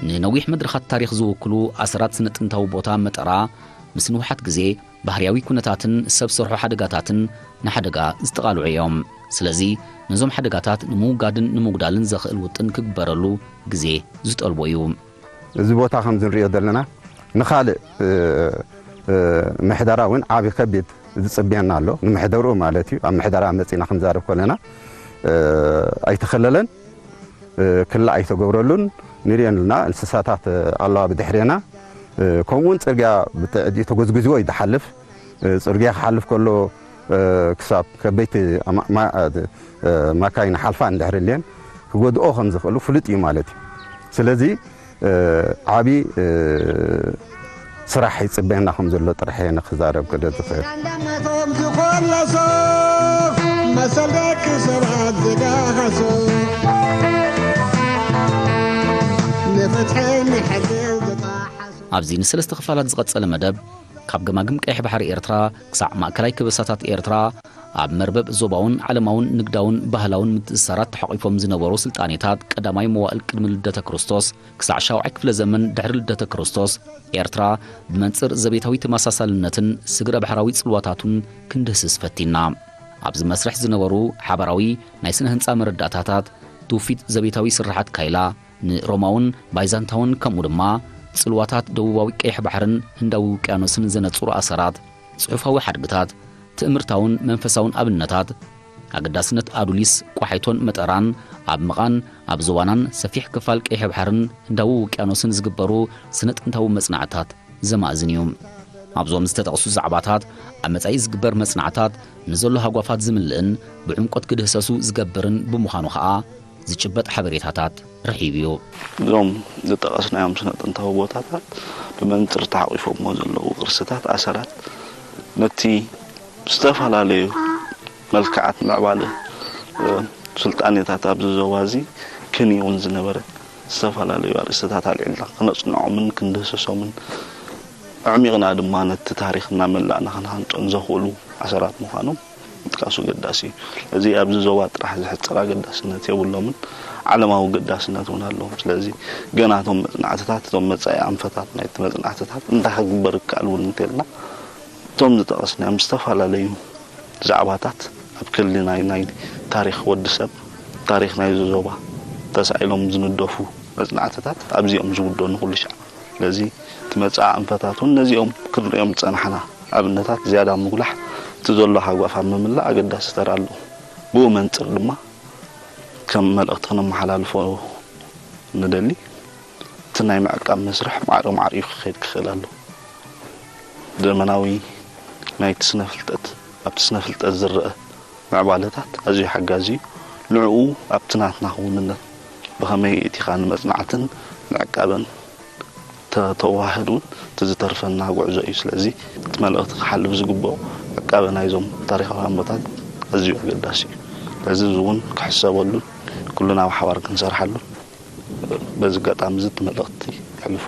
ንነዊሕ መድረኻት ታሪኽ ዝውክሉ ኣሰራት ስነ ጥንታዊ ቦታ መጠራ ምስ ንውሓት ግዜ ባህርያዊ ኩነታትን ሰብ ሰርሖ ሓደጋታትን ንሓደጋ ዝጠቓልዑ እዮም። ስለዚ ነዞም ሓደጋታት ንምውጋድን ንምጉዳልን ዘኽእል ውጥን ክግበረሉ ግዜ ዝጠልቦ እዩ። እዚ ቦታ ከም ዝንሪኦ ዘለና ንኻልእ ምሕደራ እውን ዓብ ከቢድ ዝፅብየና ኣሎ። ንምሕደሩ ማለት እዩ። ኣብ ምሕደራ መፂና ክንዛረብ ከለና ኣይተኸለለን ክላ ኣይተገብረሉን ንሪኦ ኣለና። እንስሳታት ኣለዋ ብድሕሬና። ከምኡውን ፅርግያ ብትዕዲ ተጎዝጉዝዎ እዩ ዝሓልፍ። ፅርግያ ክሓልፍ ከሎ ክሳብ ከበይቲ ማካይን ሓልፋ እንድሕር ልን ክጎድኦ ከም ዝኽእሉ ፍሉጥ እዩ ማለት እዩ። ስለዚ ዓቢ ስራሕ ይጽበየና ከም ዘሎ ጥራሕ እየ ንክዛረብ ክደ ዝኽእል። እንዳማቶም ዝኮለሶ መሰል ደቂ ሰባት ዝዳሃሶ ንፍትሕን ንሕግን ዝጣሓሶ ኣብዚ ንሰለስተ ክፋላት ዝቐጸለ መደብ ካብ ገማግም ቀይሕ ባሕሪ ኤርትራ ክሳዕ ማእከላይ ከበሳታት ኤርትራ ኣብ መርበብ ዞባውን ዓለማውን ንግዳውን ባህላውን ምትእስሳራት ተሓቒፎም ዝነበሩ ስልጣኔታት ቀዳማይ መዋእል ቅድሚ ልደተ ክርስቶስ ክሳዕ ሻውዓይ ክፍለ ዘመን ድሕሪ ልደተ ክርስቶስ ኤርትራ ብመንጽር ዘቤታዊ ተመሳሳልነትን ስግረ ባሕራዊ ጽልዋታቱን ክንድህስስ ፈቲና። ኣብዚ መስርሕ ዝነበሩ ሓባራዊ ናይ ስነ ህንጻ መረዳእታታት፣ ትውፊት ዘቤታዊ ስርሓት ካይላ፣ ንሮማውን ባይዛንታውን ከምኡ ድማ ጽልዋታት ደቡባዊ ቀይሕ ባሕርን ህንዳዊ ውቅያኖስን ዘነጽሩ ኣሰራት፣ ጽሑፋዊ ሓድግታት፣ ትእምርታውን መንፈሳውን ኣብነታት፣ ኣገዳስነት ኣዱሊስ፣ ቋሓይቶን መጠራን፣ ኣብ ምቓን ኣብ ዞባናን ሰፊሕ ክፋል ቀይሕ ባሕርን ህንዳዊ ውቅያኖስን ዝግበሩ ስነ ጥንታዊ መጽናዕትታት ዘማእዝን እዩ። ኣብዞም ዝተጠቕሱ ዛዕባታት ኣብ መጻኢ ዝግበር መጽናዕትታት ንዘሎ ሃጓፋት ዝምልእን ብዕምቆት ክድህሰሱ ዝገብርን ብምዃኑ ኸኣ ዝጭበጥ ሓበሬታታት ርሒቡ እዩ። እዞም ዝጠቐስናዮም ስነ ጥንታዊ ቦታታት ብመንጽር ተሓቒፎምዎ ዘለዉ ቅርስታት ኣሰራት ነቲ ዝተፈላለዩ መልክዓት ምዕባለ ስልጣኔታት ኣብዚ ዞባ እዚ ክንየውን ዝነበረ ዝተፈላለዩ ኣርእስትታት ኣልዒልና ክነጽንዖምን ክንድህስሶምን ኣዕሚቕና ድማ ነቲ ታሪኽ እናመላእና ክንሃንጾን ዘኽእሉ ኣሰራት ምዃኖም ምጥቃሱ ኣገዳሲ እዩ። እዚ ኣብዚ ዞባ ጥራሕ ዝሕጸር ኣገዳስነት የብሎምን፣ ዓለማዊ ኣገዳስነት እውን ኣለዎም። ስለዚ ገና እቶም መጽናዕትታት፣ እቶም መጻኢ ኣንፈታት ናይቲ መጽናዕትታት እንታይ ክግበር ይከኣል እውን እንተልና እቶም ዝጠቐስናዮም ዝተፈላለዩ ዛዕባታት ኣብ ክሊ ናይ ናይ ታሪኽ ወዲ ሰብ፣ ታሪኽ ናይዚ ዞባ ተሳኢሎም ዝንደፉ መጽናዕትታት ኣብዚኦም ዝውደኑ ኩሉ ሻዕ። ስለዚ እቲ መጻኢ ኣንፈታት እውን ነዚኦም ክንሪኦም ዝጸናሕና ኣብነታት ዝያዳ ምጉላሕ እቲ ዘሎ ሃጓፍ ኣብ ምምላእ ኣገዳሲ ተራ ኣለዎ። ብኡ መንጽር ድማ ከም መልእኽቲ ክነመሓላልፎ ንደሊ እቲ ናይ ምዕቃብ መስርሕ ማዕረ ማዕሪኡ ክኸይድ ክኽእል ኣለዎ። ዘመናዊ ናይቲ ስነ ፍልጠት ኣብቲ ስነ ፍልጠት ዝረአ ምዕባለታት ኣዝዩ ሓጋዚ እዩ። ንዕኡ ኣብቲ ናትና ክውንነት ብኸመይ የእቲኻ ንመጽናዕትን ምዕቃበን ተተዋህድ እውን እቲ ዝተርፈና ጉዕዞ እዩ። ስለዚ እቲ መልእኽቲ ክሓልፍ ዝግብኦ ዕቃበ ናይዞም ታሪኻውያን ቦታት ኣዝዩ ኣገዳሲ እዩ። ስለዚ እዚ እውን ክሕሰበሉን ኩልና ብሓባር ክንሰርሓሉን በዚ ኣጋጣሚ እዚ እቲ መልእኽቲ የሕልፎ።